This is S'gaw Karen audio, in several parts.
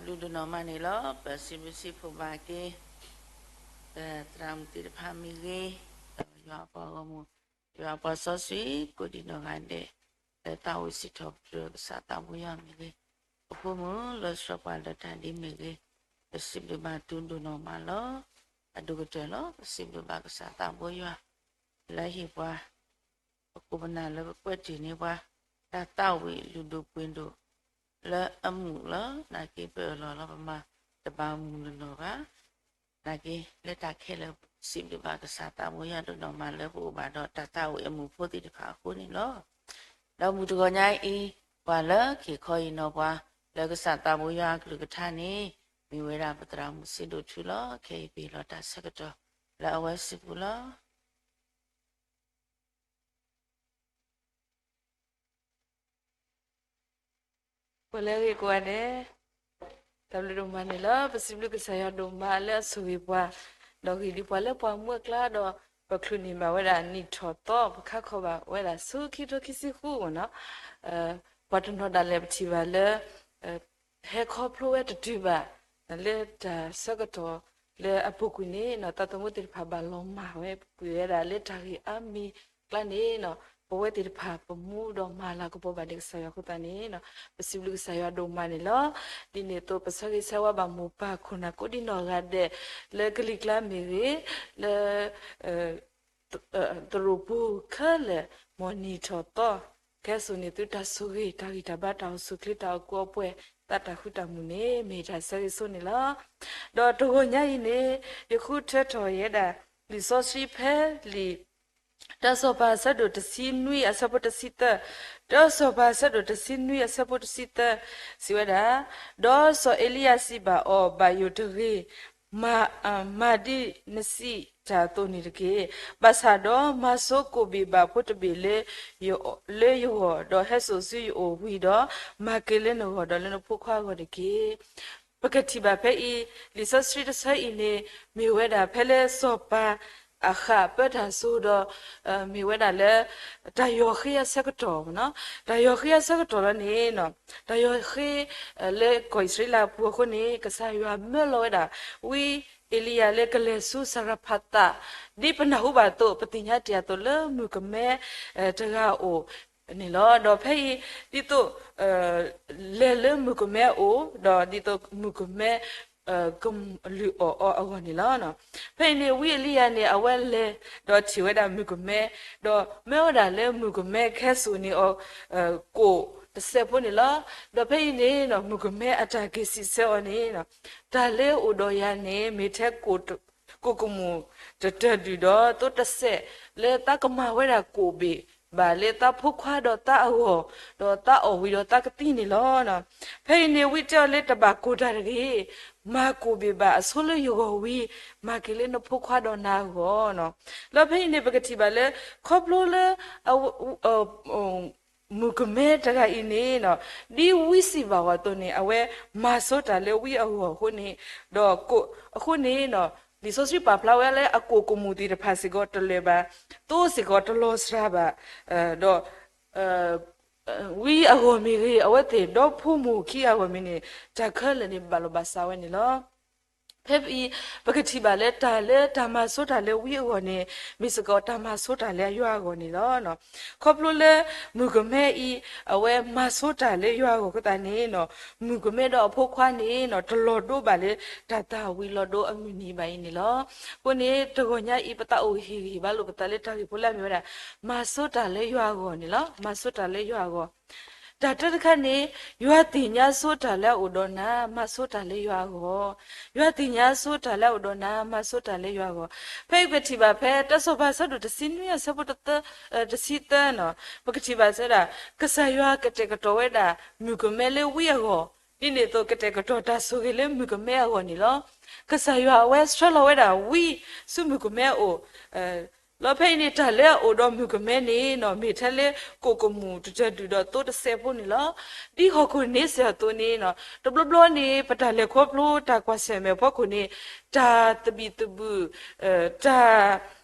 ဘျုးဒိၣ်နီၢ်မးန့ၣ်လီၤ. ပစံးဘျုးစံးဖှိၣ်ဘၣ်က့ၤ ပသရၣ်မုၣ်သ့ၣ်တဖၣ်မ့ၢ်ဂ့ၤ, ဒီးယွၤအပှၤဂီၢ်မုၢ်, ယွၤအပှၤစီဆှံ ကိးဒံနီၢ်ဂၤဒဲး, လၢသးဝံၣ်စံးထီၣ်ပတြၢၤကစၢ်သးဘိယွၤမ့ၢ်ဂ့ၤ, ပဖိမုၣ်လၢဆှၢပှၤလၢတၢ်ဒ်မ့ၢ်ဂ့ၤ, ပစံးဘျုးဘၣ်သုဒိၣ်နီၢ်မးလီၤ. အဒိၣ်ကတၢၢ်လီၤ. ပစံးဘျုးဘၣ်ကစၢ်သးဘိယွၤ လၢဟ့ၣ်ပှၤ ပခိၣ်ပနၢ်လၢပကွဲးတ့ၢ်န့ၢ်ပှၤ တၢ်သးဝံၣ်လုၢ်ဒိၣ်ပှ့ၤဒိၣ် လၢအမုာ်လီၤ. နာ်က့ ပအၢၣ်လီၤလီၤ ပမၤတဘၣ်မုာ်လီၤလီၤဘၣ်. နာ်က့ လၢတၢ်ခဲလၢာ် စံးဘျုးဘၣ်ကစၢ်သးဘိယွၤဒိၣ်နီၢ်မးလၢပအိၣ်ဘၣ်ဒီးတၢ်သးဝံၣ်အမုာ်ဖိသ့ၣ်တဖၣ်အဃိန့ၣ်လီၤ. ဒီးမုၢ်တဂီၤညါအံၤ ပှၤလၢက့ၤခီအံၤနီၢ်ပှၤ လၢကစၢ်သးဘိယွၤအကလုၢ်ကထါန့ၣ် မ့ၢ်ဝဲဒၣ်ပသရၣ်မုၣ်စ့ဒိၣ်ထူလီၤ. ခဲအံၤပဟ့ၣ်လီၤတၢ်ဆၢကတီၢ် လၢအဝဲစုပူၤလီၤ. ပှၤလၢအဂ့ၤကိးဂၤဒဲး, တၢ်ဘျုးဒိၣ်မးန့ၣ်လီၤ. ပစံးဘျုးကစၢ်ယွၤဒိၣ်မးလၢအဆိၣ်ဂ့ၤပှၤ, ဒီးဂ့ၤဒံးပှၤလၢပှၤမူအကျါဒီး ပချုးန့ၢ်ဘၣ်ဝဲဒၣ်နံၣ်ထီၣ်သီ ပခါခီဘၣ်ဝဲဒၣ်ဆူခံကထိခံဆံဃုမ့ၢ်နီၤ, ပှၤတနီၤဒၣ်လဲာ်ပထံၣ်ဘၣ်လၢ ဟဲခီဖျိဝဲတတုၤဘၣ်, လၢတၢ်ဆၢကတီၢ်လၢအပူၤကွံာ်န့ၣ်နီၤ သးသမူသ့ၣ်တဖၣ်ဘၣ်လီၤမၢ်ဝဲ ပှဲၤဝဲဒၣ်လၢတၢ်ဂ့ၢ်အါမံၤကျါန့ၣ်နီၤ ပဝဲသ့ၣ်တဖၣ်ပမူဒီးမၤလၤကပီၤဘၣ်န့ၣ် ကစၢ်ယွၤအဃိသတးန့ၣ်နီၤ ပစံးဘျုးကစၢ်ယွၤဒိၣ်မးန့ၣ်လီၤ. ဒ်န့ၣ်အသိး ပဆၢဂ့ၤဆၢဝါဘၣ်မိၢ်ပၢ်ခိၣ်နၢ်ကိးဒံနီၢ်ဂၤဒဲး လၢကလံၤကျါမ့ၢ်ဂ့ၤ, လၢ သရိာ်ပူၤခဲလၢာ် မ်နံၣ်ထီၣ်သီ ကဟဲစိာ်န့ၢ်သုတၢ်ဆိၣ်ဂ့ၤ တၢ်ဂံၢ်တၢ်ဘါ တၢ်အိၣ်ဆူၣ်အိၣ်ချ့ တၢ်အိၣ်ကူအိၣ်ပှဲၤ သးတၢ်ဃူတၢ်မုာ်န့ၣ် မ့ၢ်တၢ်ဆၢဂ့ၤဆိန့ၣ်လီၤ. ဒီးတဂီၤညါအံၤန့ၣ် ယဃုထၢထီၣ်ယဲဒၣ် လံာ်စီဆှံဖဲလံာ် တၢစီၤပၤအဆၢဒိၣ်တဆံနွံအဆၢဖိတဆံသၢ, တၢစီၤပၤအဆၢဒိၣ်တဆံနွံအဆၢဖိတဆံသၢ စံးဝဲဒၣ်, ဒီးစီၤအ့လံယၤစံးဘၣ်အီၤ, ဘၣ်ယိၣ်တဂ့ၤ, မၤဒ်နစံးတၢ်အသိးန့ၣ်တက့ၢ်. ဘၣ်ဆၣ်ဒီးမၤဆိကိးဘ့ၣ်ဘၣ်ဖိတဘ့ၣ်လၢ လၢယဂီၢ်, ဒီးဟဲစိာ်ဆူယအိၣ်ဝံၤဒီး, မၤက့ၤလၢနဂီၢ်ဒီးလၢနဖိခွါအဂီၢ်တက့ၢ်. ပကထံၣ်ဘၣ်ဖဲအံၤ လံာ်စီဆှံတဆၢအံၤန့ၣ် မ့ၢ်ဝဲဒၣ်ဖဲလၢစီၤပၤအဃးပၢတၢ်စိၤဒီး မ့ၢ်ဝဲဒၣ်လၢ တၢ်ယီၤဃ့အဆၢကတီၢ်, တၢ်ယီၤဃ့အဆၢကတီၢ်လီၤန့ၣ်, တၢ်ယီၤဃ့ လၢကီၢ်အံၣ်စရ့လးအပူၤအဃိန့ၣ် ကစၢ်ယွၤမၢလီၤဝဲဒၣ် ဝံအ့လံယၤလၢကလဲၤဆူစၤရဖးသး, ဒ်ပနၢ်ဟူဘၣ်အသိး ပသ့ၣ်ညါတ့ၢ်အသိးလၢမုၣ်ကမဲ တဂၤအအိၣ်န့ၣ်လီၤ. ဒီးဖဲအံၤ ဒ်သိး လဲၤလၢမုၣ်ကမဲအအိၣ်, ဒီးဒ်သိးမုၣ်ကမဲ ကလုၢ်အီၣ်အီၤအဂီၢ်န့ၣ်လီၤ. ဖဲအံၤန့ၣ် ဝံအ့လံယၤန့ၣ် အဝဲလဲၤဒီးထံၣ်ဝဲဒၣ်မုၣ်ကမဲ, ဒီးမၢဝဲဒၣ်လၢမုၣ်ကမဲကဟဲစိာ်န့ၢ်အီၤ ကိၣ်တစဲးဖိန့ၣ်လီၤ. ဒီးဖဲအံၤန့ၣ် မုၣ်ကမဲအတၢ်က့ၤစံးဆၢအီၤန့ၣ်, တၢ်လၢအိၣ်ဒီးယၤန့ၣ် မ့ၢ်ထဲ ကိၣ်ကမူၣ်တတၢၢ်ဒုၣ်ဒီးသိတစဲး လၢသးကမၤဝဲဒၣ်ကိၣ်ဘ့ၣ် ဘၣ်လၢသးဖိခွါဒီးသးအဂီၢ်, ဒီးသးအီၣ်ဝံၤဒီးသးကသံန့ၣ်လီၤ. ဖဲအံၤန့ၣ် ဝံတဲအီၤလၢတဘၣ်ကိၢ်တၢ်တဂ့ၤ, မၤကိၣ်ဘ့ၣ်ဘၣ်အဆိလၢယဂီၢ်ဝံၤ, မၤက့ၤလၢနဖိခွါဒီးနၤအဂီၢ်. လၢဖဲအံၤန့ၣ် ပကထံၣ်ဘၣ်လၢ ခီဖျိလၢ မုၣ်ကမဲတဂၤအံၤန့ၣ် ဒ်ဝံစံးဘၣ်အီၤအသိးန့ၣ် အဝဲမၤဆိတၢ်လၢဝံအဂီၢ်အဃိန့ၣ်, ဒီးအဃိန့ၣ် လံာ်စီဆှံပာ်ဖျါဝဲလၢအကိၣ်ကမူၣ်သ့ၣ်တဖၣ်စ့ၢ်ကီးတလၢာ်ဘၣ်, သိစ့ၢ်ကီးတလီၤစှၤဘၣ်, ဒီး ဝံအဂီၢ်မ့ၢ်ဂ့ၤ, အဝဲသ့ၣ်ဒီဖိမိၢ်ခံဂၤအဂီၢ်မ့ၢ်ဂ့ၤန့ၣ် တၢ်ခဲလၢာ်န့ၣ်ဘၣ်လီၤဘၣ်စးဝဲန့ၣ်လီၤ. ဖဲအံၤ ပကထံၣ်ဘၣ်လၢတၢ်လၢတၢ်မၤဆိတၢ်လၢဝံအဂီၢ်န့ၣ် မ့ၢ်စ့ၢ်ကီးတၢ်မၤဆိတၢ်လၢယွၤအဂီၢ်န့ၣ်လီၤ. ခီဖျိလၢမုၣ်ကမဲအံၤ အဝဲမၤဆိတၢ်လၢယွၤအဂီၢ်အဃိသတးန့ၣ် မုၣ်ကမဲဒီးအဖိခွါန့ၣ် တလီၤဒိဘၣ်လၢတၢ်သၣ်ဝံၤလီၤဒိအမုၢ်နံၤဘၣ်အံၤန့ၣ်လီၤ. အဃိန့ၣ် တဂီၤညါအံၤ ပသးအိၣ်ဟ့ၣ်ဂံၢ်ဟ့ၣ်ဘါလိာ်ပသးလၢတၢ်ဂ့ၢ်ဖိလၢအမ့ၢ်ဝဲဒၣ် မၤဆိတၢ်လၢယွၤအဂီၢ်န့ၣ်လီၤ. မၤဆိတၢ်လၢယွၤအဂီၢ် တၢ်တၢတခါန့ၣ် ယွၤသ့ၣ်ညါဆိတၢ်လၢအအိၣ်ဒီးနၤ မၤဆိတၢ်လၢယွၤအဂီၢ်, ယွၤသ့ၣ်ညါဆိတၢ်လၢအအိၣ်ဒီးနၤ မၤဆိတၢ်လၢယွၤအဂီၢ်. ဖဲအံၤပထံၣ်ဘၣ်ဖဲ တၢစီၤပၤအဆၢဒိၣ်တဆံနွံအဆၢဖိတသၢ, တဆံသၢန့ၣ် ပကထံၣ်ဘၣ်စဲဒၣ် ကစၢ်ယွၤကတဲာ်ကတီၤဝဲဒၣ် မုၣ်ကမဲလၢဝံအဂီၢ်, ဒ်န့ၣ်အသိး ကတဲာ်ကတီၤတၢ်ဆိၣ်ဂ့ၤလၢမုၣ်ကမဲအဂီၢ်န့ၣ်လီၤ. ကစၢ်ယွၤအဝဲဆှၢလီၤဝဲဒၣ်ဝံဆူမုၣ်ကမဲအအိၣ် လီၤဖဲအံၤန့ၣ် တၢ်လၢအအိၣ်ဒီးမုၣ်ကမဲန့ၣ် မ့ၢ်ထဲလၢကိၣ်ကမူၣ်တတၢၢ်ဒုၣ်ဒီးသိတစဲးဖိန့ၣ်လီၤ. ဒ်ဟီၣ်ခိၣ်န့ဆၢၣ်အသိးန့ၣ် တဘျီဘျီန့ၣ် ပတၢ်လဲၤခီဖျိတၢ်ကွၢ်ဆၢၣ်မဲာ်ဖီခိၣ်န့ၣ် တၢ်သဘံၣ်သဘုၣ် တၢ်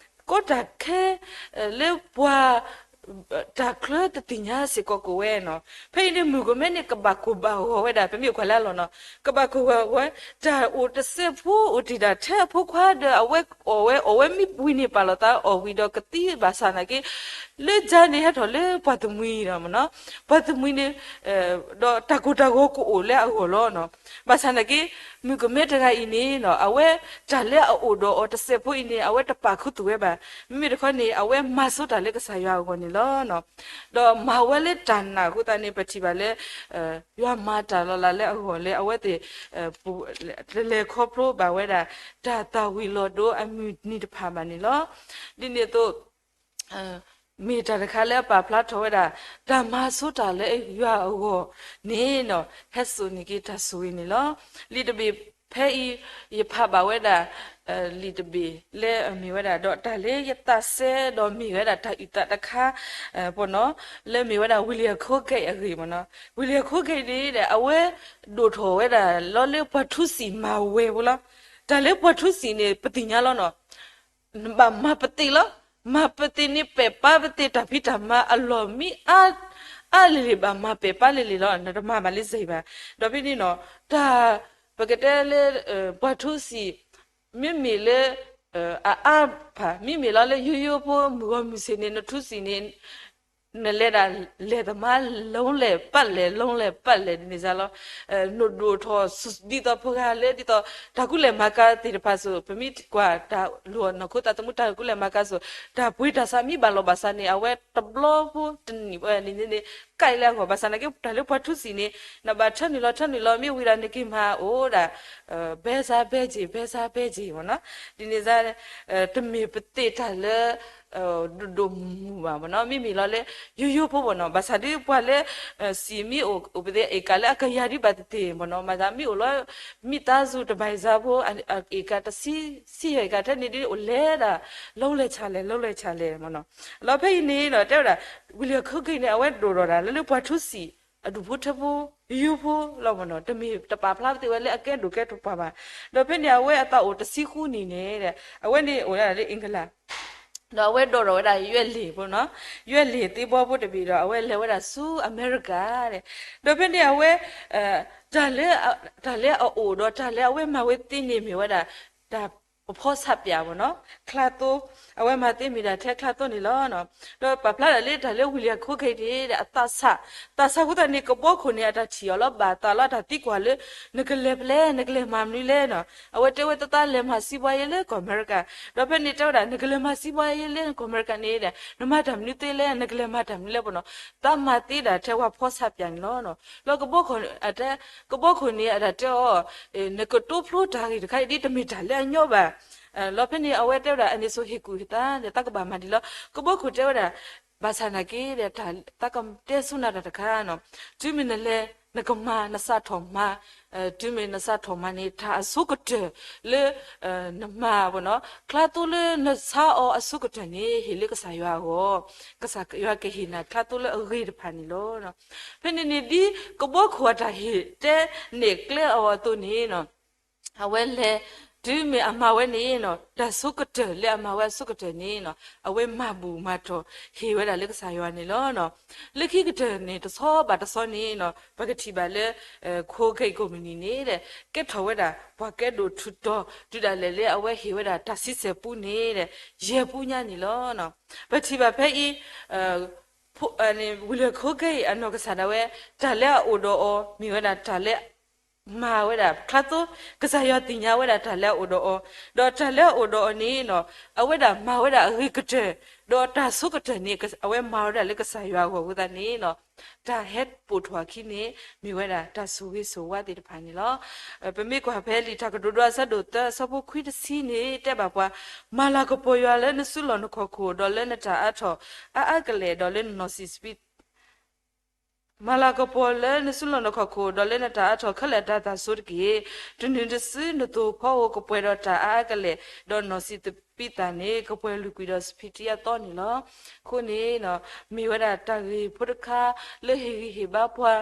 ကီတၢ်ခဲ လၢပှၤ တၢ်ချၢတသ့ၣ်ညါစ့ၢ်ကီးကအိၣ်ဝဲနီၤ. ဖဲအံၤန့ၣ် မုၣ်ကမဲန့ၣ် ကဘၣ်ကိၢ်ဘၣ်ဂီၤဝဲဒၣ် ပမ့ၢ်ကွၢ်လၢအလီၢ်နီၤ, ကဘၣ်ကိၢ်ဘၣ်ဂီၤဝဲ, တၢ်အိၣ်တစဲးဖိအိၣ်တ့ၢ်တၢ်ထဲအဖိခွါဒီး အဝဲအီၣ်ဝဲ အီၣ်ဝဲမ့ၢ်ဝံၤန့ၣ် ပာ်လီၤသးအီၣ်ဝံၤဒီးကသံဘၣ်ဆၣ်နာ်က့ လၢကၠါန့ၣ်ဟဲထီၣ်လၢပှၤတမှံၤဒီးမ့ၢ်နီၤ, ပှၤတမှံၤန့ၣ် ဒီးတၢ်ကိၢ်တၢ်ဂီၤကအိၣ်လၢအဂီၢ်လီၤနီၤ. ဘၣ်ဆၣ်နာ်က့ မုၣ်ကမဲတဂၤအံၤန့ၣ်နီၤ အဝဲတၢ်လၢအအိၣ်ဒီးအီၤတစဲးဖိအံၤန့ၣ် အဝဲတပာ်ခူသူၣ်ဝဲဘၣ်. မ့မ့ၢ်တခီန့ၣ် အဝဲမၤဆိတၢ်လၢကစၢ်ယွၤအဂီၢ်န့ၣ်လီၤ. ဒီးမၤဝဲလၢတၢ်နာ်အဃိသတးန့ၣ် ပထံၣ်ဘၣ်လၢ ယွၤမၤတၢ်လီၤလးလၢအဂီၢ်လၢအဝဲသ့ၣ် တလဲၤခီဖျိဘၣ်ဝဲဒၣ် တၢ်သၣ်ဝံၤလီၤဒိအမုၢ်နံၤတဖၣ်ဘၣ်န့ၣ်လီၤ. ဒ်န့ၣ်အသိး မ့ၢ်တၢ်တခါလၢအပာ်ဖျါထီၣ်ဝဲဒၣ် တၢ်မၤဆိတၢ်လၢယွၤအဂီၢ်န့ၣ်နီၤ ဟဲစိာ်န့ၢ်က့ၤတၢ်ဆိၣ်ဂ့ၤန့ၣ်လီၤ. လံာ်တဘ့ၣ်ဖဲအံၤ ယဖးဘၣ်ဝဲဒၣ် လံာ်တဘ့ၣ်လၢအမ့ၢ်ဝဲဒၣ် ဒီးတၢ်လၢယသးစဲဒီးမ့ၢ်ဝဲဒၣ်တၢ်အုၣ်သးတခါ ပနီၤ လၢမ့ၢ်ဝဲဒၣ် ဝံၤလံၤအခိကဲအံၤအဂ့ၢ်မ့ၢ်နီၤ. ဝံၤလံၤအခိကဲအံၤန့ၣ် အဝဲဒိၣ်ထီၣ်ဝဲဒၣ်လီၤလၢပှၤထူစံာ်မၤဝဲဖိလီၤ. တၢ်လၢပှၤထူစံာ်န့ၣ် ပသ့ၣ်ညါလီၤနီၤ. နဘၣ်မၤပသ့ၣ်လီၤ. မၤပသ့ၣ်န့ၣ် ပဲာ်ပၢ်ပသ့ၣ်တၢ်ဖံးတၢ်မၤအလီၢ်မံအါ အါလံၤလံၤ ဘၣ်မၤပဲာ်ပၢ်လံၤလံၤလီၤ. နတမၤဘၣ်လၢစ့ၢ်ဘၣ်. ဒီးဖဲန့ၣ်နီၤ တၢ် ပကတဲလၢ ပှၤထူစံာ် မ့မ့ၢ်လၢ အအါဖး မ့မ့ၢ်လီၤလၢယိယိဖိ မုၢ်ဂီၤမုၢ်ဆ့ၣ်န့ၣ် နထူစံာ်န့ၣ် နလဲၤဒၣ်လဲၤသမါ လီလဲၤပာ်လဲၤ လီလဲၤပာ်လဲၤဒ်န့ၣ်စ့ၢ်လီၤ. နဒိၣ်ထီၣ်ဒ်သိးပှၤဂၤလၢ ဒ်သိးတၢ်ကူၣ်လဲၤမၤကၤသ့ၣ်တဖၣ်စ့ၢ် ပမ့ၢ်ကွၢ်တၢ်လိၣ်နီၢ်ခိသးသမူတၢ်ကူၣ်လဲၤမၤကၤစ့ၢ် တၢ်ပှ့ၤတၢ်ဆါမ့ၢ်ဘၣ်လီၤဘၣ်ဆါန့ၣ် အဝဲတဘျီဖိတနံၣ်ဝဲန့ၣ်န့ၣ် ကဲလၢအဂီၢ် ဘၣ်ဆၣ်နာ်က့ တၢ်လၢပှၤထူစံာ်န့ၣ် နဘၣ်ထၢနုာ်လီၤ ထၢနုာ်လီၤ မ့ၢ်ဝံၤဒီးနက့ၤမၤအိၣ်ဒၣ် ဘဲစါဘဲက့ၤ ဘဲစါဘဲက့ၤမ့ၢ်နီၤ. ဒ်န့ၣ်စ့ၢ် တမ့ၢ်ပသ့ၣ်တၢ်လၢ ဒိၣ်ဒိၣ်မုၢ်မုၢ်ဘၣ်မ့ၢ်နီၤ. မ့မ့ၢ်လီၤလၢ ယိယိဖိမ့ၢ်နီၤ. ဘၣ်ဆၣ်ဒ်ပှၤလၢ စံာ်မ့ၢ်အိၣ် အိၣ်ပသ့ၣ် အ့ၣ်ကၣ်လၢအကယၤဒ်ဘၣ်သ့ၣ်သ့ၣ်မ့ၢ်နီၤ. မၤသးမ့ၢ်အိၣ်လီၤ မိသားစုတဘၣ်စၢ်ဖိ အ့ၣ်ကၣ်တဆံ ဆံယဲၢ်ကၣ်ထဲန့ၣ်ဒ်အိၣ်လဲၤဒၣ် လီလဲၤဆါလဲၤ လီလဲၤဆါလဲၤမ့ၢ်နီၤ. လီၤဖဲအံၤန့ၣ်ဒီး တဲဝဲဒၣ် ဝံၤလံၤအခိက့ၤန့ၣ် အဝဲဒိၣ်ထီၣ်ဒၣ်လၢလၢပှၤထူစံာ် အဒူၣ်ဖိထၢဖိ ယိယိဖိလီၤမ့ၢ်နီၤ. တမ့ၢ်တပာ်ဖျါပသ့ၣ်ဝဲလၢအကဲဒိၣ်ကဲထီၣ်ပှၤဘၣ်. ဒီးဖဲန့ၣ် အဝဲအသးအိၣ်တဆံဃုနံၣ်န့ၣ် အဝဲန့ၣ်အိၣ်ဒၣ်လၢ England ဒီးအဝဲဒိးထီၣ်ဝဲဒၣ်ယွဲၢ်လံာ်ဖိနီၤ, ယွဲၢ်လံာ်သ့ၣ်ဘီဖိတဘ့ၣ်ဒီး အဝဲလဲၤဝဲဒၣ်ဆူအမဲရကၤန့ၣ်, ဒီးဖဲန့ၣ်အဝဲ တၢ်လၢ တၢ်လၢအအိၣ်ဒီးတၢ်လၢအဝဲမၤဝဲသ့န့ၣ်မ့ၢ်ဝဲဒၣ် တၢ်ပဖီဆးပၠးမ့ၢ်နီၤ, ချါသိ, အဝဲမၤသ့မ့ၢ်ဒၣ်ထဲချါသိန့ၣ်လီၤ. ဒီးပာ်ဖျါဒၣ်လၢတၢ်လၢဝံၤလံၤအခိက့ၤန့ၣ် အသးဆး, သးဆးအဃိသတးန့ၣ် ကဘီခိၣ်န့ၣ် အတၢ်ထံၣ်အီၤလီၤ ဘၣ်သးလီၤ တၢ်သံကွၢ်လၢ နကလဲၤဖဲလဲၣ် နကလဲၤမၤမနုၤလဲၣ်နီၤ. အဝဲတဲဝဲ သးသးလဲၤမၤစံးဘှါယဲလၢကီၢ်အမဲရကၤ, ဒီးဖဲန့ၣ်တဲဝဲဒၣ် နကလဲၤမၤစံးဘှါယဲလၢကီၢ်အမဲရကၤန့ၣ် နမၤတၢ်မနုၤသ့လဲၣ် နကလဲၤမၤတၢ်မနုၤလဲၣ်ပနီၤ, သးမၤသ့ဒၣ်ထဲပှၤဖီဆးပၠးန့ၣ်လီၤ. လီၤကဘီခိၣ် အတဲ ကဘီခိၣ်န့ၣ် အတၢ်တဲအီၤ နကတိဖျိတၢ်ဂ့ၢ်တခါအံၤဒ်တမ့ၢ်တၢ်လၢအညီဘၣ်. လီၤဖဲန့ၣ် အဝဲတဲဝဲဒၣ် အန့ၣ်ဆိဟ့ၣ်ကူၣ်ဟ့ၣ်သး သးကဘၣ်မၤဒ်လီၤ. ကဘီခိၣ်တဲဝဲဒၣ် ဘၣ်ဆၣ်နာ်က့ သးကတဲဆူနၤတၢ်တခါနီၤ, တုၤမ့ၢ်နလဲၤ နကမၤ နစးထီၣ်မၤ, တုၤမ့ၢ်နစးထီၣ်မၤန့ၣ် တၢ်အဆိကတၢၢ်လၢ နမၤပနီၤ, ချါသိလၢနဆါအီၤအဆိကတၢၢ်န့ၣ် ဟ့ၣ်လၢကစၢ်ယွၤအဂီၢ်, ကစၢ်ယွၤကဟ့ၣ်နၤချါသိလၢအဂ့ၤတဖၣ်န့ၣ်လီၤ. ဖဲန့ၣ်န့ၣ် ဒ်ကဘီခိၣ်အတၢ်ဟ့ၣ်တဲနဲၣ်ကျဲအီၤအသိးန့ၣ်နီၤ အဝဲလဲၤ တုၤမ့ၢ်အမၤဝဲန့ၣ်နီၤ တၢ်ဆိကတၢၢ်လၢအမၤဝဲအဆိကတၢၢ်န့ၣ်နီၤ အဝဲမၤဘူၣ်မၤတီၢ်ဟ့ၣ်ဝဲဒၣ်လၢကစၢ်ယွၤန့ၣ်လီၤ. လၢခံကတၢၢ်န့ၣ် တဆီဘၣ်တဆီန့ၣ်နီၤ ပကထံၣ်ဘၣ်လၢ ခိက့ၤကိးမုၢ်နံၤန့ၣ် ကဲထီၣ်ဝဲဒၣ် ပှၤကဲဒိၣ်ထူးတီၤ တုၤဒၣ်လဲာ်လၢအဝဲဟ့ၣ်ဝဲဒၣ်တၢ်ဆံဆဲၣ်ပူန့ၣ် ယဲၢ်ပူညါန့ၣ်လီၤ. ပထံၣ်ဘၣ်ဖဲအံၤ ဝံၤလၢခိက့ၤအံၤအနီၢ်ကစၢ်ဒၣ်ဝဲ တၢ်လၢအအိၣ်ဒီးအီၤ မ့ၢ်ဝဲဒၣ်တၢ်လၢ မၤဝဲဒၣ်ချါသိ, ကစၢ်ယွၤသ့ၣ်ညါဝဲဒၣ်တၢ်လၢအအိၣ်ဒီးအီၤ, ဒီးတၢ်လၢအအိၣ်ဒီးအီၤန့ၣ်နီၤ အဝဲဒၣ်မၤဝဲဒၣ်အဂ့ၤကတၢၢ်, ဒီးတၢ်ဆိကတၢၢ်န့ၣ် အဝဲမၤဝဲဒၣ်လၢကစၢ်ယွၤအဂီၢ်အဃိသတးန့ၣ်နီၤ တၢ်ဟဲပိာ်ထီၣ်အခံန့ၣ် မ့ၢ်ဝဲဒၣ်တၢ်ဆိၣ်ဂ့ၤဆိၣ်ဝါသ့ၣ်တဖၣ်န့ၣ်လီၤ. ပမ့ၢ်ကွၢ်ဖဲလံာ်တၢ်ကတိၤဒိအဆၢဒိၣ်သၢအဆၢဖိခွံတဆံန့ၣ် တဲဘၣ်ပှၤ, မၤလၤကပီၤယွၤလၢနစုလီၢ်နခီၣ်ခိၣ် ဒီးလၢနတၢ်အါထီၣ်အါအါကလဲာ် ဒီးလၢနနီၢ်စံးစပံး မၤလၤကပီၤလၢနစုလီၢ်နခီၣ်ခိၣ် ဒီးလၢနတၢ်အါထီၣ်ခဲလၢာ်အတၢ်သးစူၤတက့ၢ်. တနုၤတစုနသိၣ်ဖီဧိၤ ကပှဲၤဒီးတၢ်အါအါကလဲာ် ဒီးနီၢ်စံး ပံသးန့ၣ် ကပှဲၤလုာ်ကွံာ်ဒီးစဖံတံအသီန့ၣ်လီၤ. အဃိန့ၣ် မ့ၢ်ဝဲဒၣ်တၢ်ဂ့ၢ်ဖိတခါလၢဟ့ၣ်ဂံၢ်ဟ့ၣ်ဘါပှၤ,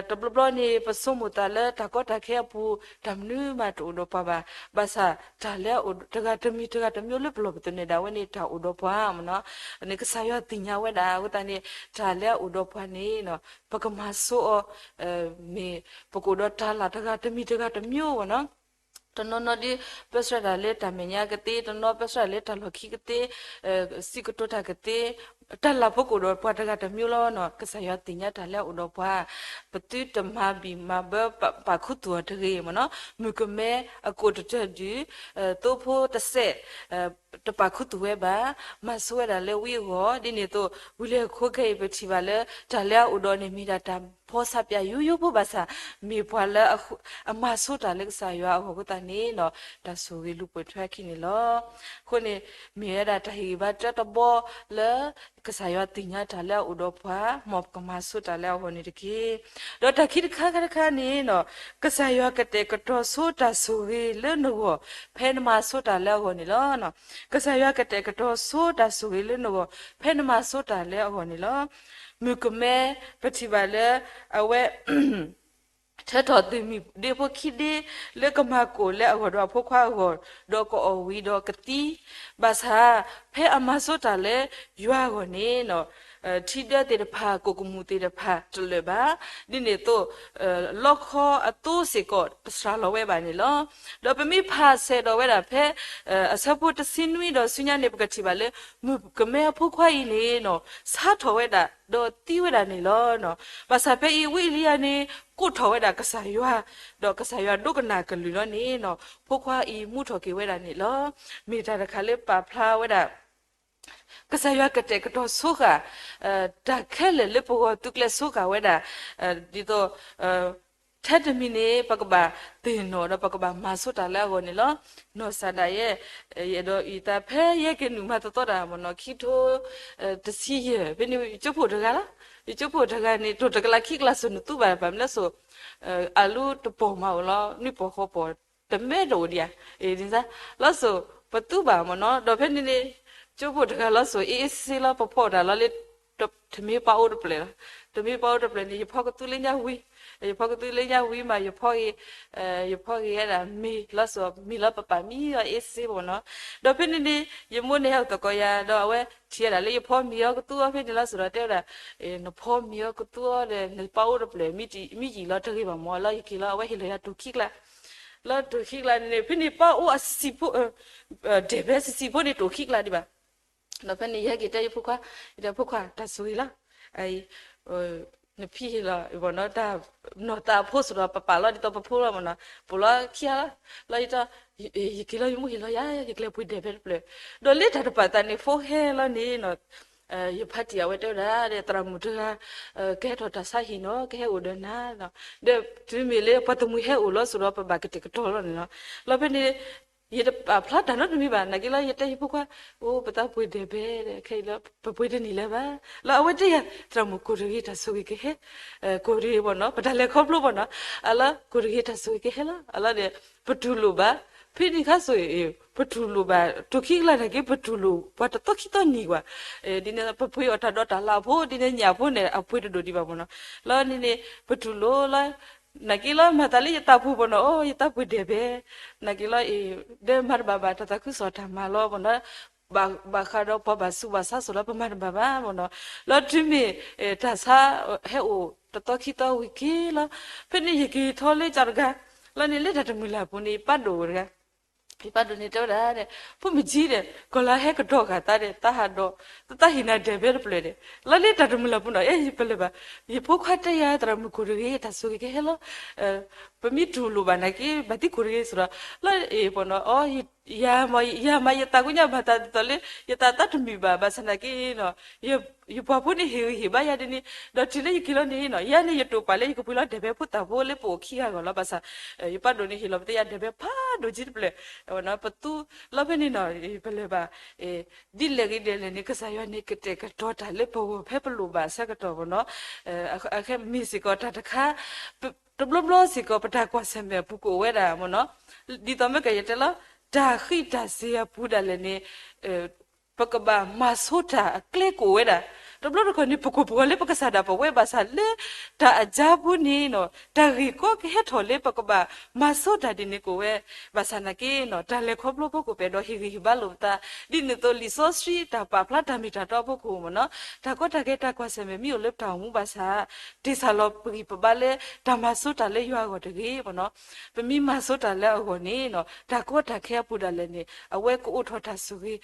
တဘျီဘျီန့ၣ် ပဆိကမိၣ်သးလၢတၢ်ကီတၢ်ခဲအပူၤ တၢ်မနုၤမးတအိၣ်ဒီးပှၤဘၣ်. ဘၣ်ဆၣ်တၢ်လၢအအိၣ်တဂၤတမံၤတဂၤတမံၤလၢပလီၢ်ပသနၢၣ်ဒၣ်ဝဲန့ၣ် တၢ်အိၣ်ဒီးပှၤမ့ၢ်နီၤ. န့ၣ်ကစၢ်ယွၤသ့ၣ်ညါဝဲဒၣ် အဃိသတးန့ၣ် တၢ်လၢအအိၣ်ဒီးပှၤန့ၣ် ပကမၤဆိအီၤ မ့ၢ်ပကအိၣ်ဒီးတၢ်လၢ်တဂၤတမံၤတဂၤတမံၤမ့ၢ်နီၤ. တနီၤနီၤဒ် ပၢဆှၢတၢ်လၢတၢ်မဲာ်ညါကသ့, တနီၤပၢဆှၢတၢ်လၢတၢ်လီၢ်ခံကသ့, စံးကတိၤတၢ်ကသ့, တၢ်လၢ်ဖိကအိၣ်ဒီးပှၤတဂၤတမံၤလီၤနီၤ. ကစၢ်ယွၤသ့ၣ်ညါတၢ်လၢအအိၣ်ဒီးပှၤ, ပသုတမၤဘံၣ်မၤဘၢပာ်ခူသူၣ်အီၤတဂ့ၤမ့ၢ်နီၤ. မုၣ်ကမဲအကိာ်တတၢၢ်ဒုး, သိဖိတစဲး တပာ်ခူသူၣ်ဝဲဘၣ်, မၤဆိဝဲဒၣ်လၢဝံအဂီၢ်, ဒ်န့ၣ်အသိး ဝံၤလၢအခိခဲအံၤ ပထံၣ်ဘၣ်လၢ တၢ်လၢအအိၣ်ဒီးန့ၣ် မ့ၢ်ဒၣ်တၢ်ဖီၣ်ဆၣ်ပၠးယိယိဖိဘၣ်ဆၣ်, မ့ၢ်ပှၤလၢအမၤဆိတၢ်လၢကစၢ်ယွၤအဂီၢ်အဃိသတးန့ၣ်နီၤ, တၢ်ဆိၣ်ဂ့ၤလူၤပိာ်ထွဲအခံန့ၣ်လီၤ. အဃိန့ၣ် မ့ၢ်ဝဲဒၣ်တၢ်ဟ့ၣ်ဂံၢ်ဘါတၢတဘီလၢ ကစၢ်ယွၤသ့ၣ်ညါတၢ်လၢအအိၣ်ဒီးပှၤ, မ်ပကမၤဆိတၢ်လၢအဂီၢ်န့ၣ်တက့ၢ်. ဒီးတၢ်ခံတခါခါတခါန့ၣ်နီၤ, ကစၢ်ယွၤကတဲာ်ကတီၤဆိတၢ်ဆိၣ်ဂ့ၤလၢနဂီၢ် ဖဲနမၤဆိတၢ်လၢအဂီၢ်န့ၣ်လီၤ. ကစၢ်ယွၤကတဲာ်ကတီၤဆိတၢ်ဆိၣ်ဂ့ၤလၢနဂီၢ် ဖဲနမၤဆိတၢ်လၢအဂီၢ်န့ၣ်လီၤ. မုၣ်ကမဲ ပထံၣ်ဘၣ်လၢ အဝဲ ထၢထီၣ်သုးမုၢ်ဒ့ဖိခံဒ့ လၢကမၤကိၢ်လၢအဂီၢ်ဒီးအဖိခွါအဂီၢ်, ဒီးကအီၣ်ဝံၤဒီးကသံ, ဘၣ်ဆၣ် ဖဲအမၤဆိတၢ်လၢယွၤအဂီၢ်န့ၣ်နီၤ, ထံဒၢသ့ၣ်တဖၣ် ကိၣ်ကမူၣ်သ့ၣ်တဖၣ်တလၢာ်ဘၣ်, ဒ်န့ၣ်အသိး လီခီအသိစ့ၢ်ကီး တစှၤလီၤဝဲဘၣ်န့ၣ်လီၤ. ဒီးပမ့ၢ်ဖးဆဲးဒီးဝဲဒၣ်ဖဲ အဆၢဖိတဆံနွံဒီးဆူညါန့ၣ် ပကထံၣ်ဘၣ်လၢ မုၣ်ကမဲအဖိခွါအံၤန့ၣ်နီၤ, ဆါထီၣ်ဝဲဒၣ် ဒီးသံဝဲဒၣ်န့ၣ်လီၤ. ဘၣ်ဆၣ်ဖဲအံၤ ဝံအ့လံယၤန့ၣ် ကိးထီၣ်ဝဲဒၣ်ကစၢ်ယွၤ, ဒီးကစၢ်ယွၤဒိကနၣ်ကလုၢ်လီၤန့ၣ်နီၤ, ဖိခွါအံၤမူထီၣ်က့ၤဝဲဒၣ်န့ၣ်လီၤ. မ့ၢ်တၢ်တခါလၢပာ်ဖျါဝဲဒၣ် ကစၢ်ယွၤကတဲာ်ကတီၤဆိဃာ် တၢ်ခဲလၢာ်လၢပဂီၢ်သုးကျဲၤဆိဃာ်ဝဲဒၣ်, ဒ်သိး ထဲတမံၤန့ၣ် ပကဘၣ်သ့ၣ်နီၣ်ဒီးပကဘၣ်မၤဆိတၢ်လၢအဂီၢ်န့ၣ်လီၤ. နီၢ်စၢ်ဒၣ်ယဲ ယအဲၣ်ဒိးအံၤသးဖဲယဟဲက့ၤနုာ်မၤသီသီတၢ်မ့ၢ်နီၤ ခံထိ တဆံယဲၢ် ဖဲန့ၣ် ယကၠိဖိတဂၤလီၤ. ယကၠိဖိတဂၤန့ၣ် တိၢ်တကလးခံကလးစိၤနသူဘၣ် ဘၣ်မနုၤလဲၣ်စိၤ အလူတပီၢ်မးအိၣ်လီၤ နွံပီၢ်ဃိးပီၢ် တမဲတအိၣ်ဒံးဧါ, ဒ်န့ၣ် လီၤစိၤ ပသူဘၣ်မ့ၢ်နီၤ ဒီးဖဲန့ၣ်န့ၣ် ကၠိဖိတဂၤလီၤစိၤ အ့ၣ်အ့ၣ်စ့လီၤ ပဖီၣ်တၢ်လီၤလၢ တမ့ၢ်ပှၤအိၣ်တပျဲၢ်လီၤ. တမ့ၢ်ပှၤအိၣ်တပျဲၢ်န့ၣ် ယဖီကသူလၢညါဝံၤ, ယဖီကသူလၢညါဝံၤမး ယဖီဂ့ၤ, ယဖီဂ့ၤဝဲဒၣ်မ့ၤလီၤစိၤ မ့ၤလီၤပပာ်မံအီၤအ့ၣ်စ့မ့ၢ်နီၤ. ဒီးဖဲန့ၣ်န့ၣ် ယမိၢ်န့ၣ်ဟဲအိၣ်သကိးယၤ ဒီးအဝဲထံၣ်ဝဲဒၣ်လၢယဖီမ့ၤအီၤကသူအီၤဖဲန့ၣ်လီၤစိၤဒီးတဲဝဲဒၣ် နဖီမ့ၤအီၤကသူအီၤဒီး နပှၤအိၣ်တပျဲၢ် မံယံာ်လီၤတဂ့ၤဘၣ်မ့ၢ် လီၤယက့ၤလီၤ အဝဲဟ့ၣ်လီၤယၤတိၢ်ခံကျါ လီၤတိၢ်ခံကျါန့ၣ်န့ၣ် ဖဲန့ၣ်ပှၤအိၣ်အဆံးဆံးဖိ ဒဲၣ်ဘဲဆံးဆံးဖိန့ၣ် တိၢ်ခံကျါဒံးဘၣ်. ဒီးဖဲန့ၣ် ယဟဲက့ၤတဲယဖိခွါ, ယတဲဖိခွါ တၢ်ဆိၣ်ဂ့ၤလီၤ. နဖံဟ့ၣ်လီၤ နီၢ်သးအဖိစိၤဒီး ပပာ်လီၤဒ်သိးပဖိလီၤမ့ၢ်နီၤ, ပိာ်လီၤခံဂၤလီၤ. လီၤယတီ ယက့ၤလီၤ ယမိၢ်ဟ့ၣ်လီၤယၤ ယကျဲၤပှ့ၤဒဲၣ်ဘဲတပျဲၢ်. ဒီးလၢတၢ်တပာ်သးန့ၣ် ဖိဟဲလီၤန့ၣ်နီၤ ယဖါတံၢ်အဝဲတဲဝဲဒၣ် သရၣ်မုၣ်တဂၤ ကဟဲထီၣ်တၢ်ဆါဟံၣ်နီၤ ကဟဲအိၣ်ဒီးနၤ, ဒီးတုၤမ့ၢ်လၢပှၤတမှံၤဟဲအိၣ်လီၤစိၤဒီး ပဘၣ်ကတဲာ်ကတီၤလီၤန့ၣ်နီၤ. လီၤဖဲန့ၣ် ယတပာ်ဖျါတၢ်နီတမံၤဘၣ် နာ်က့လီၤ ယတဲယဖိခွါ အိၣ် ပသးပှ့ၤဒဲးဘဲ ခဲအံၤလီၤ ပပှ့ၤတန့ၢ်လၢၤဘၣ်. လီၤအဝဲတဲယၤ သရၣ်မုၣ် ကိၢ်တဂ့ၤ တၢ်ဆိၣ်ဂ့ၤကဟဲ, ကိၢ်တဂ့ၤမ့ၢ်နီၤ ပတၢ်လဲၤခီဖျိမ့ၢ်နီၤ, အလီၤ ကိၢ်တဂ့ၤ တၢ်ဆိၣ်ဂ့ၤကဟဲလီၤ. အလီၤဒီး ပတူၢ်လိာ်ဘၣ် ဖဲန့ၣ်ခါစိၤ ပတူၢ်လိာ်ဘၣ် တိၢ်ခံကလးနာ်က့ ပတူၢ်လိာ်ပှၤတသီခံသီနံၤကွၢ်, ဒ်န့ၣ် ပပှ့ၤအီၣ်တၢ်ဒီးတၢ်လၢ်ဖိ ဒ်န့ၣ်ညၣ်ဖိန့ၣ် အပှ့ၤတဒိၣ်ဒံးဘၣ်မ့ၢ်နီၤ. လီၤန့ၣ်န့ၣ် ပတူၢ်လိာ်လီၤ နာ်က့လီၤ မၤသးလၢယသးပူၤမ့ၢ်နီၤ အိၣ် ယသးပှ့ၤဒဲးဘဲ, နာ်က့လီၤအံၤ ဒီးမၤတဘၣ်ဘၣ် တၢ်သးခုကစီၣ်တၢ်မၤလီၤမ့ၢ်နီၤ, ဘၣ်ဃးဒီးပှၤဘၣ်ဆူးဘၣ်ဆါစိၤလီၤ ပမၤတဘၣ်ဘၣ်မ့ၢ်နီၤ, လီၤတုၤမ့ၢ် တၢ်ဆါ ဟဲအိၣ်တသီခံသီဝံၤက့ၤလီၤ, ဖဲန့ၣ်ယက့ၤထီၣ်လၢကၠီတဂၤ, လီၤန့ၣ်လၢတၢ်တမုၢ်လၢ်ပူၤန့ၣ် ယပၢ်ဒိၣ်တဂၤ ယပၢ်ဒိၣ်န့ၣ်တဲဝဲဒၣ်ဒီး ဖိမုၣ်ကၠံဒီး ကီၢ်လၢဟဲကဒီးဂၤသးဒီး သးဟးဒီး သးဟ့ၣ်နၤဒဲးဘဲတပျဲၢ်ဒီး လီၤလၢတၢ်တမုၢ်လၢ်ပူၤနီၤ အဲ ယပလၢၤဘၣ်, ယဖိခွါတဲယၤ သရၣ်မုၣ် ကိၢ်တဂ့ၤ တၢ်ဆိၣ်ဂ့ၤကဟဲလီၤ, ပမ့ၢ်တူၢ်လိာ်ဘၣ်နာ်က့ ဘၣ်သံကိၢ်တဂ့ၤစိၤဒီး လီၤအံၤပနီၤ အီ ယၤမး ယၤမးယသးကွၢ်ညါမၤသးဒ်သိးလၢ ယသးသးတမုာ်ဘၣ် ဘၣ်ဆၣ်နာ်က့နီၤ ယပှၤဖိန့ၣ်ဟ့ၣ်ဂံၢ်ဟ့ၣ်ဘါယၤဒ်န့ၣ် ဒီးတုၤလၢယက့ၤလီၤန့ၣ်နီၤ ယၤန့ၣ်ယတိာ်ပာ်လၢယကပှ့ၤလီၤဒဲးဘဲဖိသၣ်ဖိလၢပအိၣ်ခံဂၤအဂီၢ်လီၤ ဘၣ်ဆၣ် ယပၢ်ဒိၣ်န့ၣ်ဟ့ၣ်လီၤပသးယၤဒဲးဘဲဖးဒိၣ်ကၠံတပျဲၢ်, ပသူ လီၤဖဲန့ၣ်နီၤ ပလၢၤဘၣ် ဒ်လဲၣ်ဂ့ၤဒ်လဲၣ်န့ၣ် ကစၢ်ယွၤန့ၣ်ကတဲာ်ကတီၤတၢ်လၢပဂီၢ်ဖဲပလိၣ်ဘၣ်အဆၢကတီၢ်မ့ၢ်နီၤ, အခဲမ့ၢ်စ့ၢ်ကီးတၢ်တခါ တဘျီဘျီစ့ၢ်ကီးပတၢ်ကွၢ်ဆၢၣ်မဲာ်အပူၤကအိၣ်ဝဲဒၣ်မ့ၢ်နီၤ, ဒ်သိးမ့ၢ်ကယဲၢ်တဲလီၤ တၢ်ဃံးတၢ်စ့ၤအပူၤဒၣ်လဲာ်န့ၣ် ပကဘၣ်မၤဆိတၢ်အကျဲကအိၣ်ဝဲဒၣ်. တဘျီတခီၣ်န့ၣ် ပကီၢ်ပဂီၤလၢပကစၢ်ဒၣ်ပဝဲဘၣ်ဆၣ်လၢ တၢ်အကါပူၤန့ၣ် တၢ်ဂ့ၢ်ကီကဟဲထီၣ်လၢပကဘၣ်မၤဆိတၢ်ဒ်န့ၣ်ကအိၣ်ဝဲ, ဘၣ်ဆၣ်နာ်က့ တၢ်လဲၤခီဖျိဖီခိၣ် ပအဲၣ်ဒိးဟ့ၣ်ဂံၢ်ဟ့ၣ်ဘါလိာ်ပသး ဒ်န့ၣ်အသိးလံာ်စီဆှံတၢ်ပာ်ဖျါတၢ်မ့ၢ်တၢ်တီအဖီခိၣ်မ့ၢ်နီၤ, တၢ်ကီတၢ်ခဲတၢ်ကွၢ်ဆၢၣ်မဲာ်မ့ၢ်အိၣ်လၢပတၢ်အိၣ်မူဘၣ်ဆၣ် တ့ၢ်ဆၢလီၤပဂံၢ်ပဘါလၢတၢ်မၤဆိတၢ်လၢယွၤအဂီၢ်တဂ့ၤမ့ၢ်နီၤ. ပမ့ၢ်မၤဆိတၢ်လၢအဂီၢ်န့ၣ် တၢ်ကီတၢ်ခဲအပူၤဒၣ်လဲာ်န့ၣ် အဝဲကအိၣ်ထီၣ်တၢ်ဆိၣ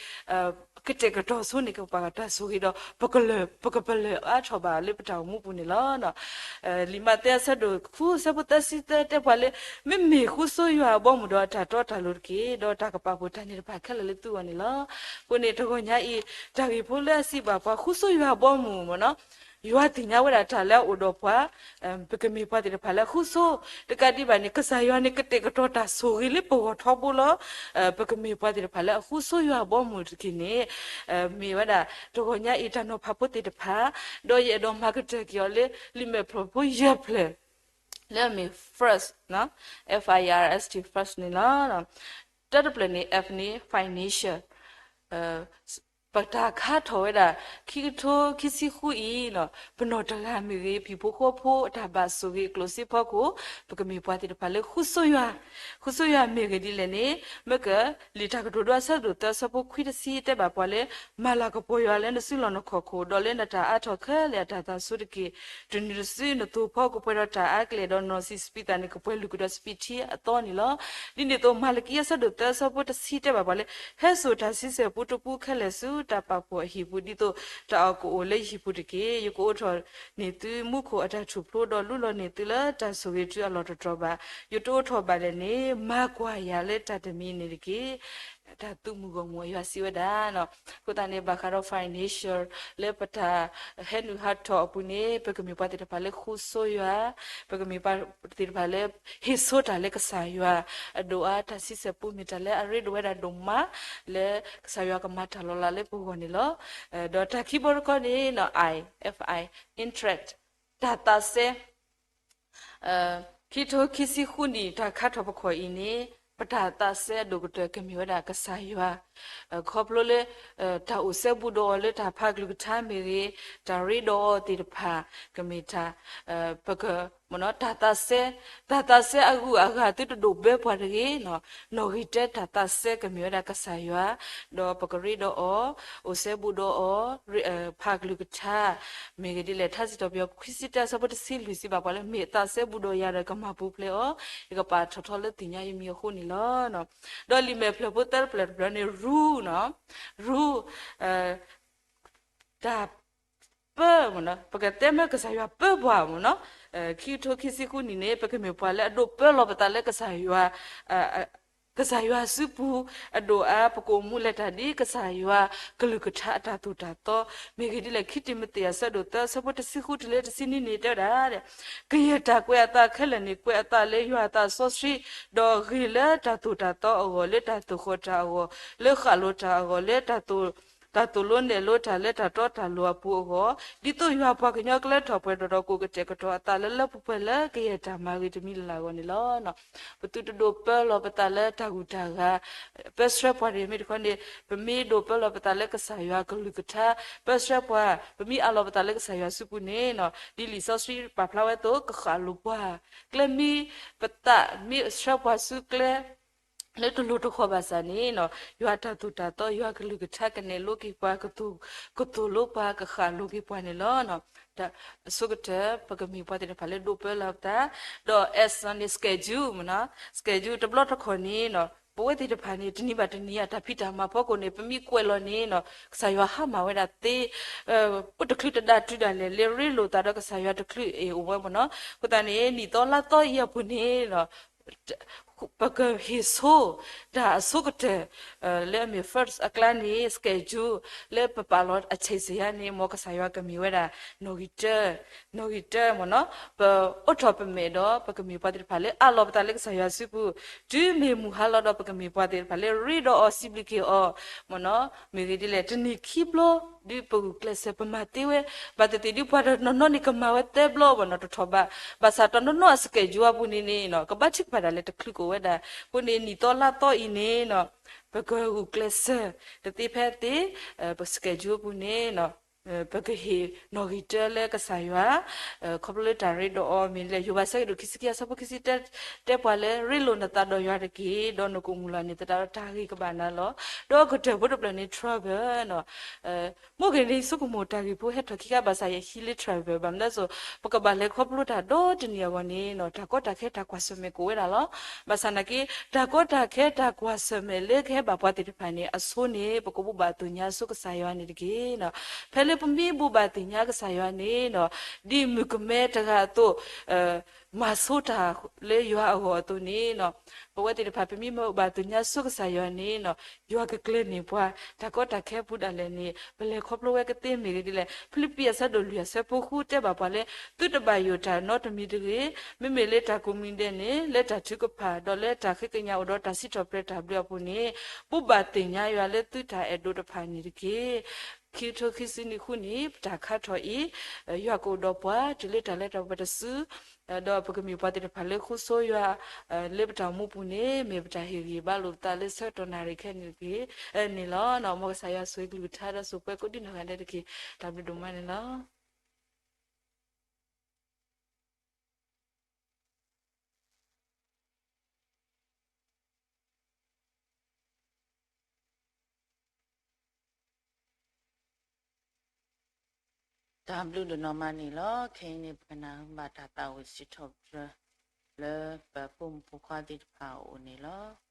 ်ဂ့ၤ ကတဲာ်ကတီၤဆိန့ၣ် ကပာ်တၢ်ဆိၣ်ဂ့ၤဒီး ပကပလၢၢ်အါထီၣ်ဘၣ်လၢပတၢ်အိၣ်မူပူၤန့ၣ်လီၤ. လံာ်မးသဲအဆၢဒိၣ်ဃုအဆၢဖိသၢဆံသၢတဲပှၤလၢ မ့မ့ၢ်ဃုဆိယွၤအဘီအမုၢ်ဒီးအတၢ်တီတၢ်လိၤတက့ၢ်, ဒီးတၢ်ကပာ်ဖှိၣ်တၢ်န့ၢ်တဖၣ်ခဲလၢာ်လၢသုဂီၢ်န့ၣ်လီၤ. အဃိန့ၣ် တဂီၤညါအံၤ တၢ်ဂ့ၢ်ဖိလၢအစံးဘၣ်ပှၤဃုဆိယွၤအဘီအမုၢ်မ့ၢ်နီၤ, ယွၤသ့ၣ်ညါဝဲဒၣ်တၢ်လၢအအိၣ်ဒီးပှၤ ပကမ့ၢ်ပှၤသ့ၣ်တဖၣ်လၢအဃုဆိ, တကးဒံးဘၣ်န့ၣ် ကစၢ်ယွၤန့ၣ် ကတဲာ်ကတီၤတၢ်ဆိၣ်ဂ့ၤလၢပဂီၢ်ထီဘိလီၤ. ပကမ့ၢ်ပှၤသ့ၣ်တဖၣ်လၢအဃုဆိယွၤအဘီအမုၢ်တက့ၢ်န့ၣ် မ့ၢ်ဝဲဒၣ် တဂီၤညါအံၤတၢ်နီၤဖးဖိသ့ၣ်တဖၣ်, ဒီးယအဲၣ်ဒိးမၤကတၢၢ်က့ၤအီၤလၢ လံာ်မဲာ်ဖျၢၣ်ဖိယဲၢ်ဖျၢၣ် လၢအမ့ၢ် first, F I R S T, first န့ၣ်လီၤ. တၢတဖျၢၣ်န့ၣ် F န့ၣ် financial, ပတၢ်ခါထီၣ်ဝဲဒၣ် ခံကထိခံဆံဃုအံၤ ပနီၢ်တဂၤမ့ၢ်ဂ့ၤ ဟံၣ်ဖိဃီဖိအတၢ်ဘၣ်ဆိၣ်ဂ့ၤအကျိၣ်စ့ဖီခိၣ် ပကမ့ၢ်ပှၤသ့ၣ်တဖၣ်လၢဃုဆိယွၤ, ဃုဆိယွၤမ့ၢ်ဂ့ၤဒ်လဲၣ်န့ၣ် မ့ၢ်က လံာ်တၢ်ကတိၤဒိအဆၢဒိၣ်သၢအဆၢဖိခွံတဆံတဲဘၣ်ပှၤလၢ မၤလၤကပီၤယွၤလၢနစုလီၢ်နခီၣ်ခိၣ် ဒီးလၢနတၢ်အါထီၣ်ခဲလၢာ်အတၢ်သးဆိတက့ၢ်. တနံၤတစုနသိၣ်ဖီကပှဲၤဒီးတၢ်အါကျဲ ဒီးနီၢ်ဆံးစပံးသၣ်န့ၣ် ကပှဲၤလုၢ်ကွံာ်ဒီးစပံးထံအသီန့ၣ်လီၤ. ဒ်န့ၣ်အသိး မၤလကံအဆၢဒိၣ်သၢအဆၢဖိတဆံတဲဘၣ်ပှၤလၢ ဟဲစိာ်တၢ်ဆံဆဲၣ်ပူတပူခဲလၢာ်ဆူတၢ်ပာ်ဖှိၣ်အဟံၣ်ပူၤ ဒ်သိးတၢ်အီၣ်ကအိၣ်လၢယဟံၣ်ပူၤတက့ၢ်. ယကအိးထီၣ်န့ၢ်သုမူခိၣ်အတၢ်ထူၣ်ဖျိ ဒီးလူလီၤန့ၢ်သုလၢတၢ်ဆိၣ်ဂ့ၤတုၤအလီၢ်တတီၤဘၣ်. ယတအိးထီၣ်ဘၣ်လဲၣ်န့ၣ် မၤကွၢ်ယၤလၢတၢ်တမံၤန့ၣ်တက့ၢ်. တၢ်သုးမုၢ်ဂီၢ်မုၢ်အယွၤစံးဝဲဒၣ် အဃိသတးန့ၣ် ဘၣ်ဃးဒီး financial လၢပတၢ်ဟဲနုာ်ဟးထီၣ်အပူၤန့ၣ် ပကမ့ၢ်ပှၤသ့ၣ်တဖၣ်လၢဃုဆိယွၤ, ပကမ့ၢ်ပှၤသ့ၣ်တဖၣ်လၢ ဟ့ၣ်ဆိတၢ်လၢကစၢ်ယွၤအဒိၣ်အါ, တၢ်ဆံဆဲၣ်ပူမ့ၢ်တၢ်လၢအရ့ဒိၣ်ဝဲဒၣ်ဒိၣ်မး လၢကစၢ်ယွၤကမၤတၢ်လီၤလးလၢပဂီၢ်န့ၣ်လီၤ. ဒီးတၢ်ခံဘီတခီန့ၣ် I, F I, interest, တၢ်သးစဲ ခံကထိခံဆံဃုနံၣ် တၢ်ခါထီၣ်ပခီၣ်အံၤန့ၣ် ပတၢ်သးစဲအဒိၣ်ကတၢၢ်ကမ့ၢ်ဝဲဒၣ်ကစၢ်ယွၤ, ခီဖျိလၢ တၢ်အိၣ်စဲဘူးဒီးအီၤလၢတၢ်ဖးကလုၢ်ကထါမ့ၢ်ဂ့ၤ, တၢ်ရ့ဒီးအီၤသ့ၣ်တဖၣ် ကမ့ၢ်တၢ် ပက တၢ်သးစဲ, တၢ်သးစဲအဂုၤအဂၤသုတဒိးဘၢပှၤတဂ့ၤ, နီၣ်ဂံၢ်တၢတၢ်သးစဲကမ့ၢ်ဝဲဒၣ်ကစၢ်ယွၤ, ဒီးပကရ့ဒီးအီၤ, အိၣ်စဲဘူးဒီးအီၤ, ဖးကလုၢ်ကထါ မ့ၢ်ဂ့ၤဒ်လဲၣ် ထါစံးထီၣ်ပတြၢၤခွံဆံတၢအဆၢဖိတဆံလွံၢ်စံးဘၣ်ပှၤလၢ မ့ၢ်သးစဲဘူးဒီးယၤဒီးကမၤပူၤဖျဲးအီၤ, ယကပာ်ထီၣ်ထီလၢသ့ၣ်ညါယမံၤအဃိန့ၣ်လီၤ. ဒီးလံာ်မဲာ်ဖျၢၣ်ဖိသၢတဖျၢၣ်တဖျၢၣ်န့ၣ် ရူ နီၣ်, ရူ တၢ်ပၢမ့ၢ်နီၣ်, ပကတဲမ့ၢ်ကစၢ်ယွၤပၢပှၤမ့ၢ်နီၣ်, ခံကထိခံဆံဃုနံၣ်န့ၣ် ပကမ့ၢ်ပှၤလၢအဒိးပၢလီၤပသးလၢကစၢ်ယွၤ ကစၢ်ယွၤစုပူၤအဒိၣ်အါ, ပကအိၣ်မူလဲၤတၢ်ဒ်ကစၢ်ယွၤကလုၢ်ကထါအတၢ်သိၣ်တၢ်သီ, မ့ၢ်ဂ့ၤဒ်လဲၣ် ခံတံၤမသ့းအဆၢဒိၣ်သၢအဆၢဖိတဆံဃုတုၤလၢတဆံနွံန့ၣ် တဲဝဲဒၣ် ကယဲၢ်တၢ်ကွဲးအသးခဲလၢာ်န့ၣ် ကွဲးအသးလၢယွၤအသးစီဆှံ, ဒီးဂ့ၤလၢတၢ်သိၣ်တၢ်သီအဂီၢ်, လၢတၢ်သိၣ်ဃီၣ်တၢ်အဂီၢ်, လၢဃၣ်လိၤတၢ်အဂီၢ်, လၢတၢ်သိၣ်လိနဲၣ်လိတၢ်လၢတၢ်တီတၢ်လိၤအပူၤအဂီၢ်, ဒ်သိးယွၤပှၤကညီကလၢထီၣ်ပှဲၤထီၣ်ဒီး ကအိၣ်ကတဲာ်ကတီၤအသးလၢလၢပှဲၤပှဲၤလၢကယဲၢ်တၢ်မၤဂ့ၤတမံၤလၢ်လၢ်အဂီၢ်န့ၣ်လီၤ. ပသုတဒိးပၢလီၤပသးလၢတၢ်ဂုၤတၢ်ဂၤ, ပၢဆှၢပှၤတဂ့ၤ, မ့ၢ်တခီန့ၣ် ပမ့ၢ်ဒိးပၢလီၤပသးလၢကစၢ်ယွၤကလုၢ်ကထါ, ပၢဆှၢပှၤ, ပမ့ၢ်အးလီၤပသးလၢကစၢ်ယွၤစုပူၤန့ၣ် ဒ်လံာ်စီဆှံပာ်ဖျါဝဲအသိး ကဃၣ်လိၤပှၤ, ကျဲမ့ၢ်ပသးမ့ၢ်ဆှၢပှၤဆူကျဲ လၢတလိၤတဃီၤဘၣ်ဆၣ်န့ၣ် ယွၤတၢ်သိၣ်တၢ်သီ ယွၤကလုၢ်ကထါကနဲၣ်လိက့ၤပှၤ, ကသိၣ်လိပှၤ ကဃၣ်လိၤက့ၤပှၤန့ၣ်လီၤ. အဆိကတၢၢ် ပကမ့ၢ်ပှၤသ့ၣ်တဖၣ်လၢဒိးပၢလီၤပသး, ဒီး S န့ၣ် schedule မ့ၢ်နီၣ်, schedule တဘျီတခီၣ်န့ၣ် ပဝဲသ့ၣ်တဖၣ်န့ၣ် တနံၤဘၣ်တနံၤအတၢ်ဖံးတၢ်မၤဖီခိၣ်န့ၣ် ပမ့ၢ်ကွဲးလီၤန့ၣ် ကစၢ်ယွၤဟါမၢ်ဝဲဒၣ်သ့, အိၣ်တချုးတဒါတုၤဒၣ်လဲာ် လဲၤရ့လိာ်သးဒီးကစၢ်ယွၤတချုးအံၤအိၣ်ဝဲမ့ၢ်နီၣ်, အဃိသတးန့ၣ် နံၣ်သီလါသီအံၤအပူၤန့ၣ် ပကဟ့ၣ်ဆိ တၢ်အဆိကတၢၢ် လၢအမ့ၢ် first အကျါန့ၣ် schedule လၢပပာ်လီၤအဆံးစယါန့ၣ် မ်ကစၢ်ယွၤကမ့ၢ်ဝဲဒၣ် နီၣ်ဂံၢ်တၢ, နီၣ်ဂံၢ်တၢမ့ၢ်နီၣ်, ပအိးထီၣ်ပမဲာ်ဒီး ပကမ့ၢ်ပှၤသ့ၣ်တဖၣ်လၢအးလီၤပသးလၢကစၢ်ယွၤစုပူၤ, တုၤမ့ၢ်မုၢ်ဟါလီၤဒီး ပကမ့ၢ်ပှၤသ့ၣ်တဖၣ်လၢရ့ဒီးအီၤ စံးဘျုးက့ၤအီၤ မ့ၢ်နီၣ်, မ့ၢ်ဂ့ၤဒ်လဲၣ် တနံၣ်ခံဘျီ ဒ်ပဂုာ်ကျဲးစၢးပမၤသ့ဝဲ, ဘၣ်သ့ၣ်သ့ၣ်ဒ်ပှၤတနီၤနီၤန့ၣ် ကမၤဝဲသၢဘျီဘၣ်နီၣ် တထီၣ်ဘး, ဘၣ်ဆၣ်တနီၤနီၤအ schedule အပူၤန့ၣ်န့ၣ် ကဘၣ်ထုကဖၣ်ဒၣ်လဲာ်တချုး ပကအိၣ်ဝဲဒၣ်အဃိန့ၣ် နံၣ်သီလါသီအံၤန့ၣ်နီၤ ပကဂုာ်ကျဲးစၢးတသ့ဖဲသ့, ပ schedule အပူၤန့ၣ် ပကဟ့ၣ်နီၣ်ဂံၢ်တၢလၢကစၢ်ယွၤ ခီဖျိလၢတၢ်ရ့ဒီးအီၤမ့ၢ်လဲၣ်. ယိၤဘးဆၢကဒိၣ်ခံဆံခံအဆၢဖိခံဆံတၢ တဲပှၤလၢ ရ့လိာ်နသးဒီးယွၤတက့ၢ်, ဒီးနကအိၣ်မုာ်လီၤန့ၣ် သတးဒီးတၢ်ဂ့ၤကဘၣ်နၤလီၤ. ဒီးကတၢၢ်ဖိတဖျၢၣ်န့ၣ် travel နီၤ မ့ၢ်ဂ့ၤန့ၣ် ဆိကမိၣ်တၢ်ဂ့ၢ်ဖိဟဲထီၣ်ခံခါ ဘၣ်ဆၣ်ယဟံးလၢ travel ဘၣ်မနုၤလဲၣ်စိၤ ပကဘၣ်လဲၤခီဖျိတၢ်ဒီတနံၣ်အဂီၢ်န့ၣ်နီၤ တၢ်ကီတၢ်ခဲတၢ်ကွၢ်ဆၢၣ်မဲာ်ကအိၣ်ဝဲဒၣ်လီၤ. ဘၣ်ဆၣ်နာ်က့ တၢ်ကီတၢ်ခဲတၢ်ကွၢ်ဆၢၣ်မဲာ်လၢကဟဲဘၣ်ပှၤသ့ၣ်တဖၣ်န့ၣ် အဆိန့ၣ် ပကဘိးဘၣ်သ့ၣ်ညါဆိကစၢ်ယွၤန့ၣ်တက့ၢ်နီၤ. ဖဲလၢပမ့ၢ်ဘိးဘၣ်သ့ၣ်ညါကစၢ်ယွၤန့ၣ်နီၤ ဒ်မုၣ်ကမဲတဂၤအသိး မၤဆိတၢ်လၢယွၤအဂီၢ်အသိးန့ၣ်နီၤ ပဝဲသ့ၣ်တဖၣ် ပမ့ၢ်ဘိးဘၣ်သ့ၣ်ညါဆိကစၢ်ယွၤန့ၣ်နီၤ ယွၤကကျဲၤန့ၢ်ပှၤ တၢ်ကီတၢ်ခဲပူၤဒၣ်လဲာ်န့ၣ် ပလဲၤခီဖျိဝဲကသ့မ့ၢ်ဂ့ၤဒ်လဲၣ်. ဖံလံးပံၤအဆၢဒိၣ်လွံၢ်အဆၢဖိဃုတဲဘၣ်ပှၤလၢ သုတဘၣ်ယိၣ်တၢ်နီတမံၤတဂ့ၤ, မ့မ့ၢ်လၢတၢ်ကိးမံၤဒဲးန့ၣ် လၢတၢ်ထုကဖၣ် ဒီးလၢတၢ်ဃ့ကညးအိၣ်ဒီးတၢ်စံးထီၣ်ပတြၢၤတၢ်ဘျုးအပူၤန့ၣ် ဘိးဘၣ်သ့ၣ်ညါယွၤလၢသုတၢ်အဲၣ်ဒိးတဖၣ်န့ၣ်တက့ၢ်. ခံကထိခံဆံနွံဃုနံၣ် ပတၢ်ခါထီၣ်အံၤ ယွၤကအိၣ်ဒီးပှၤ တုၤလၢတၢ်လၢတၢ်ပှဲၤတစု ဒီးပကမ့ၢ်ပှၤသ့ၣ်တဖၣ်လၢဃုဆိယွၤ လၢပတၢ်အိၣ်မူပူၤန့ၣ် မ့ၢ်ပတၢ်ဟ့ၣ်ဂံၢ်ဘါလိာ်ပသးလၢဆၢကတီၢ်နၣ်ရံၣ်ခဲအံၤန့ၣ်တက့ၢ် န့ၣ်လီၤ. မ်ကစၢ်ယွၤဆိၣ်ဂ့ၤကလုၢ်ကထါဒီးဆိၣ်ပှဲၤကိးဒံနီၢ်ဂၤဒဲးတက့ၢ်. တၢ်ဘျုးဒိၣ်မးန့ၣ်လီၤ. တၢ်ဘျုးဒိၣ်နီၢ်မးန့ၣ်လီၤ. ခဲအံၤန့ၣ် ပကနၢ်ဟူဘၣ်တၢ်သးဝံၣ်စံးထီၣ်ပတြၢၤ လၢပဖိမုၣ်ဖိခွါသ့ၣ်တဖၣ်အအိၣ်န့ၣ်လီၤ.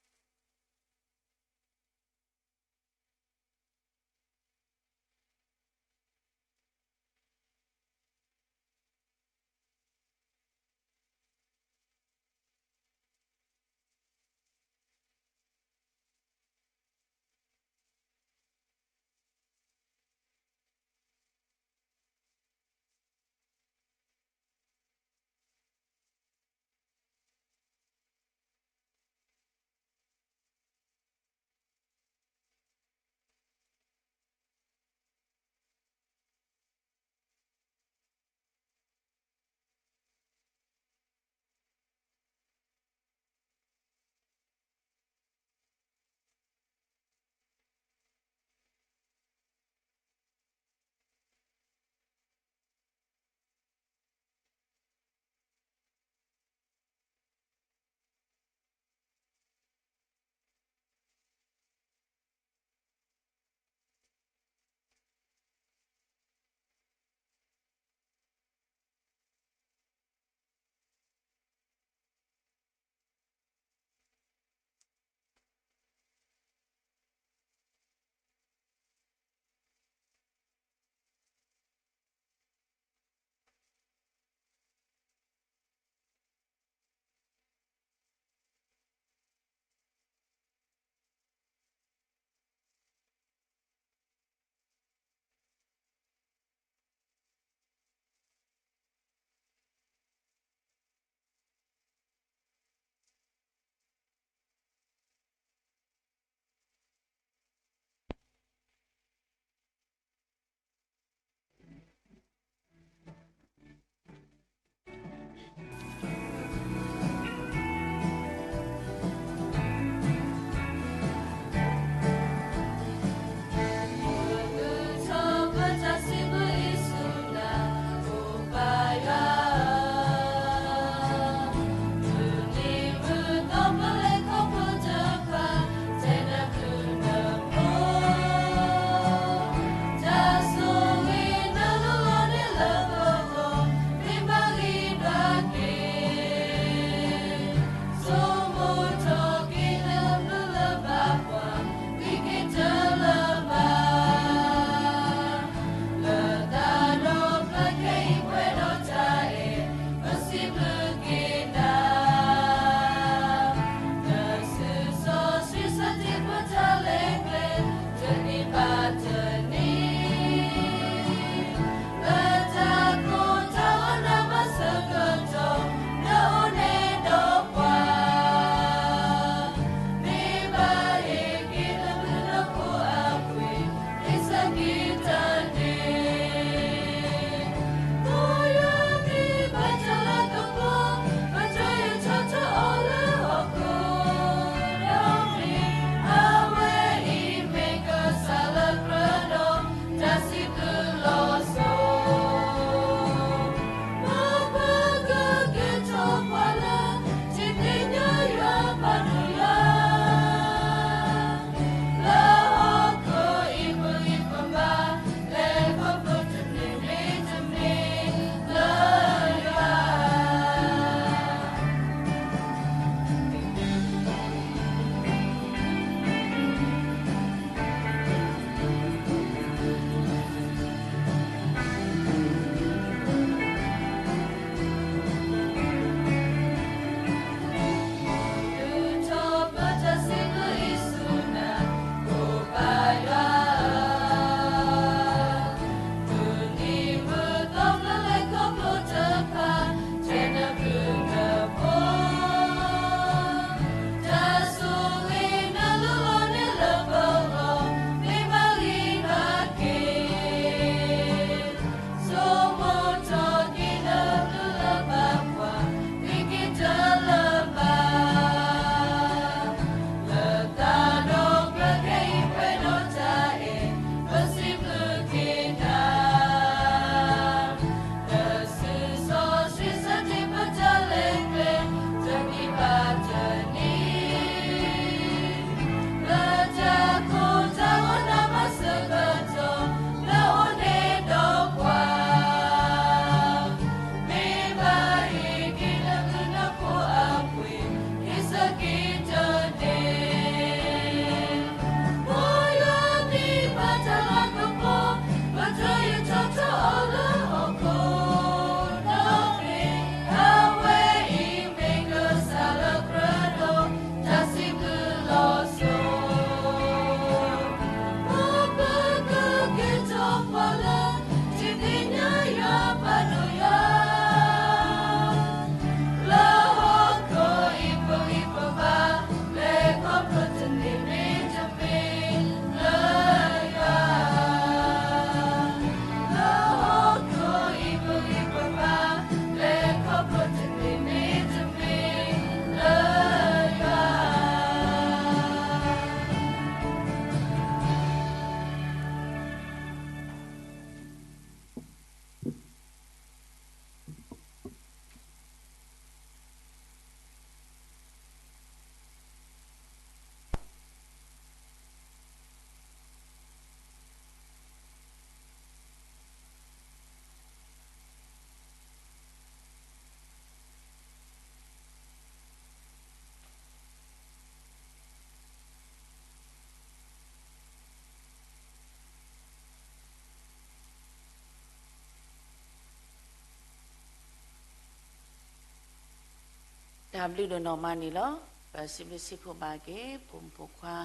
တၢ်ဘျုးဒိၣ်နီၢ်မးန့ၣ်လီၤ. ပစံးဘျုးစံးဖှိၣ်ဘၣ်က့ၤ ပိာ်မုၣ်ပိာ်ခွါ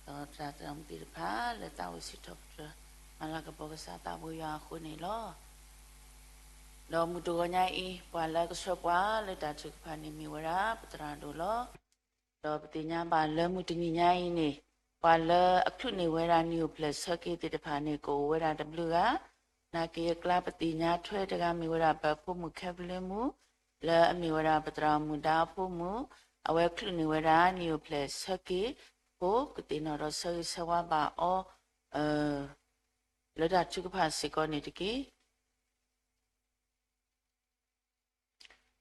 ဒီးတၢ်သရၣ်မုၣ်သ့ၣ်တဖၣ် လၢသးဝံၣ်စံးထီၣ်ပတြၢၤ မၤလၤကပီၤကစၢ်သးဘိယွၤအဃိန့ၣ်လီၤ. ဒီးမုၢ်တဂီၤညါအံၤ ပှၤလၢကဆှၢပှၤလၢတၢ်ထုကဖၣ်န့ၣ်မ့ၢ်ဝဲဒၣ် ပသရၣ်ဒိၣ်လီၤ. ဒီးပသ့ၣ်ညါဘၣ်လၢမုၢ်တနံၤညါအံၤန့ၣ် ပှၤလၢအချုးန့ၢ်ဝဲဒၣ်နံၣ်အိၣ်ဖျဲၣ်ဆၢက့ၤသ့ၣ်တဖၣ်န့ၣ် ကအိၣ်ဝဲဒၣ်တဘျုးဂၤ, နာ်က့အကျါပသ့ၣ်ညါထွဲတဂၤမ့ၢ်ဝဲဒၣ် ပဖိမုၣ်ခဲဘျုးမုၣ် လၢအမ့ၢ်ဝဲဒၣ်ပသရၣ်မုၣ်ဒါအဖိမုၣ်, အဝဲချုးန့ၢ်ဝဲဒၣ်နံၣ်အိၣ်ဖျဲၣ်ဆၢက့ၤအဃိ ကသ့ၣ်နီၣ်ဒီးဆၢဂ့ၤဆၢဝါဘၣ်အီၤ လၢတၢ်ထုကဖၣ်စ့ၢ်ကီးန့ၣ်တက့ၢ်.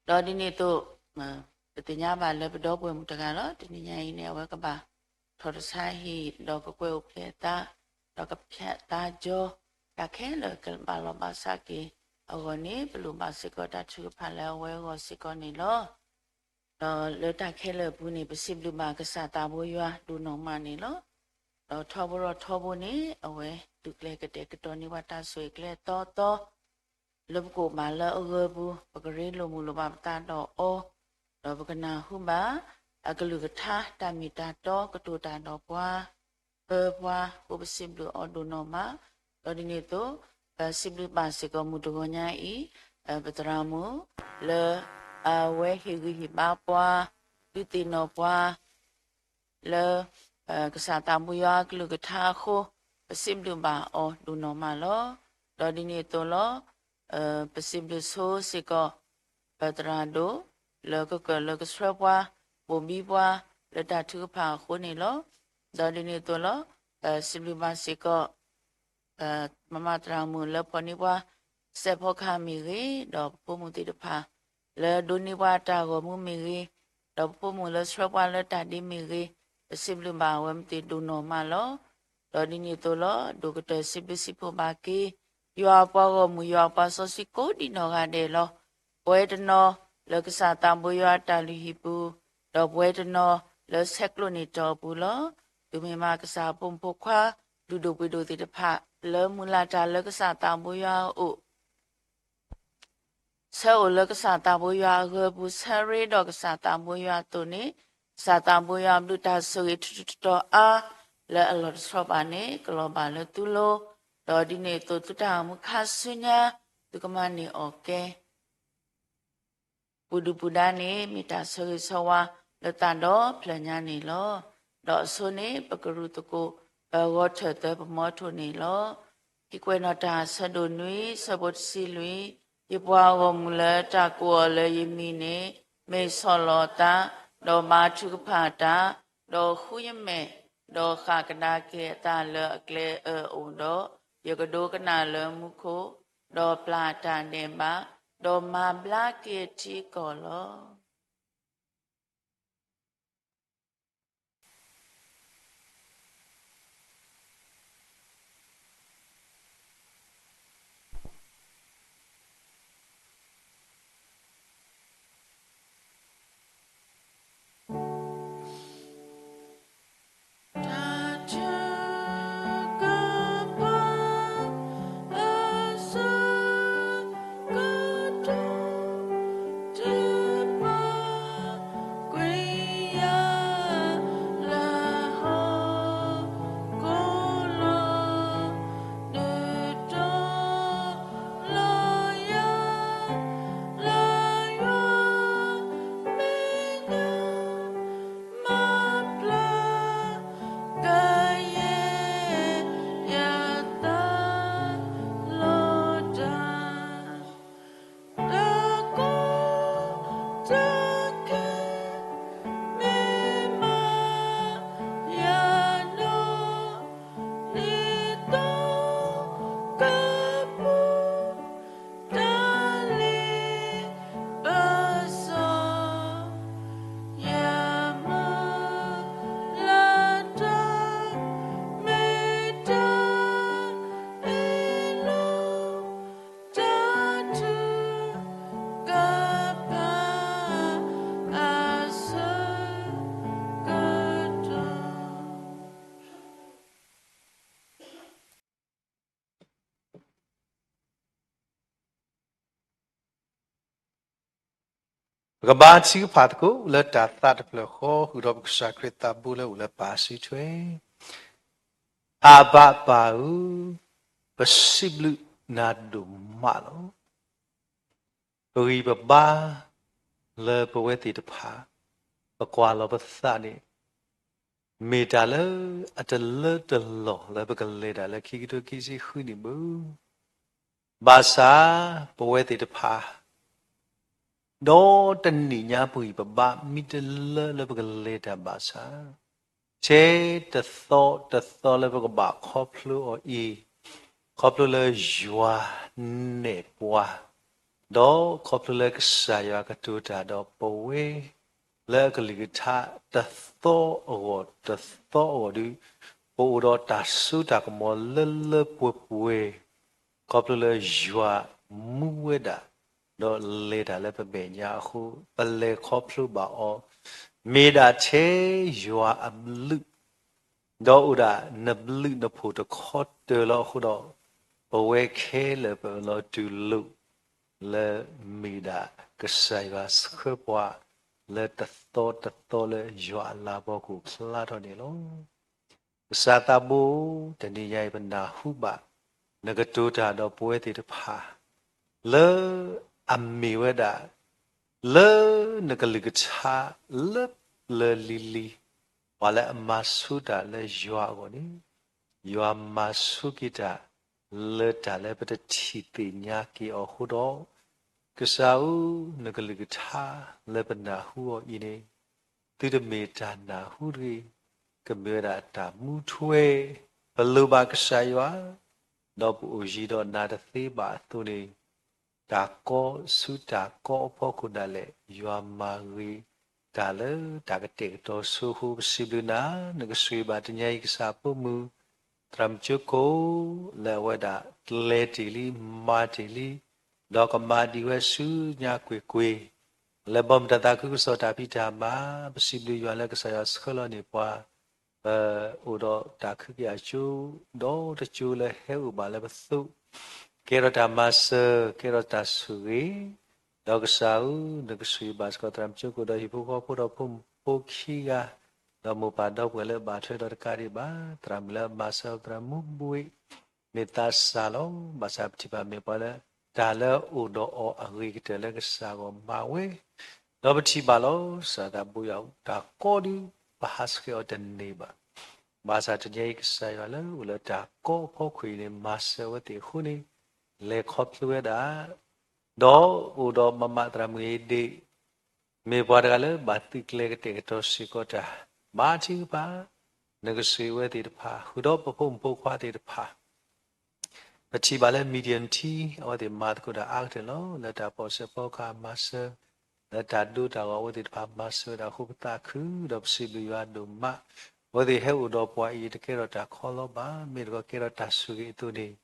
ဒီးဒ်န့ၣ်အသိး ပသ့ၣ်ညါဘၣ်လၢပဒီပုၢ်ဝဲၢ်မုၣ်တဂၤလီၤ. တနံၤညါအံၤန့ၣ် အဝဲကဘၣ်ထီၣ်တဆါဟံၣ် ဒီးကကွဲးအိၣ်ဖျဲၣ်အသး ဒီးကဖျဲးသးကၠီ တၢ်ခဲလၢာ်ကဘၣ်လီၤဘၣ်စးက့ၤအဂီၢ်န့ၣ် ပလိၣ်ဘၣ်စ့ၢ်ကီးတၢ်ထုကဖၣ်လၢအဝဲအဂီၢ်စ့ၢ်ကီးန့ၣ်လီၤ. ဒီးလၢတၢ်ခဲလၢာ်အပူၤန့ၣ် ပစံးဘျုးဘၣ်ကစၢ်သးဘိယွၤဒိၣ်နီၢ်မးန့ၣ်လီၤ. ဒီးထီဘိဒီးထီဘိန့ၣ် အဝဲဒုးကျဲကတဲာ်ကတီၤန့ၢ်ဘၣ်တၢ်ဆိၣ်ဂ့ၤကျဲသီသီ လၢပကအိၣ်ဘၣ်လၢအဂၢၢ်ပူၤ ပကရ့လိာ်မုာ်လိာ်ဘၣ်ပသးဒီးအီၤ, ဒီးပကနၢ်ဟူဘၣ် အကလုၢ်ကထါတၢ်မ့ၢ်တၢ်တီ ကတိၤတၢ်ဒီးပှၤ ပၢပှၤ ပစံးဘျုးအီၤဒိၣ်နီၢ်မး, ဒီးဒ်န့ၣ်အသိး ပစံးဘျုးဘၣ်စ့ၢ်ကီးမုၢ်တဂီၤညါအံၤ ပသရၣ်မုၣ် လၢအဝဲဟ့ၣ်ဂံၢ်ဟ့ၣ်ဘါပှၤ ဒုးသ့ၣ်နီၣ်ပှၤ လၢ ကစၢ်သးဘိယွၤအကလုၢ်ကထါအဃိ ပစံးဘျုးဘၣ်အီၤဒိၣ်နီၢ်မးလီၤ. ဒီးဒ်န့ၣ်အသိးလီၤ ပစံးဘျုးဆိစ့ၢ်ကီး ပသရၣ်ဒိၣ် လၢကကၢၢ်လၢကဆှၢပှၤ ဘိၣ်ဘံပှၤ လၢတၢ်ထုကဖၣ်အဃိန့ၣ်လီၤ. ဒီးဒ်န့ၣ်အသိးလီၤ ပစံးဘျုးဘၣ်စ့ၢ်ကီး မမသရၣ်မုၣ်လၢဖီၣ်န့ၢ်ပှၤ စဲးဖီကဟၣ်မ့ၢ်ဂ့ၤ, ဒီးပဖိမုၣ်သ့ၣ်တဖၣ် လၢဒိးန့ၢ်ပှၤတၢ်ဂီၤမူမ့ၢ်ဂ့ၤ, ဒီးပဖိမုၣ်လၢဆှၢပှၤလၢတၢ်ဒ့မ့ၢ်ဂ့ၤ, ပစံးဘျုးဘၣ်အဝဲမ့ၢ်သ့ၣ်ဒိၣ်နီၢ်မးလီၤ. ဒီးဒ်န့ၣ်အသိးလီၤ ဒိၣ်ကတၢၢ်စံးဘျုးစံးဖှိၣ်ဘၣ်က့ၤ ယွၤအပှၤဂီၢ်မုၢ် ယွၤအပှၤစီဆှံကိးဒံနီၢ်ဂၤဒဲးလီၤ. ပဝဲတနီၤလၢကစၢ်သးဘိယွၤအတၢ်လုၢ်ဟံၣ်ပူၤ, ဒီးပဝဲတနီၤလၢဆဲးကျိးန့ၢ်တီၢ်အပူၤလီၤ. တုၤမ့ၢ်မးကစၢ်အဖိမုၣ်ဖိခွါ လုၢ်ဒိၣ်ပှ့ၤဒိၣ်သ့ၣ်တဖၣ် လၢမုၢ်လၢ်တၢ်လၢကစၢ်သးဘိယွၤအအိၣ် ဆၢအိၣ်လၢကစၢ်သးဘိယွၤအဂၢၢ်ပူၤ ဆၢရ့ဒီးကစၢ်သးဘိယွၤအသိးန့ၣ်, ကစၢ်သးဘိယွၤအဘျုးတၢ်ဆိၣ်ဂ့ၤထူးထူးတီၤတီၤအါ လၢအလီၤတဆီဘၣ်န့ၣ် ကလီၤဘၣ်လၢသုလိၤ, ဒီးဒ်န့ၣ်အသိး သုတၢ်အိၣ်မူခါဆူညါ သုကမၤန့ၢ်အီၣ်ကဲ ပူၤဒုၣ်ပူၤဒါန့ၣ် မ့ၢ်တၢ်ဆၢဂ့ၤဆၢဝါလၢသးဒီဖျၢၣ်ညါန့ၣ်လီၤ. ဒီးအဆိန့ၣ် ပကရူၢ်သကိး ပဂီၤထၢၣ်သၢပမီထိၣ်န့ၣ်လီၤ. ဟံၣ်ကွဲးနီၣ်တၢ်ဆၢဒိၣ်နွံ ဆၢဖိတဆံလွံၢ်, ယပှၤဂီၢ်မုၢ်လၢတၢ်ကိးအီၤလၢယမံၤန့ၣ် မ့ၢ်ဆီၣ်လီၤအသး, ဒီးမၤထုကဖၣ်တၢ်, ဒီးဃုယမဲာ်, ဒီးဃၣ်ကဒါက့ၤအသးလၢအကျဲအၢအအိၣ်ဒီး, ယကဒိကနၣ်လၢမူခိၣ်, ဒီးပျၢ်တၢ်ဒဲးဘး, ဒီးမၤဘျါက့ၤအထံအကီၢ်လီၤ. ပကဘါထုကဖၣ်သကိးလၢတၢ်သးတဖျၢၣ်ဃီ ဃုာ်ဒီးပကစၢ်ခရံာ်သးဘိလၢအိၣ်လၢပၢ်စုထွဲ, အဘၣ်ပၢ်ဧၢ, ပစံးဘျုးနၤဒိၣ်မးလီၤ. ပဂံၢ်ပဘါလၢပဝဲသ့ၣ်တဖၣ် ပကွၢ်လီၤပသးန့ၣ် မ့ၢ်တၢ်လၢအတလၢတလီၢ်လၢပကလဲၤတၢ်လၢခံကထိခံဆံဃုနံၣ်ဘၣ်. ဘၣ်ဆၣ်ပဝဲသ့ၣ်တဖၣ် ဒီတနံၣ်ညါပဂံၢ်ပဘါမ့ၢ်တလၢလၢပကလဲၤတၢ်ဘၣ်ဆၣ်, ထဲတသီတသီလၢပကဘၣ်ခီဖျိအီၤအံၤ, ခီဖျိလၢယွၤနဲၣ်ပှၤ, ဒီးခီဖျိလၢကစၢ်ယွၤကတိၤတၢ်ဒီးပဝဲ လၢအကလုၢ်ကထါတသီအဂီၢ်တသီအဂီၢ်ဒီး, ပအိၣ်ဒီးတၢ်စိတၢ်ကမီၤလၢလၢပှဲၤပှဲၤ, ခီဖျိလၢယွၤမူဝဲဒၣ်, ဒီးလဲၤတၢ်လၢပမဲာ်ညါအဃိ ပလဲၤခီဖျိဘၣ်အီၤ, မ့ၢ်ဒၣ်ထဲယွၤအဘျုး ဒီးအိၣ်ဒၣ်နဘျုးနဖှိၣ်တခီတၢၤလီၤအဃိဒီး, ပဝဲခဲလၢာ်ပအၢၣ်လီၤတူၢ်လိာ် လၢမ့ၢ်ဒၣ်ကစၢ်ယွၤဆှၢပှၤ လၢတသီတသီလၢယွၤအလၤကပီၤကအိၣ်ဖျါထီၣ်န့ၣ်လီၤ. ကစၢ်သးဘိ, တနံၤညါအံၤပနၢ်ဟူဘၣ် နကတိၤတၢ်ဒီးပဝဲသ့ၣ်တဖၣ် လၢအမ့ၢ်ဝဲဒၣ် လၢနကလုၢ်ကထါလၢပျၢၤလံၤလံၤ, ပှၤလၢအမၤဆူၣ်တၢ်လၢယွၤအဂီၢ်န့ၣ်, ယွၤမၤဆူၣ်က့ၤတၢ် လၢတၢ်လၢပတထံၣ်သ့ၣ်ညါက့ၤအီၤအဃိဒီး, ကစၢ်ဧၢ, နကလုၢ်ကထါလၢပနၢ်ဟူအီၤအံၤန့ၣ်, သုတမ့ၢ်တၢ်နၢ်ဟူတဂ့ၤ, ကမ့ၢ်ဝဲဒၣ်တၢ်မူထွဲ, ပလိၣ်ဘၣ်ကစၢ်ယွၤ, ဒီးပအိၣ်ယံၤဒီးနၤတသ့ဘၣ်အသိးန့ၣ်, တၢ်ကီဆူတၢ်ကီအဖီခိၣ်ဒၣ်လဲာ် ယွၤမၤဂ့ၤတၢ်လၢတၢ်ကတဲာ်ကတီၤဆိအဃိ ပစံးဘျုးနၤ, နကဆိၣ်ဂ့ၤဘၣ်တနံၤအံၤကစၢ်အဖိမုၣ် သရၣ်မုၣ်ကၠိခိၣ် လၢအဝဲဒၣ်ကျဲၤတ့ၢ်လံ မၤတ့ၢ်လံ, ဒီးကမၤဒံးဝဲဆူညါကွ့ၢ်ကွ့ၢ်, လၢဘီမုၢ်တၢ်သးခုကစီၣ်တၢ်ဖံးတၢ်မၤ, ပစံးဘျုးယွၤလၢကစၢ်ယွၤဆှၢလီၤန့ၢ်ပှၤ ပအိၣ်ဒီးတၢ်ခုက့ၤအကၠိ ဒီးတကၠိလၢဟဲအိၣ်ဘၣ်လၢပသိး, ကဲထီၣ်တၢ်မၤစၢၤ ကဲထီၣ်တၢ်ဆိၣ်ဂ့ၤ, ဒီးကစၢ်ဧၢ, နကဆိၣ်ဂ့ၤဘၣ်စ့ၢ်ကီးသရၣ်မုၣ်ကၠိခိၣ်ဒီးဟံၣ်ဖိဃီဖိဒီးဖိမုၣ်ဖိခံဂၤ, ဒီးမိၢ်ပၢ်ဒီပုၢ်ဝဲၢ်လၢအဘၣ်ထွဲဒီးတကးဒံးဘၣ်, သရၣ်မုၣ်လၢအမၤစၢၤသရၣ်မုၣ်ဘှံး မ့ၢ်သးစၢ်လီၤ. ဘၣ်ဆၣ်ပထံၣ်ဘၣ်မ့ၢ်ပှၤလၢ တၢ်လၢအအိၣ်ဒီးအီၤအဂ့ၤကတၢၢ်လၢကစၢ်ဂီၢ်မၤဝဲ, ဒီးပထံၣ်ဘၣ်လီၤ. ကစၢ်သးဘိယွၤ တၢ်ကီဒု ပဟးဆှဲးအီၤတန့ၢ်ဘၣ်. ဘၣ်ဆၣ်တနံၤအံၤကစၢ်ယွၤလၢအိၣ်လၢတၢ်ကီအဖီခိၣ်အံၤန့ၣ် မၤစၢၤဝဲသ့ၣ်အဃိန့ၣ်, လဲၤခီဖျိဝဲဒၣ် ဒီးအိၣ်ဒီးမမသရၣ်မုၣ်အံၤဒ့ၣ် မ့ၢ်ပှၤတဂၤလၢဘၣ်သုးကျဲၤကတဲာ်ကတီၤစ့ၢ်ကီးတၢ်, ဘါထုကဖၣ်, နကဆိၣ်ဂ့ၤဝဲသ့ၣ်တဖၣ် ဃုာ်ဒီးပဖိမုၣ်ဖိခွါသ့ၣ်တဖၣ် ပထံၣ်ဘၣ်လၢ medium team အဝဲသ့ၣ်မၤသကိးတၢ်အါကတၢၢ်လီၤ. လၢတၢ်ပီၣ်စဲးဖီကဟၣ်မၤစၢၤ, လၢတၢ်ဒိတၢ်ဂီၤအဝဲသ့ၣ်တဖၣ်မၤစၢၤဝဲဒၣ်အဃိပသးခု, ဒီးပစံးဘျုးယွၤဒိၣ်မး, အဝဲသ့ၣ်ဟဲအိၣ်ဒီးပှၤအံၤတကဲထီၣ်တၢ်ခီလီၤဘၣ်, မ့ၢ်တကီကဲထီၣ်တၢ်ဆိၣ်ဂ့ၤအသိးန့ၣ်,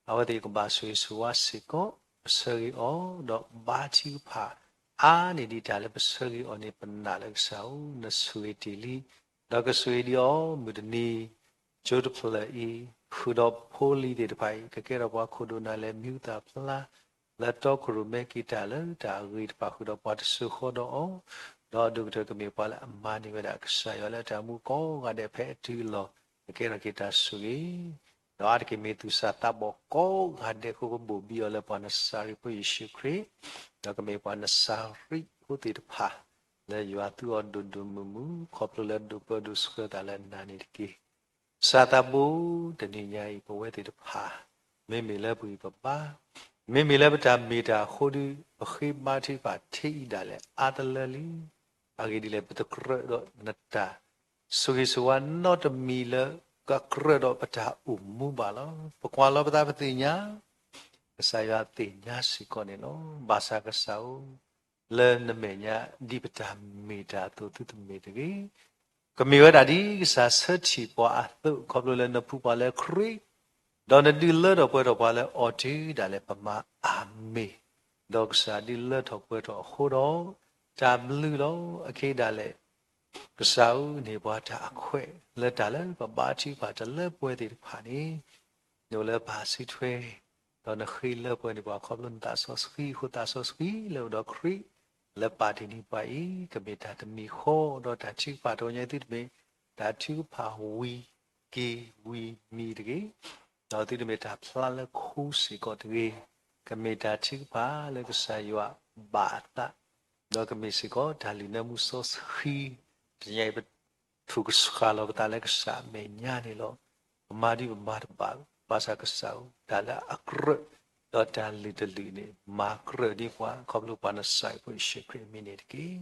အဝဲသ့ၣ်ကဘၣ်ဆိၣ်ဂ့ၤဆိၣ်ဝါစ့ၢ်ကီး, ပဆၢဂ့ၤအီၤ, ဒီးဘါထုကဖၣ် အါန့ၢ်ဒံးတၢ်လၢပဆၢဂ့ၤအီၤန့ၣ် ပနာ်လၢကစၢ်ဧၢ, နဆိၣ်ဂ့ၤတ့ၢ်လံ, ဒီးကဆိၣ်ဂ့ၤဒံးအီၤ မုၢ်တနံၤ ကၠိတဖျၢၣ်အံၤ, ဃုာ်ဒီးဖိလံၤသ့ၣ်တဖၣ်အံၤ ကကဲထီၣ်ပှၤခိၣ်ဒိၣ်နၢ်လဲၢ်မံၤဟူသၣ်ဖျါ, လၢတီခိၣ်ရိၣ်မဲက့ၤတၢ်လၢတၢ်အဂ့ၤတဖၣ်ဃုာ်ဒီးပှၤတစိၤဃီဒီးအီၤ, ဒီးအဒိၣ်ကတၢၢ်ကမ့ၢ်ပှၤလၢအမၤန့ၢ်ဝဲဒၣ်ကစၢ်ယွၤလၢအတၢ်မူကိးဂၤဒဲးဖဲအတုအလီၢ်, ကကဲထီၣ်က့ၤတၢ်ဆိၣ်ဂ့ၤ, ဒီးအါတက့ၢ်မ့ၢ်သူၣ်စၢ်သးဘီၣ်ကိးဂၤဒဲးအဃိ ကဘိၣ်ဘံအီၤလၢပှၤနစၤရံဖိယ့ၣ်ၡူးခရံာ်, ဒီးကမ့ၢ်ပှၤနစၤရံဖိသ့ၣ်တဖၣ် လၢယွၤသူအီၤဒိၣ်ဒိၣ်မုၢ်မုၢ် ခီဖျိလၢဒိးပၢဒိးဆှၢသးလၢနၤန့ၣ်တက့ၢ်. ကစၢ်သးဘိ တနံၤညါအံၤ ပဝဲသ့ၣ်တဖၣ် မ့မ့ၢ်လၢပဂံၢ်ပဘါ, မ့မ့ၢ်လၢပတၢ်မ့ၢ်တၢ်အဃိဒီး ပဃ့ဘါထုကဖၣ်ထဲအံၤဒၣ်လဲာ်အါတလၢလံ. အဂ့ၢ်ဒ်လဲၣ် ပတကြၢးဒီးနတၢ်ဆိၣ်ဂ့ၤဆိၣ်ဝါနီတမံၤလၢ ကကြၢးဒီးပတၢ်အိၣ်မူဘၣ်လီၤ. ပကွၢ်လီၤပသးပသ့ၣ်ညါ ကစၢ်ယွၤသ့ၣ်ညါစ့ၢ်ကီးန့ၣ်လီၤ. ဘၣ်ဆၣ်ကစၢ်ဧၢ, လၢနမဲာ်ညါဒ်ပတၢ်မ့ၢ်တၢ်အသိးသုတမ့ၢ်တဂ့ၤ. ကမ့ၢ်ဝဲဒၣ်ဒ်ကစၢ်ဆၢထံၣ်ပှၤအသိး ခီဖျိလၢနဖှူပှၤလၢခရံာ်, ဒီးနဒုးလၢထီၣ်ပှဲၤထီၣ်ပှၤလၢအီၤတုၤဒၣ်လဲာ်ပမၤအၤမ့ၣ်, ဒီးကစၢ်ဒုးလၢထီၣ်ပှဲၤထီၣ်အဃိဒီး တၢ်ဘျုးလီၤ. အခဲဒၣ်လဲာ် ကစၢ်ဧၢန့ၢ်ပှၤတၢ်အခွဲး လၢတၢ်လၢပဘါထုကဖၣ်တလၢပှဲၤသ့ၣ်တဖၣ်န့ၣ် နအိၣ်လၢပၢ်စုထွဲ, ဒီးနဃ့လၢပှဲၤန့ၢ်ပှၤခီဖျိနသးစီဆှံအဃိ သးစီဆှံလၢအိၣ်ဒီးခရံာ်, လၢပာ်တ့ၢ်န့ၢ်ပှၤအံၤ ကမ့ၢ်တၢ်တမံၤဃီ ဒီးတၢ်ထုကဖၣ်တဂီၤညါ သုတမ့ၢ်တၢ်ထုကဖၣ်ဝံၤက့ၤဝံၤမံၤတဂ့ၤ, ဒီးသုတမ့ၢ်တၢ်ဖျါလၢခိစ့ၢ်ကီးတဂ့ၤ, ကမ့ၢ်တၢ်ထုကဖၣ်လၢကစၢ်ယွၤဘၣ်အသး, ဒီးကမ့ၢ်စ့ၢ်ကီးတၢ်လုၢ်နၢမူစီဆှံ, တနံၤအံၤ ပထုးကဆှီလီၤပသးလၢကစၢ်အမဲာ်ညါန့ၣ်လီၤ. ပမၤဒ်ပမၤတဘၣ်, ဘၣ်ဆၣ်ကစၢ်ဧၢ, တၢ်လၢအကြၢး, ဒီးတၢ်လုၢ်တလုၢ်န့ၣ် မၤကြၢးဒံးပှၤ ခီဖျိပှၤနစၢ်ဖိယ့ၣ်ၡူးခရံာ်အမံၤန့ၣ်တက့ၢ်.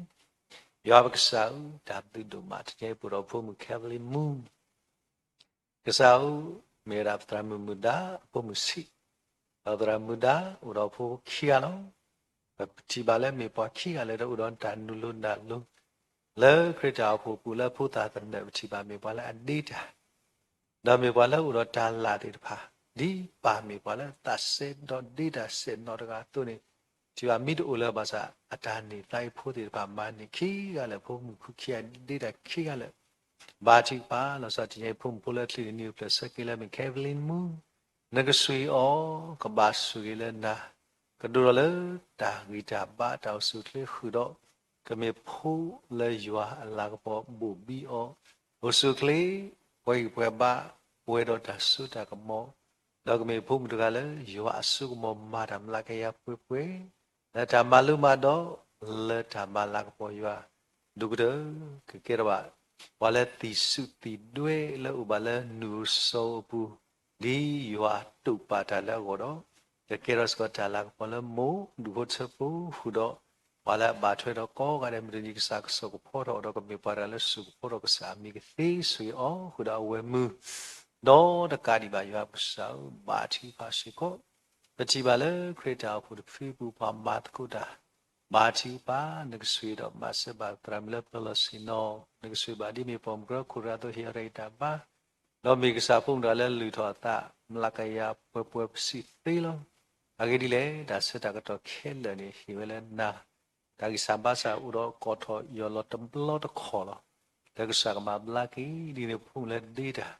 ယွၤပကစၢ်ဧၢ, တၢ်ဘျုးဒိၣ်မး တနံၤအံၤ ပအိၣ်ဒီးဖိမုၣ် Kevlin Moon ကစၢ်ဧၢ, မ့ၢ်ဝဲဒၣ်ပသရၣ်မုၣ်မုၢ်ဒါ အဖိမုၣ်ဆံး, ဒီးသရၣ်မုၢ်ဒါ အိၣ်ဒီးဖိခံဂၤလီၤ. ပထံၣ်ဘၣ်လၢမ့ၢ်ပှၤခံဂၤလၢတအိၣ်ဒီးတၢ်နုာ်လီၤနုာ်လီၤ လၢခရံာ်တၢ်အိၣ်ဖှိၣ်ပူၤလၢဖိသၣ်သနၢၣ် ပထံၣ်ဘၣ်မ့ၢ်ပှၤလၢအဒ့တၢ် ဒီးမ့ၢ်ပှၤလၢအိၣ်ဒီးတၢ်လၢ်သ့ၣ်တဖၣ်, ဒ်ပၢ်မ့ၢ်ပှၤလၢသးစဲဒီးဒ့တၢ်စဲးနီၣ်တဂၤအသိးန့ၣ်, ထံၣ်ဘၣ်မ့ၢ်တအိၣ်လၢၤဘၣ်ဆၣ် အတၢ်န့ၢ်သါအံၤဖိသ့ၣ်တဖၣ် မၤန့ၢ်ခံဂၤလၢာ် ဖိမုၣ်ခံဂၤဒ့တၢ်ခံဂၤလၢာ်, ဘါထုကဖၣ်လီၤဆီဒၣ်တၢ် တနံၤအံၤ ဖိမုၣ်ဖိလၢချံန့ၣ် နံၤအိၣ်ဖျဲၣ်ဆၢက့ၤလၢမ့ၢ် Kevlin Moon နကဆှံအီၤ, ကဘၣ်ဆိၣ်ဂ့ၤလၢနၤ, ကဒိၣ်ထီၣ်လၢတၢ်ဂံၢ်တၢ်ဘါတၢ်အိၣ်ဆူၣ်အိၣ်ချ့ဃုာ်ဒီး ကမ့ၢ်ဖိလၢယွၤအလၤကပီၤဘိၣ်ဘံအီၤ, အိၣ်ဆူၣ်အိၣ်ချ့, ပှဲၤဂံၢ်ပှဲၤဘါ, ပှဲၤဒီးတၢ်စိတၢ်ကမီၤ, ဒီးကမ့ၢ်ဖိမုၣ်တဂၤလၢယွၤအစိကမီၤမၤတၢ်မျးကယၤပှဲၤပှဲၤ, လၢတၢ်မၤလိမၤဒိး, လၢတၢ်မၤလၤကပီၤယွၤ, ဒူၣ်ကတၢၢ်, ကကဲထီၣ်ဘၣ် ပှၤလၢသံၣ်ဆူၣ်သံၣ်ဒွဲလၢအိၣ်ဘၣ်လၢနူၢ်စိအပူၤ, ဒ်ယွၤတိာ်ပာ်တၢ်လၢအဂီၢ်ဒီး, ကကဲထီၣ်စ့ၢ်ကီးတၢ်လၤကပီၤလၢမိၢ်ဒူၣ်ဖိထၢဖိဃုာ်ဒီး, ပှၤလၢအဘၣ်ထွဲဒီးကိးဂၤဒဲး မုၢ်တနံၤကစၢ်ကစိာ်ကဖီထီၣ်အီၤဒီး ကမ့ၢ်ပှၤတဂၤလၢစိာ်ကဖီထီၣ်ကစၢ်အမံၤကသ့ဆိၣ်ဂ့ၤအီၤဃုာ်ဒီးအဝဲၢ်မုၢ်, ဒီးတကးဒံးဘၣ်ယွၤပကစၢ်ဧၢ, ဘါထုကဖၣ်စ့ၢ်ကီး ပထံၣ်ဘၣ်လၢခရံာ်တၢ်အိၣ်ဖှိၣ်တဖုအပူၤ ပှၤမၤသကိးတၢ်, ဘါထုကဖၣ် နကဆိၣ်ဂ့ၤဒီးမၤစၢၤဘၣ်သရၣ်မုၣ်လၢပၢၤလီၢ်ဆ့ၣ်နီၤ, နကဆိၣ်ဂ့ၤဘၣ်ဒ်မ့ၢ်ပိာ်မုၣ်ကရၢခိၣ်တဂၤအသိး ဟ့ၣ်အီၤတၢ်ဂံၢ်တၢ်ဘါ, ဒီးမ့ၢ်ကစၢ်ဖိမုၣ်တဂၤလၢလုၢ်ထီၣ်အသး မျးကယၤပှဲၤပှဲၤပစံးသ့လီၤ. အဂ့ၢ်ဒ်လဲၣ်, တၢ်ဆၢတၢ်ကတီၢ်ခဲလၢာ်န့ၣ် ဟ့ၣ်ဝဲလၢနၤ တၢ်ဂံၢ်စၢ်ဘါစၢ်အိၣ်ဒီးကိးထီၣ်ယီၢ်လီၤတဘျီတခီၣ်လီၤ. လၢကစၢ်ကမၤဘျါက့ၤ ဒ်န့ၣ်ဖိမုၣ်လၢဒ့တၢ်,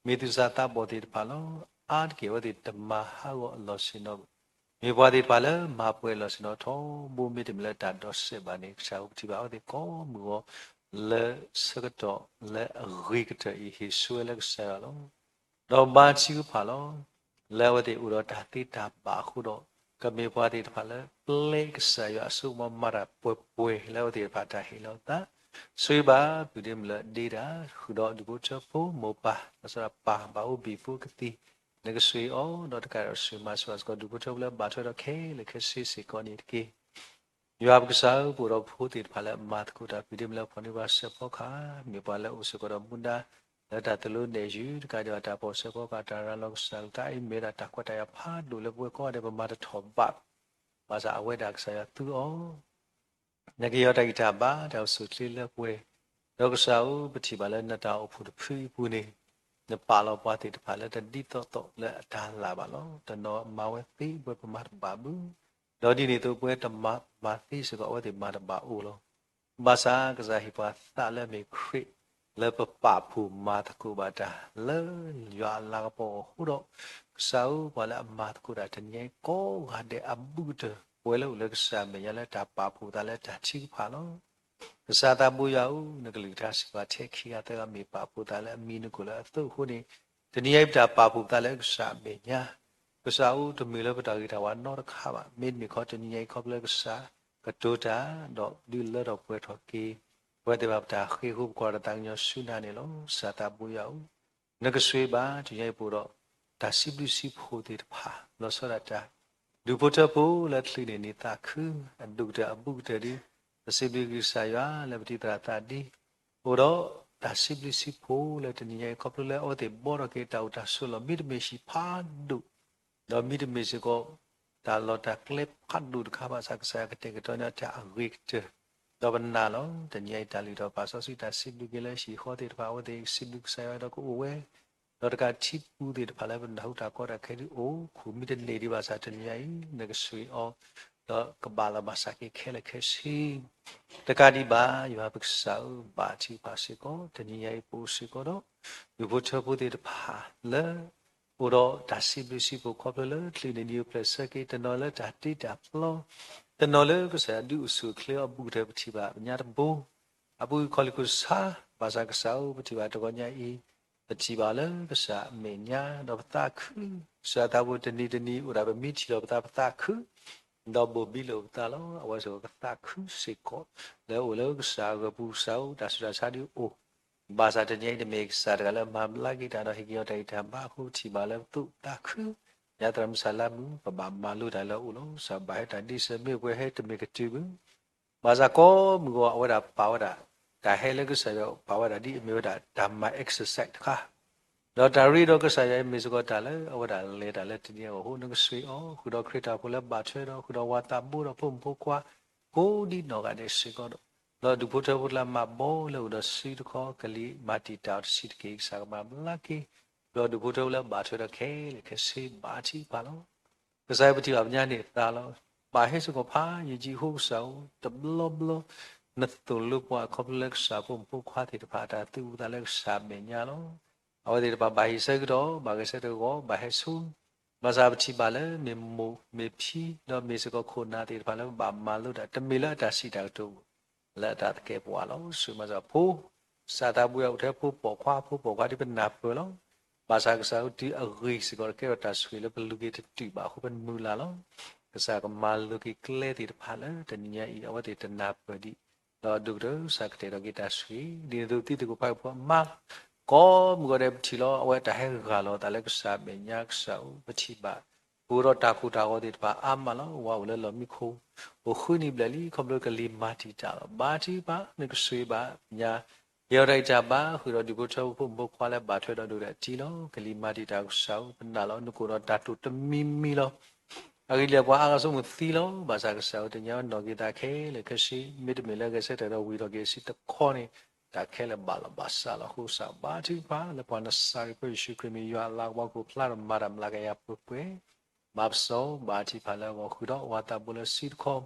မ့ၢ်သူၣ်စၢ်သးဘီၣ်သ့ၣ်တဖၣ်လီၤ. အါတက့ၢ်အဝဲသ့ၣ်တမၤဟးဂီၤအလီၢ်ဆ့ၣ်နီၤ, မ့ၢ်ပှၤသ့ၣ်တဖၣ်လၢမၤပှဲၤအလီၢ်ဆ့ၣ်နီၤထီဘိ မ့တမ့ၢ်လၢတၢ်ဒိးစဲးဘၣ်န့ၣ် ကစၢ်ဧၢ ပထံၣ်ဘၣ်အဝဲသ့ၣ်ကိးမုၢ်ဂီၤ လၢဆၢကတီၢ်လၢအဂ့ၤကတၢၢ်အံၤ ဟ့ၣ်ဆူဝဲလၢကစၢ်ယွၤလီၤ. ဒီးဘါထုကဖၣ်လီၤ. လၢအဝဲသ့ၣ်အိၣ်ဒီးတၢ်သ့တၢ်ဘၣ်အဃိဒီး ကမ့ၢ်ပှၤသ့ၣ်တဖၣ်လၢပျဲကစၢ်ယွၤအစိကမီၤမၤတၢ်ပှဲၤပှဲၤ လၢအဝဲသ့ၣ်တဖၣ်တၢ်ဟ့ၣ်လီၤသး, ဆိၣ်ဂ့ၤဘၣ် ပုၢ်ဒ့မုၣ်လၢအဒ့တၢ် ဃုာ်ဒီးဒူၣ်ဖိထၢဖိမိၢ်ပၢ် လီၤဆီဒၣ်တၢ်ပၢ်ဘၣ်အိၣ်ဘ့ၣ်ဖိကသံၣ်, နကဆိၣ်ဂ့ၤအီၤ ဒီးတကးဒံး ဆိၣ်ဂ့ၤမၤစၢၤဘၣ်စ့ၢ်ကီး ဒူၣ်ဖိထၢဖိလၢဘၣ်ထွဲဒီးခဲလၢာ်ခဲဆ့စ့ၢ်ကီးန့ၣ်တက့ၢ်. ယွၤပကစၢ်ဧၢ, ပအိၣ်ဒီးဖိသ့ၣ်တဖၣ်လၢအမၤသကိးတၢ် ပုၢ်ဒ့မုၣ်လၢဖီၣ်န့ၢ်ပှၤစဲးဖီကဟၣ်, မ့ၢ်ပှၤလၢအိၣ်စ့ၢ်ကီးဒီးမူဒါ လၢတၢ်သိၣ်လိနဲၣ်ယုၢ် တကးဒံးဘၣ် တၢ်ပီၣ်စဲးဖီကဟၣ် တၢ်ရၤလီၤကစၢ်အကလုၢ်ကထါအံၤ မ့ၢ်ဝဲဒၣ်တၢ်ခွဲးတၢ်ယာ်ဖးဒိၣ်လၢပဝဲကိးဂၤဒဲး ပမၤတထီၣ်ဘၣ်, ဘၣ်ဆၣ်အဝဲဒၣ်ကစၢ်ယွၤသူအီၤ နကဟ့ၣ်အီၤတၢ်ဂံၢ်တၢ်ဘါ တၢ်အိၣ်ဆူၣ်အိၣ်ချ့လၢပှဲၤ, ဒီးကစၢ်ဧၢ, ပထံၣ်ဘၣ်လၢနတၢ်အိၣ်ဖှိၣ်တဖုအံၤအပူၤန့ၣ်, နပာ်လီၤပှၤသ့ၣ်တဖၣ်လၢတဒ်သိးသိးလၢအတၢ်လၢ်ဘၣ်လီၤ. တနီၤမၤဝဲသ့ ပဝဲပမၤတဘၣ်ဘၣ်, ဒီးဒ်န့ၣ်အသိး ပဝဲတမၤမၤသ့စ့ၢ်ကီး အဝဲသ့ၣ်မၤတဘၣ်အိၣ်လီၤ. ဘၣ်ဆၣ်ကစၢ်ဟ့ၣ်ပှၤသးလၢအမ့ၢ်ခရံာ် လၢပပာ်ဖှိၣ်မၤသကိးဘၣ်တၢ် လၢယွၤအလၤကပီၤအဃိဒီး, ကစၢ်ဧၢ, ပှၤလၢအမၤသကိးတၢ်တနံၤအံၤကိးဂၤဒဲးအဘူးကတၢၢ် ပဝဲလၢအိၣ်လၢကစၢ်အမဲာ်ညါလၢတၢ်ပာ်ဖှိၣ်သးလၢတၢ်ထုကဖၣ်လီၤ. ကစၢ်သးဘိယွၤဧၢ, နကလုၢ်ကထါစံးဘၣ်ထဲခံဂၤသၢဂၤ မ့ၢ်ပာ်ဖှိၣ်သးလၢအမံၤနကိာ်လၢအသိးအဃိန့ၣ်, တနံၤအံၤပတၢ်ပာ်ဖှိၣ်ပသးလၢကစၢ်အမဲာ်ညါ, ကစၢ်ဧၢ, တမ့ၢ်လၢပတၢ်ဂ့ၤတၢ်ဝါနီတခါဘၣ်. မ့တမ့ၢ်ခီ တနံၤအံၤ ခီဖျိလၢကစၢ်ကတိၤတၢ် ဒီးဒုးလၢထီၣ်ပှဲၤထီၣ်က့ၤ ပဝဲသ့ၣ်တဖၣ်ပတၢ်ဃ့ၢ်ပူၤ ပကွၢ်တၢ်သးကညီၤဆူနၤန့ၣ်လီၤ. ကစၢ်သးဘိယွၤဧၢ, နကဆိၣ်ဂ့ၤဘၣ် တနံၤအံၤပအိၣ်ဒီး တၢ်စံးဘျုးစံးဖှိၣ်သ့ၣ်တဖၣ် လီၤဆီဒၣ်တၢ် ဒူၣ်ဖိထၢဖိလၢချုးန့ၢ်နံၣ်သးခု အဒိၣ်ကတၢၢ်အဘူးကတၢၢ်ဒီး ပစံးဘျုးကစၢ်ယွၤလၢပတံၤသရၣ်သးဒ် အိၣ်ဒီးတၢ်စံးဘျုးစံးဖှိၣ်လၢတနံၤညါအံၤ ခီဖျိလၢအဝဲသ့ၣ်ဘှီထီၣ်က့ၤတၢ်အိၣ်တၢ်ဆိးလီၢ် မ့တမ့ၢ်ဟံၣ်ဖးဒိၣ် ဒီးမ့တမ့ၢ်စ့ၢ်ကီး တၢ်လီၢ်တၢ်ကျဲဖးဒိၣ်တခါဘၣ်ဆၣ် ကစၢ်ယွၤကတဲာ်ကတီၤန့ၢ်တၢ်အဂ့ၤကတၢၢ်, ဒီးပနာ်လီၤ. တနံၤအံၤတၢ်လုၢ်ထီၣ်ပာ်စီဆှံတၢ်စံးဘျုးက့ၤလၢဟံၣ်ဃီသ့ၣ်တဖၣ် အဝဲသ့ၣ်စံးဘျုးကစၢ်ယွၤဒီးကအိၣ်ဝဲ ဒီးတကးထံပူၤသ့ၣ်တဖၣ်လၢပနၢ်ဟူတၢ်ကီတၢ်ခဲဒ်အိၣ် ခိၣ်မ့ၢ်တန့ၢ်ဒံးဘၣ်ဆၣ် တနံၤညါအံၤ နကဆိၣ်ဂ့ၤအီၤ ဒီးကဘၣ်လီၤဘၣ်စးက့ၤခဲလၢာ်ခဲဆ့ တကးဒံးဘၣ် ယွၤပကစၢ်ဧၢ, ဘါထုကဖၣ်စ့ၢ်ကီး တနံၤညါအံၤပအိၣ်စ့ၢ်ကီးဒီး ဒူၣ်ဖိထၢဖိသ့ၣ်တဖၣ်လၢ အိၣ်ဒီးတၢ်စံးဘျုးစံးဖှိၣ်ခီဖျိလၢချုးန့ၢ်နံၤအိၣ်ဖျဲၣ်ဆၢက့ၤ တနီၤလၢတၢ်တ့တၢ်ဖျီ, တ တနီၤလၢကစၢ်ယွၤဒုးအိၣ်ဆူၣ်အိၣ်ချ့အီၤ ဘူးကတၢၢ်ပထံၣ်ဘၣ်ပညါတဘိ, အပူၤကွံာ်ခီၣ်လ့ၢ်ခိၣ်ဆါ, ဘၣ်ဆၣ်ကစၢ်ဧၢ ပထံၣ်ဘၣ်တဂီၤညါအံၤ, ပထံၣ်ဘၣ်လၢကစၢ်အမဲာ်ညါ, ဒီးပသးခု, ကစၢ်သးဘိတနံၤတနံၤအိၣ်ဒၣ်ပမ့ၢ်ထံၣ်လီၤပသးပသးခု, ဒီးဘိၣ်ဘံလၢပသးလီၤ. အဝဲစ့ၢ်ကီးကသးခုစ့ၢ်ကီး, လၢအိၣ်လၢကစၢ်အဂီၢ်ပူၤ ကစၢ်ဧၢ တၢ်ဆူးတၢ်ဆါဒုးအိၣ်, ဘၣ်ဆၣ်တနံၤအံၤတမ့ၢ်ကစၢ်တဂၤလၢမၤဘျါက့ၤတၢ်ဒီးဟ့ၣ်က့ၤအီၤတၢ်ဂံၢ်တၢ်ဘါအဃိ ပထံၣ်ဘၣ်လၢပသူၣ်ပသးခု, ညါသရၣ်မုၣ်စၢ်လါမုၣ် ပဘၣ်မၤလိတၢ်လၢအအိၣ်လီၤ. ကစၢ်ဘၣ်ဟဲတၢ်ဒ့စၢၤမ့ၢ်ပှဲၤဟဲတမ့ၢ်ကတုၤဘၣ် ဘၣ်ဆၣ်ကိးမုၢ်ဂီၤအဝဲဒၣ်ပာ်ဝဲဒၣ်, တၢ်ဟဲလၢကစၢ်ယွၤပာ်ဝဲဒၣ်ဒ်အမ့ၢ်ဝဲဒၣ်တၢ်မၤ exercise တခါ, ဒီးတၢ်ရ့ဒီးကစၢ်ယွၤအံၤမ့ၢ်စ့ၢ်ကီးတၢ်လၢအဝဲဒၣ်လဲၤတၢ်လၢတနံၤအဂီၢ်အဃိ နကဆှၢအီၤ ဃုာ်ဒီးခရံာ်တၢ်ဖိလၢဘၣ်ထွဲဒီး ဃုာ်ဒီးဝၤသးဘိဒီးဖိမုၣ်ဖိခွါ ကိးဒ်နီၢ်ဂၤဒဲးစ့ၢ်ကီးဒီး, ဒီးဒူၣ်ဖိထၢဖိလၢမၤဘီလၢအိၣ်ဒီးစုတခီ ကလံၤမၤတံာ်တာ်အီၤတဆံးတက့ၢ် ကစၢ်ကမၤဘျါက့ၤ, ဒီးဒူၣ်ဖိထၢဖိလၢဘၣ်ထွဲဒီးခဲလၢာ်ခဲဆ့ဘါထုကဖၣ်လီၤ. ကစၢ်ယွၤပထံၣ်ဘၣ်ပညါန့ၣ်သးလီၤ. ဘၣ်ဟဲစ့ၢ်ကီးဖးယံာ်ကံအဃိ ကစၢ်ဧၢ တဘျီဘျီ နသိၣ်လိပှၤခီဖျိလၢကစၢ်ဖိမုၣ်ဖိခွါသ့ၣ်တဖၣ်အတၢ်သူၣ်အုးသးအုးလၢကစၢ်အမဲာ်ညါလီၤ. အဝဲသ့ၣ်တဖၣ်ဘၣ်ဟ့ၣ်ဆၢကတီၢ် ဘၣ်ဂဲၤဆၢထၢၣ်ဂီၤ ဘၣ်ဟဲဆိ ဘၣ်ဆၣ်ပထံၣ်ဘၣ်လၢမ့ၢ်မိၢ်မ့ၢ်ဖံ ဒီးမ့ၢ်စ့ၢ်ကီးခိၣ်နၢ်သ့ၣ်တဖၣ်လၢပဘၣ်မၤလိတၢ် တမ့ၢ်လၢအတၢ်စံးတၢ်ကတိၤ လၢအတၢ်သကဲးပဝးလီၤ. ဆိၣ်ဂ့ၤမၤစၢၤဖိ ကစၢ်သးဘိယွၤအိၣ်ထဲဖိပိာ်ခွါ ဖိပိာ်ခွါဒ်ပနၢ်ပၢၢ်လီၤ. ဘၣ်ဆၣ်ကစၢ်ဧၢ တုၤအဂ့ၤစ့ၢ်ကီးတကဲထီၣ်တၢ်ဆိၣ်ဂ့ၤလၢပလူၤက့ၤတတုာ်ဘၣ်အဃိ ပမုၢ်လၢ်လီၤ. ကစၢ်ကမၤလိၤက့ၤကျဲသ့ၣ်တဖၣ်လၢတနံၤညါအံၤ အဝဲသ့ၣ်တနၢ်ပၢၢ်ဒံး ဒီးဒိၣ်ကတၢၢ်ကစၢ်ကတဲာ်ဒီးက့ၤတၢ်ဆိၣ်ဂ့ၤ ဒ်န့ၣ်အသိးသံသကိးဖးကဖိအမါ ကိးမုၢ်ဂီၤဒဲးပထံၣ်လီၤ အဝဲတၢ်ဟဲဂၢ်လီၤအသးလၢကစၢ်အမဲာ်ညါ ကစၢ်ဧၢ ပထံၣ်ဘၣ် ပအိၣ်ဒီးတၢ်ကိၢ်တၢ်ဂီၤသ့ၣ်တဖၣ်အါမးလီၤ. ဝၤအိၣ်လၢလီၢ်မံခိၣ် အိၣ်ဃုနံၣ်ဘျဲၣ်လံ ခီဖျိကလံၤမၤတံာ်တာ်လီၤ. ဘါထုကဖၣ် နကဆိၣ်ဂ့ၤဘၣ်ညါ ဟ့ၣ်အီၤတၢ်ဂံၢ်တၢ်ဘါ ဃုာ်ဒီးဒူၣ်ဖိထၢဖိဖိမုၣ်ဖိခွါလၢဘၣ်ထွဲဒီးဒိၣ်ဒီးထံလီၤ. ကလံၤမၤတံာ်တာ်ကစၢ်ဧၢ ပနာ်လီၤ နကအိၣ်ဒီးတၢ်တိာ်တမံၤမံၤလီၤ. အဂံၢ်ဒ်လဲၣ်ပှၤအါဂၤဆိကမိၣ်သံလီၤ. ဘၣ်ဆၣ်ကစၢ်ဧၢ တနံၤအံၤနီၣ်က့ၤသးခဲလၢာ်ခဲဆ့ မ့တမ့ၢ်လၢဂဲၤဆၢထၢၣ်ဒီးဝံၤထီၣ်က့ၤအဆံးတခီန့ၣ် တၢ်ခဲလၢာ်ဘၣ်လီၤဘၣ်စးလီၤ. အဃိကစၢ်ဘါထုကဖၣ် လၢပှၤနစၤရ့းဖိယ့ၣ်ၡူးခရံာ်မ့ၢ်ယွၤအလၤကပီၤကအိၣ်ဖျါဒီးမၤတၢ်မျးကယၤပှဲၤပှဲၤ မၤပစီဘါထုကဖၣ်လၢအဂီၢ် ဃုာ်ဒီးဝၤသးဘိလၢဆံတခီ ယူာ်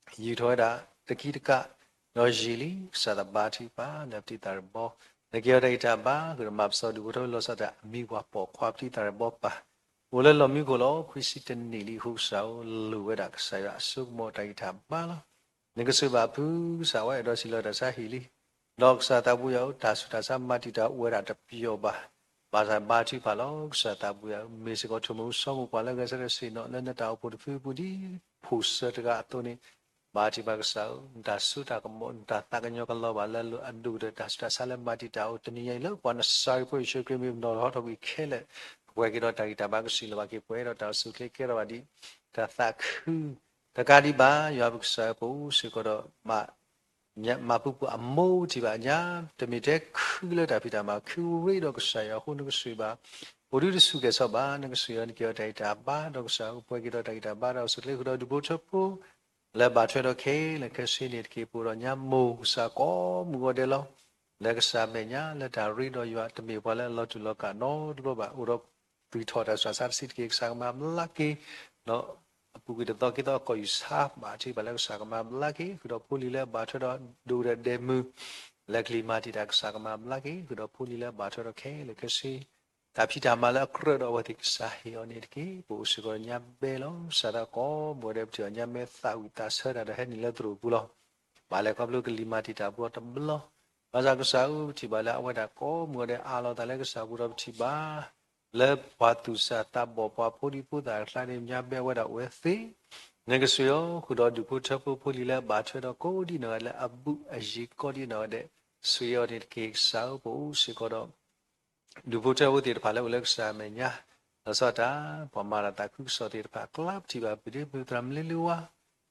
ထီၣ်ဝဲဒၣ်တကံတကး ဒီးယံာ်လံ ကစၢ်သးဘါထုကဖၣ် လၢပတံၤသးရဘီ နကဟ့ၣ်အီၤတၢ်ဂံၢ်တၢ်ဘါ ဃုာ်ဒီးမၤပစီဒူၣ်ဖိထၢဖိလီၤဆီဒၣ်တၢ်အမံၤပှၢ်ပိာ်ခွါပတံၤသးရဘီပၢ် အိၣ်လၢလီၢ်မံခိၣ်လီၤ. ခွံဆံတနံၣ်လံအဃိကစၢ်ဧၢ လိၣ်ဝဲဒၣ်ကစၢ်ယွၤအစိကမီၤတၢ်ဂံၢ်တၢ်ဘါလီၤ. နကဆိၣ်ဂ့ၤဘၣ်ဖုကစၢ် အဝဲအဲၣ်ဒိးစံးလီၤတၢ်ဆါဟံၣ်လံ ဒီးကစၢ်သးဘိယွၤဧၢ တၢ်ဆူးတၢ်ဆါမၤတံာ်တာ်အိၣ်ဝဲဒၣ်တပျီၤဘၣ်. ဘၣ်ဆၣ်ဘါထုကဖၣ်လီၤ ကစၢ်သးဘိယွၤဧၢ မ့ၢ်စ့ၢ်ကီးထိၣ်မူဆိမိၣ်ပှၤလၢဂဲၤဆၢထၢၣ်ဆ့ၣ်နီၤ လၢနတၢ်အိၣ်ဖှိၣ်တဖုအပူၤဒ်ဖိၣ်စၢၤတဂၤအသိးန့ၣ် ဘါထုကဖၣ်ကစၢ်ဧၢ နတၢ်စိတၢ်ကမီၤ နတၢ်သးကညီၤကလီၤဘၣ်လၢအဒိၣ်ကတၢၢ်တၢ်ဆူးတၢ်ဆါလၢမၤတံာ်တာ်အိၣ် တနံၤညါအံၤလၢပှၤနစၤရ့းဖိယ့ၣ်ၡူးခရံာ်မ့ၢ်ပနီၣ်ထီၣ်ထီၣ်ကွံာ်ခဲလၢာ် ပှဲၤက့ၤဒီးတၢ်ဂံၢ်တၢ်ဘါ ကစံးလီၤဘၣ်က့ၤပှဲၤဒီးတၢ်အိၣ်ဆူၣ်အိၣ်ချ့ကဲထီၣ်ဘၣ်ဒံး တၢ်သးခု တကးဒံးဘၣ် ယွၤပကစၢ်ဧၢ ပအိၣ်စ့ၢ်ကီးဒီး မၤပူၤပူၤအမိၢ်ထံၣ်ဘၣ်ညါ တမ့ၢ်ထဲခုလၢတၢ်ဖံးတၢ်မၤ ခုရ့ဒီးကစၢ်ယွၤအဃိ နကဆိၣ်ဂ့ၤဘၣ် အိၣ်ဒုတစူၢ်ကဲၤဆီဘၣ် နကဆိၣ်ဂ့ၤအီၤ နကဟ့ၣ်အီၤတၢ်ဂံၢ်တၢ်ဘါ ဒီးကစၢ်ဧၢ ပှဲၤက့ၤဒီးတၢ်ဂံၢ်တၢ်ဘါ တၢ်အိၣ်ဆူၣ်အိၣ်ချ့ ဃုာ်ဒီးဒူၣ်ဖိထၢဖိ လၢဘၣ်ထွဲဒီးခဲလၢာ်ခဲဆ့န့ၣ်တက့ၢ် ပအိၣ်ဒီးညါမိၢ်ကစၢ်ကိးမုၢ်ဂီၤဒဲးလီၤ. လၢကစၢ်မဲာ်ညါ လၢတၢ်ရ့ဒီးယွၤ တမ့ၢ်ပှၤလၢအလီၤတူာ်လီၤကာ်နီတဘျီဘၣ် အိၣ်ဒီး သွံၣ်ထီၣ်တၢ်ဆူးတၢ်ဆါတဆံးတက့ၢ် ကစၢ်ကမၤဘျါက့ၤ ဒီးအပူၤကွံာ်တသီခံသီအကီၢ်ယူၢ်ဆါ ဘၣ်ထုကဖၣ်လၢကစၢ်ကမၤဘျါက့ၤ ဃုာ်ဒီးဖိလံၤလၢအဘၣ်ထွဲဒီးဒိၣ်ဒီးဒဲးမုၢ် လၢကလံၤမၤတံာ်တာ် ကစၢ်ကမၤဘျါက့ၤ ဃုာ်ဒီးဖိလံၤလၢအဘၣ်ထွဲဒီးခဲလၢာ်ခဲဆ့ တၢ်ဖံးတၢ်မၤလၢအကြၢးဒီးအဝဲသ့ၣ် ကစၢ်ဟ့ၣ်အီၤန့ၣ်တက့ၢ်. ပအိၣ်စ့ၢ်ကီးညါဘဲလီၤ. စးထီၣ်ကိးမုၢ်ဂီၤဒဲး ပထံၣ်အီၤညါမဲ သးဝံၣ်သးဆၢတၢ်ဒီးဟဲနုာ်လၢသရိာ်ပူၤလီၤ. ဘၣ်လဲၤခီဖျိကလံၤမၤတံာ်တာ်ပူၤအီၤတဘျီ ဘၣ်ဆၣ်ကစၢ်ဧၢ ပထံၣ်ဘၣ်လၢအဝဲဒၣ်ကိးမုၢ်ဂီၤဒဲး အးလီၤသးလၢကစၢ်ပူၤဒီး ပထံၣ်ဘၣ် လၢပှၤသူၣ်စၢ်သးဘီၣ် ပှၤဖိဒံဖိသၣ်အကျါန့ၣ် ညါဘဲအဝဲဒၣ်အိၣ်ဝဲသ့ နကဆိၣ်ဂ့ၤအီၤ ဃုာ်ဒီးဒူၣ်ဖိထၢဖိ ဖိလံၤလၢအဘၣ်ထွဲဒီးကိးဒ်နီၢ်ဂၤဒဲး လၢအဘူးအယံၤကိးဒ်နီၢ်ဂၤဒဲး ဆိၣ်ဂ့ၤအီၤန့ၣ်တက့ၢ်. ကစၢ်ဧၢ ပအိၣ်စ့ၢ်ကီးဒီး ဒူၣ်ဖိထၢဖိသ့ၣ်တဖၣ်လၢအိၣ်လၢကစၢ်အမဲာ်ညါ လီၤဆီဒၣ်တၢ် ပှၤမၤတၢ်သးခုကစီၣ်သ့ၣ်တဖၣ်အကျါ ပထံၣ်ဘၣ် ပဒ့မုၣ်သရၣ်မလ့လ့ဝါ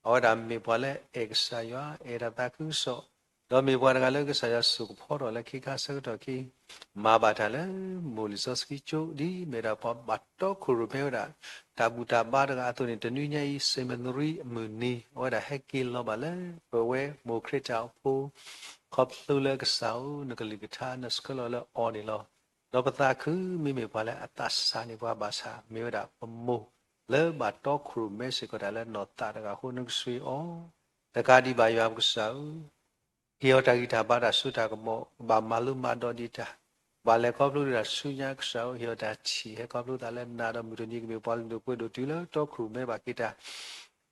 အဝဲဒၣ်မ့ၢ်ပှၤလၢအအဲၣ်ကစၢ်ယွၤ အဲၣ်တၢ်သးခုကစီၣ် ဒီးမ့ၢ်ပှၤတဂၤလၢကစၢ်ယွၤစိာ်ကဖီထီၣ်လၢခ့ခါဆၢကတီၢ်ခံ မၤဘၣ်တၢ်လၢမိၢ်လံာ်စီဆှံကၠိ ဒ်မ့ၢ်ဒၣ်ပှၤဘၣ်တီခိၣ်ရိၣ်မဲဝဲဒၣ် တၢ်ဘူၣ်တၢ်ဘါတဂၤအသိးန့ၣ် တနွံညါအံၤ စ့ၣ်မနရံအမုၢ်နံၤ အဝဲဒၣ်ဟဲက့ၤလီၤဘၣ်လၢ ပဝဲမိၢ်ခရံာ်တၢ်အိၣ်ဖှိၣ် ခီဖျိလၢကစၢ်ဧၢ နကလုၢ်ကထါ နဆှၢလီၤလၢအီၤန့ၣ်လီၤ. ဒီးပသးခု မ့မ့ၢ်ပှၤလၢအသးစၢ်န့ၢ်ပှၤဘၣ်ဆၣ် မ့ၢ်ဝဲဒၣ်ပမိၢ် လၢဘၣ်တီခိၣ်ရိၣ်မဲစ့ၢ်ကီးတၢ်လၢနီၢ်သးတဂၤအဃိ နကဆိၣ်ဂ့ၤအီၤ တကးဒံးဘၣ် ယွၤပကစၢ်ဧၢ ဟ့ၣ်အီၤတၢ်ဂံၢ်တၢ်ဘါ တၢ်စိတၢ်ကမီၤ ဘၣ်မၤလိမၤဒိးဒံးတၢ် ဘၣ်လဲၤခီဖျိဒံးတၢ်ဆူညါ ကစၢ်ဧၢ ဟ့ၣ်အီၤတၢ်ထံၣ် ဟဲခီဖျိသးလၢနၤဒီးမုၢ်တနံၤကမ့ၢ်ပှၤလုၢ်ဒိၣ်ပှ့ၤဒိၣ်တုၤလၢတီခိၣ်ရိၣ်မဲဘၣ်က့ၤတၢ်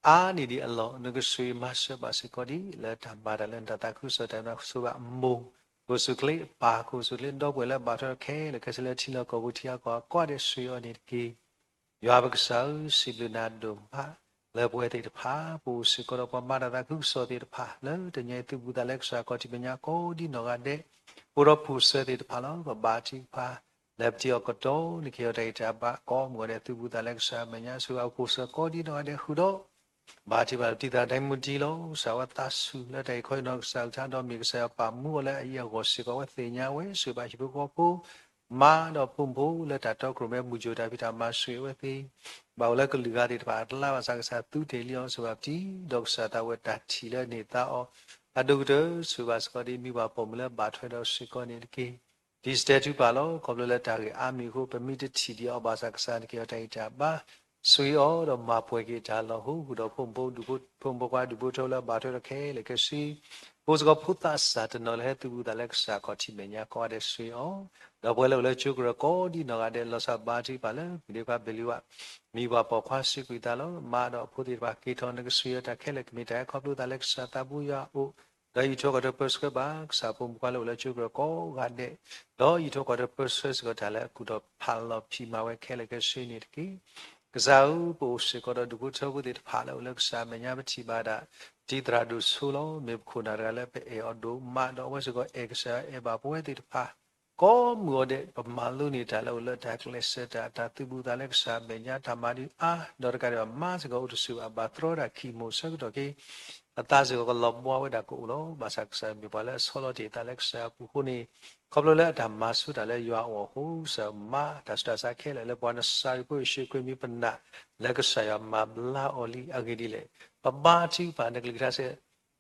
အါန့ၢ်ဒံးအလီၢ် နကဆှၢမၤစၢၤဘၣ်စ့ၢ်ကီးဒံး လၢတၢ်မၤတၢ်လၢနတၢ်သးခုကစီၣ်တၢ်မၤဆိဘၣ်မိၢ် ကီၢ်စူၣ်ချ့ ပၢ်ကီၢ်စူၣ်ချ့ ဒီပုၢ်ဝဲၢ်လၢဘၣ်ထွဲဒီးခဲလၢာ်ခဲဆ့လၢထံလီၢ်ကီၢ်ပူၤထံအကီၢ်ကိးဂၤဒဲး ဆှၢအီၤန့ၣ်တက့ၢ်. ယွၤပကစၢ်ဧၢ, စံးဘျုးနၤဒိၣ်မး လၢပဝဲသ့ၣ်တဖၣ် ပအိၣ်စ့ၢ်ကီးဒီးပှၤမၤတၢ်သးခုကစီၣ်သ့ၣ်တဖၣ် လၢတနံၤအံၤသူၣ်ဘူးသးလၢကစၢ်ခီၣ်ထံးမဲာ်ညါကိးဒံနီၢ်ဂၤဒဲး အိၣ်ဒီးဖိၣ်စၢၤသ့ၣ်တဖၣ်လီၤ. ပဘါထုကဖၣ် လၢပတံၤအီၤကတီၢ် နကဟ့ၣ်အီၤတၢ်ဂံၢ်တၢ်ဘါ ကိးမုၢ်ဂီၤဒဲး သူၣ်ဘူးသးလၢကစၢ်မဲာ်ညါ ဆိၣ်ဂ့ၤအဖိၣ်စၢၤကိးဒံနီၢ်ဂၤဒဲး ဃုာ်ဒီး ဘါထုကဖၣ်လၢပတံၤသရၣ်ဒဲမူတံလီၤ. ကစၢ်ဝဲသးဆူၣ်လၢတၢ်အံၤခီအံၤနီၢ်ကစၢ်ကလုၢ်ကထါ ဒီးမ့ၢ်ကစၢ်ယွၤပာ်မူအီၤလၢအအံၤအဂီၢ်စ့ၢ်ကီး အဝဲသ့ၣ်ညါဝဲ ဆိၣ်ဂ့ၤဘၣ်ဟံၣ်ဖိဃီဖိ မါဒီးဖိမုၣ်ဖိလၢတၢ်တီခိၣ်ရိၣ်မဲမုၢ်ကၠိၣ်တၢ်ဖံးတၢ်မၤ ဆိၣ်ဂ့ၤအဝဲသ့ၣ် ဘၣ်အိၣ်လၢကလုာ်ဂၤသ့ၣ်တဖၣ်အကျါ ဘၣ်ဆၣ်ကစၢ်သူတ့ၢ်လံအီၤ ဆိၣ်ဂ့ၤဘၣ်ပတံၤ ဒီးကစၢ်သးဝဲတၢ်ထံၣ်လၢအန့ၢ်သါအီၤ အဒိၣ်ကတၢၢ် ဆိၣ်ဂ့ၤဘၣ်စ့ၢ်ကီးဒ်မံၤပှၢ်ပိာ်မုၣ်လၢဘၣ်ထွဲဒီးစ့ၢ်ကီးန့ၣ်တက့ၢ်. ဒ်စတဲထူပာ်လီၤ ခီဖျိလၢတၢ်ဂ့ၢ်အါမံၤအဃိ ပမ့ၢ်တထံၣ်ဒံးအီၤဘၣ်ဆၣ် ကစၢ်နကဟ့ၣ်အီၤတၢ်ဂံၢ်တၢ်ဘါ ဆိၣ်ဂ့ၤအီၤဒီးမၤပှဲၤက့ၤတၢ်လီၢ်ဟိ ဃုာ်ဒီးဖိမုၣ်ဖိဒူၣ်ဖိ ဖိမုၣ်ဖိခွါဒူၣ်ဖိထၢဖိလၢဘၣ်ထွဲဒီးခဲလၢာ်ခဲဆ့ အိၣ်စ့ၢ်ကီးဖိသၣ်စၢ်တနီၤလၢဟဲသူၣ်ဘူးသးလၢကစၢ်ခီၣ်ထံးမဲာ်ညါကိးဂၤဒဲး ဆိၣ်ဂ့ၤအီၤ ဒီးပှၤလၢအိၣ်လၢကၠိကရၢၢ်ကိးဒံနီၢ်ဂၤဒဲး လီၤဆီဘါထုကဖၣ်လၢ မုၢ်ဒ့ခွါဘ့ၣ်လံဝါ မံၤပှၢ်ပိာ်ခွါစ့ကွံာ်သးလီၤ. မါဒီးအဖိသ့ၣ်တဖၣ်က့ၤထီၣ် နကဆှၢအီၤတၢ်ခဲလၢာ် ကမ့ၢ်တၢ်ဟဲခီဖျိသးလၢကစၢ်သးပူၤယွၤအအိၣ် ဒီးယံာ်ထီၣ်ကွၢ်ထွဲပၢဆှၢဘၣ် ကစၢ်ဖိမုၣ်ဖိခွါလၢအိၣ်လၢကၠိကရၢၢ်ကိးဂၤဒဲး ဒီးယံာ်ထီၣ်ကွၢ်ထွဲပၢဆှၢစ့ၢ်ကီးတၢ်လၢအကူၣ်ထီၣ်ဖးလီၤဖံးမၤဝဲခဲလၢာ်ခဲဆ့န့ၣ်တက့ၢ်. ကစၢ်ဧၢ, ပအိၣ်စ့ၢ်ကီးဒီးဒူၣ်ဖိထၢဖိသ့ၣ်တဖၣ်လၢအိၣ်လၢကစၢ်အမဲာ်ညါပထံၣ်ဘၣ်ဒၣ် ပတံၤသရၣ်ဒိၣ်ဆိလီၤ. မ့ၢ်ပခိၣ်နၢ်တဂၤလၢပအဲၣ်အီၤဒိၣ်မး ဒီးအဝဲစ့ၢ်ကီးအဲၣ်ကစၢ်ယွၤအဲၣ်ဘၣ်ပဝဲသ့ၣ်တဖၣ် ကိးမုၢ်ဂီၤဒဲး ပမၤလိန့ၢ်တၢ်လၢအိၣ်လၢတၢ်ကျဲးစၢးတၢ် တၢ်သူၣ်ဘူးသးလၢကစၢ်အမဲာ်ညါ တၢ်မၤဒုးအါ ဒီးတကးဒံးဘၣ်မၤစ့ၢ်ကီးအိၣ်တဆူၣ်ဘၣ် ဘၣ်တြီတၢ်ခံမိၢ်ဆၢကတီၢ်က့ အသးစ့ၢ်ကီးကလီၤဘှါဝဲဒၣ်ကအိၣ်လီၤ. ဘၣ်ဆၣ်ကစၢ်ယွၤမ့ၢ်ပှၤလၢအဆီလီၤတ့ၢ်သးလၢကစၢ်ယွၤအပူၤအဃိန့ၣ် ခီဖျိလၢအတၢ်မၤဆိတၢ်လၢယွၤအအိၣ်အဃိ ကစၢ်ယွၤမၤတၢ်ဆူးတၢ်ဆါခဲလၢာ်လၢပှၤနစၤရ့းဖိယ့ၣ်ၡူးခရံာ်မံၤပနာ် လၢကစၢ်ယွၤမၤဘျါအီၤလံအဂ့ၢ်ဒ်လဲၣ်. ပဘါထုကဖၣ်နကလုၢ်ကထါစ့ၢ်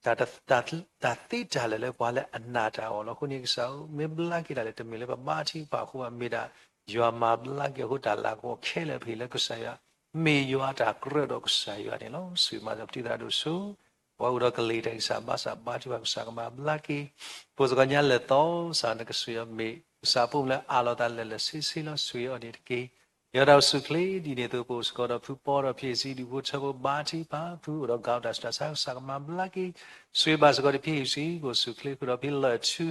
တၢ်သ့တၢ်လၢာ်လၢပှၤလၢအနာ်တၢ်အီၤလီၤ. အဃိန့ၣ်ကစၢ်ဧၢ, မ့ၢ်ဘျါက့ၤဒၣ်လဲာ် တမ့ၢ်လၢပဘါထုကဖၣ်အဃိဘၣ် မ့ၢ်ဒၣ် ယွၤမၤဘျါက့ၤအဃိ တၢ်လၤကပီၤခဲလၢာ်ပဟ့ၣ်လၢကစၢ်ယွၤ မ့ၢ်ယွၤတၢ်ကြၢးဒီးကစၢ်ယွၤန့ၣ်လီၤ. ဆိၣ်ဂ့ၤမၤစၢၤပတံၤသရၣ်ဒိၣ်ဆိ ပှၤအိၣ်ဒီးကလံၤတၢ်ဂံၢ်စၢ်ဘါစၢ် ဘါထုကဖၣ်ကစၢ်ကမၤဘျါက့ၤ ပှၤစ့ၢ်ကီးညါလဲၤသီ ကစၢ်နကဆှၢအီၤမ့ၢ် ကစၢ်ဖိမုၣ်လၢအးလီၤသးလၢာ်လၢာ်ဆ့ဆ့လီၤ. ဆိၣ်ဂ့ၤအီၤန့ၣ်တက့ၢ်. ယွၤတၢ်အိၣ်ဆူၣ်အိၣ်ချ့ဒ်န့ၣ်အသိး ပအိၣ်စ့ၢ်ကီးဒီးဖုပီဒီးဖံးစံး ဒူၣ်ဖိထၢဖိဘါထုကဖၣ် ဖုအိၣ်ဒီးကးအီၤတၢ်ဆူးတၢ်ဆါ ကစၢ်ကမၤဘျါက့ၤ ဆိၣ်ဂ့ၤဘၣ်စ့ၢ်ကီးဒီးဖံးစံး ကအိၣ်ဆူၣ်အိၣ်ချ့ဃုာ်ဒီးဖံးလၢၢ်ထူ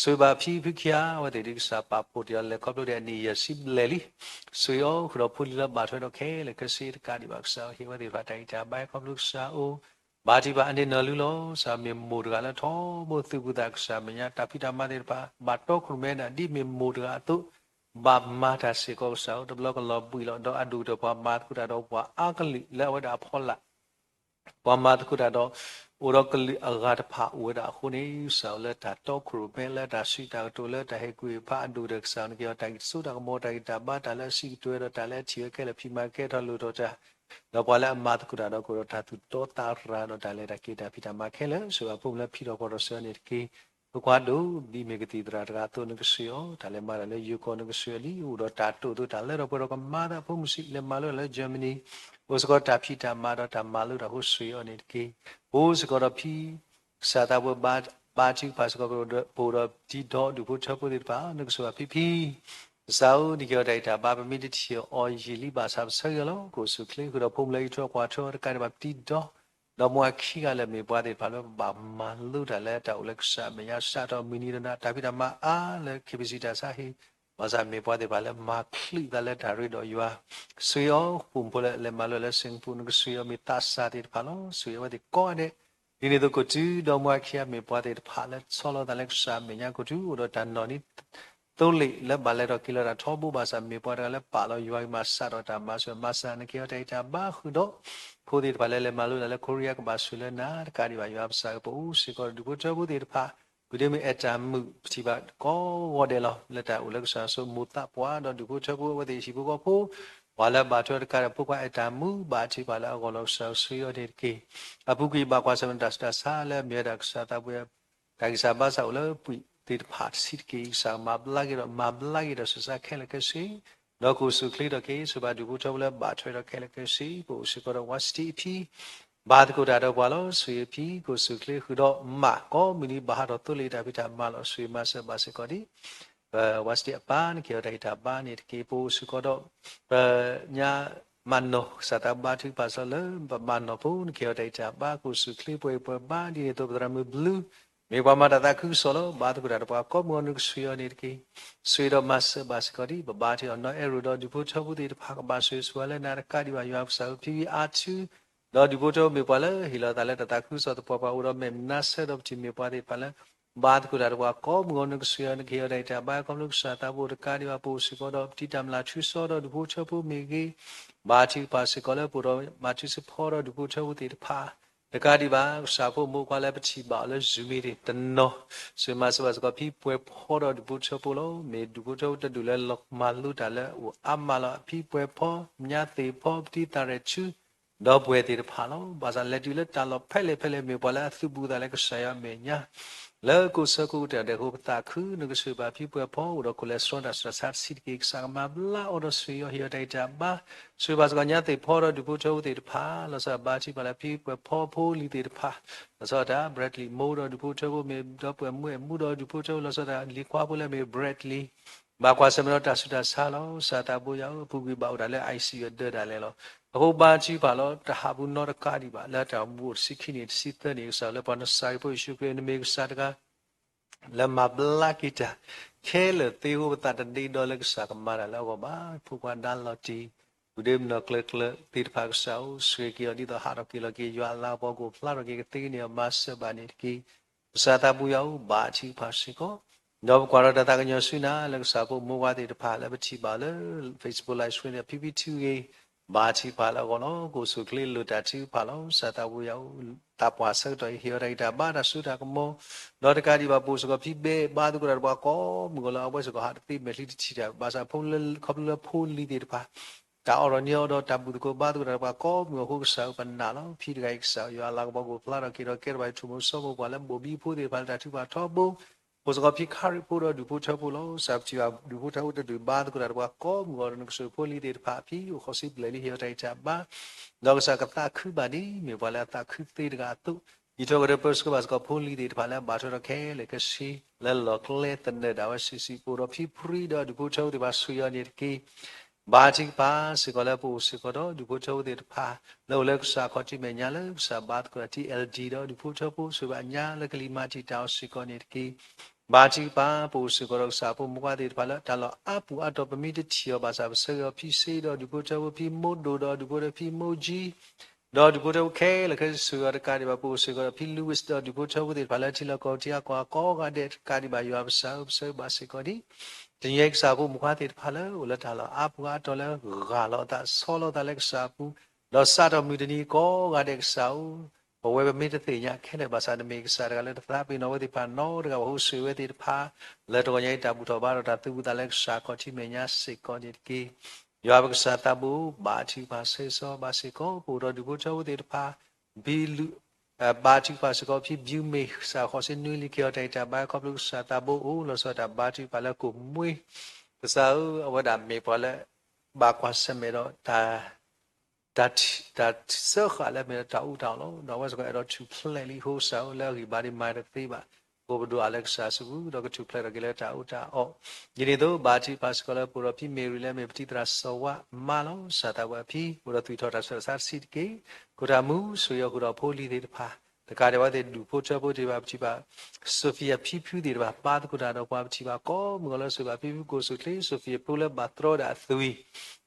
ဆိၣ်ဂ့ၤဘၣ်ဖံဖုခံဂၤ အဝဲသ့ၣ်ဒ်ကစၢ်ပာ်ဖှိၣ်တ့ၢ်အီၤလဲၤခီဖျိဒ်အနံၣ်ယဲၢ်ဆံဘျဲၣ်လံ. ဆိၣ်ဂ့ၤအီၤဃုာ်ဒီးဖိလံၤလၢဘၣ်ထွဲဒီးခဲလၢာ်ခဲဆ့တကးဒံးဘၣ် ကစၢ်ဟ့ၣ်အဝဲသ့ၣ်တဖၣ်တၢ်ဂံၢ်တၢ်ဘါခီဖျိကစၢ်အအိၣ် ဘါထုကဖၣ်အန့ၣ်နီၢ်လံလီၤ. ကစၢ်မ့ၢ်မိၢ်တဂၤလၢထီဘိသူၣ်ဘူးသးကစၢ်မဲာ်ညါ တၢ်ဖံးတၢ်မၤသ့ၣ်တဖၣ် ဘၣ်တီခိၣ်ရိၣ်မဲဒၣ် ဒ်မ့ၢ်မိၢ်တဂၤအသိး ဘၣ်မၤတၢ်စ့ၢ်ကီးကစၢ်ဧၢ တဘျီကလီၤဘှံးလီၤ ဒီးအဒိၣ်ကတၢၢ်ပှၤမၤသကိးတၢ်ဒီးပှၤအါကလုာ်လၢအဝဲဒၣ်အဖီလာ် ပှၤမၤသကိးတၢ်ဒီး အိၣ်ဒီးကလုာ်အဂၤတဖၣ်အိၣ်ဝဲဒၣ်အဃိန့ၣ် ကစၢ်ဧၢ လၢတၢ်တီခိၣ်ရိၣ်မဲ လၢတၢ်စံးတၢ်ကတိၤ လၢတၢ်ဟ့ၣ်ကူၣ်ဟ့ၣ်ဖးအဒိၣ်ကတၢၢ် ကစၢ်နကဟ့ၣ်အီၤတၢ်ဂံၢ်စိတၢ်ကမီၤ တၢ်ဂံၢ်တၢ်ဘါ တၢ်လၢအစံးကတိၤဒီးတၢ်လၢအထံၣ်ဝဲခဲလၢာ် ဖံးမၤကဲထီၣ်လိၣ်ထီၣ်တၢ် ဒီးပှၤလၢအမၤသကိးတၢ်ဒီးကအိၣ်ဒီးတၢ်သူၣ်တီသးရၤဒီးတၢ်လဲၤတၢ်က့ၤတၢ်ဖံးတၢ်မၤခဲလၢာ် ဆိၣ်ဂ့ၤအဖိမုၣ်လၢဖံးထီၣ်ဖီၣ်ထီၣ်စၢၤန့ၣ်တက့ၢ်. ဖိခွါဒိၣ် ဒ်မ့ၢ်ကသံၣ်သရၣ်တဂၤအသိးနကဆှၢအီၤ တၢ်လဲၤမၤတၢ်လၢယိၤကီၢ်နကဆှၢအီၤလံ အိၣ်ဒီးတၢ်တိာ်အသိးတၢ်လၢထီၣ်ပှဲၤထီၣ်ကမၤသးအဖိမုၣ်ဆံး လဲၤမၤလိတၢ်လၢ Germany အိၣ်စ့ၢ်ကီးတၢ်ဖံးတၢ်မၤဒီးတၢ်မၤလိတၢ်အဃိ ဆိၣ်ဂ့ၤအီၤန့ၣ်တက့ၢ်. ပအိၣ်စ့ၢ်ကီးဒီးဖံ ကစၢ်သးပှၢ်ဘါထုကဖၣ်စ့ၢ်ကီး ပအိၣ်ဒီးပတံၤဒီဒူၣ်ဖိထၢဖိသ့ၣ်တဖၣ် နကဆိၣ်ဂ့ၤဘၣ်ဖံဖံ ကစၢ်ဧၢ နကဟ့ၣ်အီၤတၢ်ဂံၢ်တၢ်ဘါ ပမ့ၢ်တထံၣ်အီၤယံာ်လံဘၣ်ဆၣ် ပဆၢဂ့ၤအီၤလီၤ. ကအိၣ်ဆူၣ်အိၣ်ချ့ဃုာ်ဒီးဖိမုၣ်လၢယံာ်ထီၣ်ကွၢ်ထီတကးဒံးဘၣ် ပတံၤဒီ ဒီမါဝၤခံဂၤလၢအမ့ၢ်ပှၤသ့ၣ်တဖၣ်လၢ ပဘၣ်မၤလိတၢ်လၢတၢ်အိၣ်လၢကစၢ်အမဲာ်ညါ စးထီၣ်မုၢ်နံၤဒီးနၤ တၢ်ဖံးတၢ်မၤအါလၢ KBC တၢ်ဆါဟံၣ် ဘၣ်ဆၣ်မ့ၢ်ပှၤသ့ၣ်တဖၣ်လၢမၤချုးသးလၢတၢ်ရ့ဒီးယွၤ ဆိၣ်ဂ့ၤအီၤ ပိာ်မုၣ်ဖိလၢလဲၤမၤလိလၢ Singapore နကဆိၣ်ဂ့ၤအီၤမ့ၢ်သးစၢ်သ့ၣ်တဖၣ်လီၤ. ဆိၣ်ဂ့ၤအဝဲသ့ၣ်ကိးဂၤဒဲး ဒ်န့ၣ်အသိး ကအိၣ်တုၤဒီမါဝၤခံဂၤမ့ၢ်ပှၤသ့ၣ်တဖၣ်လၢဆီလီၤသးလၢကစၢ်အမဲာ်ညါ ကအိၣ်တုၤအိၣ်ဒီးတၢ်နီၢ်နံ သိလ့ၣ်လၢဘၣ်လဲၤထီၣ်က့ၤလီၤတၢ်ထီဘိဘၣ်ဆၣ် မ့ၢ်ပှၤတဂၤလၢပာ်လီၤယွၤဂံၢ်မးစးထီၣ်တၢ်မၤစၢၤ မၤစၢၤနကဟ့ၣ်အီၤတၢ်ဂံၢ်တၢ်ဘါဃုာ်ဒီး ဖိသ့ၣ်တဖၣ်လၢလဲၤမၤလိတၢ်လၢ Korea ကဘၣ်ဆိၣ်လၢနၤတကးဒံးဘၣ် ယွၤပစၢ်ဧၢ ပအိၣ်စ့ၢ်ကီးဒီးဒူၣ်ဖိထၢဖိသ့ၣ်တဖၣ် ပဒိးမ့ၢ်အဲၣ်တၢ်မုာ် ပထံၣ်ဘၣ်ကိးဂီၤဒဲးလီၤ လၢတၢ်အိၣ်လၢကစၢ်စိမိၢ်သးပှၢ်ဒီးဒူၣ်ဖိထၢဖိအဝဲသ့ၣ်ဟံၣ်ဖိဃီဖိ ပှၤလၢဘၣ်ထွဲတကးဒီးဖိခွါအဲၣ်တၢ်မုာ် ဘၣ်ထံၣ်ဘၣ်လၢအဂီၢ်လီၤ ကစၢ်ဆိၣ်ဂ့ၤအီၤန့ၣ်တက့ၢ်. အပူၤကွံာ်ဘၣ်ကွၢ်ဆၢၣ်မဲာ်တၢ်ဆူးတၢ်ဆါလၢအမ့ၢ်ဝဲဒၣ်ကစၢ်သးပှၢ် တၢ်ဂံၢ်စၢ်ဘါစၢ်အိၣ်လၢပှၤသ့ၣ်တဖၣ်တဆံးတက့ၢ် ကစၢ်မၤဘျါက့ၤဒီး မၤဘျါက့ၤဒီးဆူးစါခဲလၢာ်ခဲဆ့ ဒီးကအိၣ်ဆူၣ်အိၣ်ချ့ထီၣ်က့ၤ ဆိၣ်ဂ့ၤဘၣ်ဒူၣ်ဖိထၢဖိလၢဘၣ်ထွဲဒီးခဲလၢာ်ခဲဆ့ ပအိၣ်စ့ၢ်ကီးဒီးဝါစတံအဖံ ဘၣ်သကိးတၢ်ဒီးပှၤလီၤ ဆိၣ်ဂ့ၤအဖံ ကအိၣ်ဆူၣ်အိၣ်ချ့ဃုာ်ဒီးမး ကိးမုၢ်နံၤဘၣ်ဟးထီၣ်သိလ့ၣ်တၢ်ဖံးတၢ်မၤလီၤ ဆိၣ်ဂ့ၤမၤစၢၤဘၣ်စ့ၢ်ကီးဒ် ပဝါစတံအပၢ် နကဟ့ၣ်အီၤတၢ်ဂံၢ်တၢ်ဘါန့ၣ်တက့ၢ်. ပအိၣ်စ့ၢ်ကီးဒီး ပညါ မၤနီၢ်, ကစၢ်သးဘါထုကဖၣ်စ့ၢ်ကီးလၢ ပမၤနီၢ်ဖိ နကဟ့ၣ်အီၤတၢ်အံးတၢ်ဘါ ကအိၣ်ဆူၣ်အိၣ်ချ့ ပှဲၤဂံၢ်ပှဲၤဘါ ဒ်န့ၣ်အသိး ပသရၣ်မုၣ်ဘျုး မ့ၢ်ပှၤမၤတၢ်သးခုကစီၣ်လီၤ. ဘါသကိးတၢ်ဒီးပှၤကိးမုၢ်ဂီၤ နကဆိၣ်ဂ့ၤအီၤန့ၣ်တက့ၢ်. ဆိၣ်ဂ့ၤဒီးမၤစၢၤဘၣ်စ့ၢ်ကီးဒံး ပဘါထုအီၤ နီၢ်အဲၣ်ရိၣ်ဒီးဒူၣ်ဖိထၢဖိသ့ၣ်တဖၣ် ကဘၣ်ဆိၣ်ဂ့ၤဆိၣ်ဝါလၢနၤတကးဒံးဘၣ် ယွၤပကစၢ်ဧၢ ဖံဝံအါထု ဒီးဒူၣ်ဖိထၢဖိ မ့ၢ်ပှၤလၢဟ့ၣ်လီၤသးလၢတၢ်သးခုကစီၣ်သပှၢ်ပှၢ် အိၣ်ဒီးမဲာ်မနၤဆၢဒီး ပထံၣ်မ့ၢ်ပှၤသ့ၣ်တဖၣ်လၢ ဘါသကိးတၢ်ဒီးပှၤကိးမုၢ်ဂီၤ နကဆိၣ်ဂ့ၤအီၤ နကဟ့ၣ်အီၤတၢ်အံးတၢ်ဘါ ခီဖျိကစၢ်သးဘိတကးဒံးဘၣ် ပအိၣ်စ့ၢ်ကီးဒီး ပတံၤတၢ်မျၢ်ထူစီဒီးဒူၣ်ဖိထၢဖိမ့ၢ်ဂ့ၤ ဘါထုကဖၣ်စ့ၢ်ကီးလၢပအိၣ်ဒီးမၤထူစ့ၢ်ဖီဒီးဒူၣ်ဖိထၢဖိသ့ၣ်တဖၣ် တကးဒံးဘၣ် ကစၢ်ဖိမိၢ်ပှၢ်လၢပထံၣ်ဘၣ်အီၤလၢ Zoom မ့ၢ်တနီၤ ဆိၣ်ဂ့ၤမၤစၢၤဘၣ်စ့ၢ်ကီးဖံပှဲၤဖီဒီးဒူၣ်ဖိထၢဖိလီၤ. မ့ၢ်ဒူၣ်ဖိထၢဖိတဒူၣ်လၢလီၤမၤလိတၢ်လၢအအိၣ်အါမးလီၤ. အဖံပှဲၤဖီ ညါသ့ၣ်ဖီ ပတံၤသၣ်ရဲၣ်ထူ ဒီးပှဲၤသ့ၣ်တဖၣ်လီၤ. ဘၣ်ဆၣ်လဲၤတုၤလၢတၢ်လီၢ်ဖဲလဲၣ်ဖဲလဲၣ် မ့ၢ်ပှၤလၢအသုးဘူးသးလၢကစၢ်ယွၤအမဲာ်ညါ လၢကိးဆၢကိးကတၢၢ်ဒဲးအဃိ ပသးခု နကဆိၣ်ဂ့ၤဘၣ်ဖံပှဲၤဖီ အိၣ်ဒီးခိၣ်လဲၤစရီတၢ်ဆူးတၢ်ဆါတဆံးတက့ၢ်. ကစၢ်ကမၤဘျါအီၤဒီးဆိၣ်ဂ့ၤအီၤ ဟ့ၣ်အီၤတၢ်အံးတၢ်ဘါ ဆိၣ်ဂ့ၤဘၣ်စ့ၢ်ကီးညါသ့ၣ်ဖီဒီးဒူၣ်ဖိထၢဖိသ့ၣ်တဖၣ် လီၤဆီဒၣ်တၢ်ဘါထုကဖၣ်လၢဖံပှဲၤဖီဖိလံၤသ့ၣ်တဖၣ် လီၤဆီဒၣ်တၢ် Bradley မိၢ်ဒီးဒူၣ်ဖိထၢဖိမ့ၢ်ဒီပုၢ်ဝဲၢ်မုၣ် အဲၣ်မူဒီးဒူၣ်ဖိထၢဖိလီၤဆီဒၣ်တၢ်လံၤခွါဖိလၢအမ့ၢ် Bradley ဘၣ်ကွၢ်ဆၢၣ်မဲာ်ဒီးတၢ်ဆူးတၢ်ဆါလီၤ. ကစၢ်သးဘိယွၤဧၢ အပူၤကွံာ်ဘၣ်အိၣ်ဒၣ်လၢ I C U အဒၢးဒၣ်လဲာ်လီၤ. အဃိဘါထုကဖၣ်လီၤ တဟးဘူးနီတကးဒံးဘၣ် လၢတၢ်အိၣ်မူအိၣ်တဆံခံနံၣ် တဆံသၢနံၣ် ကစၢ်လၢပှၤနစၤရ့းဖိယ့ၣ်ၡူးခရံာ် နမ့ၢ်ကစၢ်တဂၤ လၢမၤဘျါက့ၤတၢ်ခဲလၢာ်သ့အဃိ ပသးတဒ့ဒီလၢကစၢ်ကမၤတၢ်လၢအဂီၢ်ဘၣ်. ဖိခွါဒါလီၤတံၢ် ပုၢ်ဒ့မုၣ်နီၢ်ကျၢၤကျၢၤသ့ၣ်တဖၣ် ကစၢ်ဧၢ ဆိၣ်ဂ့ၤက့ၤအီၤ ဒ်သိးဟးထီၣ်က့ၤလီၤက့ၤ ယွၤအလၤကပီၤကအိၣ်ဖျါထီၣ်က့ၤ ကသ့ကန့ၢ်အီၤ မၤစၢၤဘၣ်န့ၣ်တက့ၢ်. ကစၢ်သးဘိယွၤဧၢ ဘါထုကဖၣ်စ့ၢ်ကီး ဒီးပကွၢ်ဒီးတၢ်သးကညီၤဆူနၤ လၢကစၢ်ဖိမိၢ်ပှၢ်သ့ၣ်တဖၣ်လၢပထံၣ်ဘၣ်လၢ Facebook Live Stream န့ၣ် ဖံဖံထုဂ့ၤ ဘါထုကဖၣ်လၢအဂီၢ်လီၤ. ကအိၣ်ဆူၣ်အိၣ်ချ့လိၣ်တၢ်ထုကဖၣ်လီၤ. ကစၢ်သးဘိယွၤဧၢ သးပှၢ်ဆၢကတီၢ်အံၤ ဟ့ၣ်အီၤတၢ်ဂံၢ်တၢ်ဘါ တၢ်စိတၢ်ကမီၤ ဒီးတကးဒံးဘၣ် ပအိၣ်စ့ၢ်ကီးဖံဘဲ ဘါသကိးတၢ်ဒီးပှၤကိးမုၢ်ဂီၤလၢ အဝဲစ့ၢ်ကီးဟးတသ့မဲာ်ချံတထံၣ်တၢ် ဘၣ်ဆၣ်ဖိလၢ ခီဖျိလၢဖိလံၤသ့ၣ်တဖၣ် တၢ်အိးထီၣ်န့ၢ်အီၤဒီးတၢ်ဘူၣ်သကိးဘါသကိးတၢ်ဒီးပှၤကိးမုၢ်ဂီၤအဃိ ကစၢ်ဧၢ ပနာ်လီၤ. ဖံတဂၤအံၤ ကစၢ်ဧၢ ယွၤအလၤကပီၤကအိၣ်ဖျါထီၣ်က့ၤဒီး ကဲထီၣ်ဘၣ်ယထိၣ်မူစီၤမိၢ်ပှၢ်လၢ ဘိၣ်ဘံဖိသ့ၣ်တဖၣ်လၢတၢ်ထုကဖၣ်ထီဘိ ပအိၣ်စ့ၢ်ကီးဖံခါရံၣ်ဖိဒီးဒူၣ်ဖိထၢဖိလီၤ. ကစၢ်ပထံၣ်ဘၣ်ဒူၣ်ဖိထၢဖိတဒူၣ်ဘါသကိးတၢ်ဒီးပှၤကိးမုၢ်ဂီၤဒီး နကဆိၣ်ဂ့ၤဖိလံၤသ့ၣ်တဖၣ် ဖံအိၣ်ဃီစံဘျဲၣ်လံ ဟ့ၣ်အီၤတၢ်ဂံၢ်တၢ်ဘါ ဒီးကစၢ်ကသးခုဘၣ်ဒ် မ့ၢ်ပှၤလၢအသးခုသ့တဂၤအသိး ဒ်ထီၣ်ကဒီးပၢဆှၢဘၣ်စ့ၢ်ကီးဖိလံၤသ့ၣ်တဖၣ်လၢအဘၣ်ထွဲဒီးခဲလၢာ်ခဲဆ့ လၢလီၢ်ကျဲသနၢၣ်ဒၣ်ဝဲဆံးဆံး ပအိၣ်ဒီးဖံဖရံဒီးဒူၣ်ဖိထၢဖိသ့ၣ်တဖၣ် ဆိၣ်ဂ့ၤအီၤန့ၣ်တက့ၢ်. ဘါထုကဖၣ်စ့ၢ်ကီးလၢပအိၣ်စ့ၢ်ကီးဒီးဒူၣ်ဖိထၢဖိသ့ၣ်တဖၣ် လၢအိၣ်လၢကစၢ်ခီၣ်ထံးမဲာ်ညါလၢကစၢ်ဘါသကိးတၢ် T L D ဒီးဒူၣ်ဖိထၢဖိ ဆိၣ်ဂ့ၤဘၣ်ညါလၢကလံၤမၤတံာ်တာ်အီၤစ့ၢ်ကီးန့ၣ်တက့ၢ်. ဘါထုကဖၣ် ပအိၣ်စ့ၢ်ကီးဒီးကစၢ်ဖိမိၢ်ပှၢ်သ့ၣ်တဖၣ်လၢတၢ်လီၢ်အါပူၤအါတီၤ ပမ့ၢ်တထံၣ်အီၤဘၣ်ဆၣ် ပဆၢဂ့ၤအီၤဖံစ့ဒီးဒူၣ်ဖိထၢဖိ ဖံမိၢ်ဒိၣ်ဒီးဒူၣ်ဖိထၢဖိ ဖံမိၢ်ကၠံ ဒီးဒူၣ်ဖိထၢဖိခဲလၢာ်ခဲဆ့ ဆိၣ်ဂ့ၤအီၤတကးဒံးဘၣ် ပအိၣ်စ့ၢ်ကီးဒီးဖံ Louis ဒီးဒူၣ်ဖိထၢဖိသ့ၣ်တဖၣ်လၢထံလီၢ်ကီၢ်ပူၤထံအကီၢ်ကိးဂၤဒဲးတကးဒံးဘၣ် ယွၤပကစၢ်ဧၢ ပဆၢဂ့ၤဘၣ်စ့ၢ်ကီးဒ် တနံၤအံၤကစၢ်ဖိမုၣ်ခွါသ့ၣ်တဖၣ်လၢ အိၣ်လၢတၢ်လီၢ်အါပူၤအါတီၤလၢဂၢ်လီၤအသးဆီလီၤအသးလၢကစၢ်အပူၤ ဒီးစးထီၣ်မုၢ်တနံၤကိးဂၤဒဲးကစၢ်ဧၢ ပဝဲပမ့ၢ်တသ့ၣ်ညါခဲလၢာ်ဘၣ်ဆၣ် နမ့ၢ်ကစၢ်တဂၤလၢတသးပ့ၤနီၣ်ဝဲသ့ၣ်တဖၣ်နီတဂၤဘၣ်အဃိ ဆိၣ်ဂ့ၤဝဲသ့ၣ်တဖၣ် လၢတဂီၤညါအံၤတၢ်ဘူၣ်ထီၣ်ဘါထီၣ်တၢ်သူၣ်ဖှံသးညီလၢကစၢ်ခီၣ်ထံးမဲာ်ညါစ့ၢ်ကီးန့ၣ်တက့ၢ်. ယွၤပကစၢ်သးဘိ ဘါထုကဖၣ်ဆၢဂ့ၤဆၢဝါဘၣ်စ့ၢ်ကီး ပအိၣ်ဒီးဒူၣ်ဖိထၢဖိသ့ၣ်တဖၣ် ဖံလူ ဘါထုကဖၣ်စ့ၢ်ကီး ဖံဘျုးမ့ၢ် ကစၢ်ဃိးဆံနွံလံ ကဟ့ၣ်အီၤတၢ်ဂံၢ်တၢ်ဘါ ခီဖျိကစၢ်သးဘိအိၣ်လီၤဆီဒၣ်တၢ်ဘါထုကဖၣ်လၢကိၣ်မှ့ ကစၢ်ဧၢ အဝဲဒၣ်မ့ၢ်ပှၤလၢ ဘၣ်ကွၢ်ဆၢၣ်မဲာ်ဒီးတၢ် တၢ်ထံၣ် တၢ်စၢဃာ်လၢအမ့ၢ်ဒီးတၢ်အူတၢ်အီၣ်လီၤ. ဒီးအဝဲစ့ၢ်ကီးအဲၣ်ဒိးထူၣ်ဖျဲးလံအဃိ ကစၢ်ဧၢ လၢအဂံၢ်ဘါဒံးမၤတသ့ဘၣ်အဃိ ပဒိးအးလၢကစၢ်အစုပူၤ ဒီးကထူၣ်ဖျဲးထီၣ်က့ၤလၢတၢ်အူတၢ်အီၣ် ဒ်န့ၣ်အသိး ဘါထုကဖၣ်စ့ၢ်ကီးလၢပအိၣ်ဒီးဖံမ့ၢ်ရံလၢအမ့ၢ်ပတံၤသရၣ်စီၤဝါမါလီၤ. ကစၢ်သးဘိယွၤဖံ အိၣ်ဒီးသွံၣ်ထီၣ်တၢ်ဆူးတၢ်ဆါတဆံးတက့ၢ်. ခိၣ်တၢ်မူ ဆိၣ်ဂ့ၤအီၤဃုာ်ဒီးဖိလံၤသ့ၣ်တဖၣ် တကးဒံးဘၣ်သ့ၣ် ဒူၣ်ဖိထၢဖိသ့ၣ်တဖၣ် ပထံၣ်ဘၣ် Sophia ဖံဖုသ့ၣ်တဖၣ် ဘါသကိးတၢ်ဒီးပှၤ ပထံၣ်ဘၣ်ကိးမုၢ်ဂီၤလၢ ဆိၣ်ဂ့ၤဘၣ်ဖံဖု ကိၣ်ဆိၣ်ချ့ Sophia ဖိလၢဘၣ်တြီဒၣ်အသွံၣ်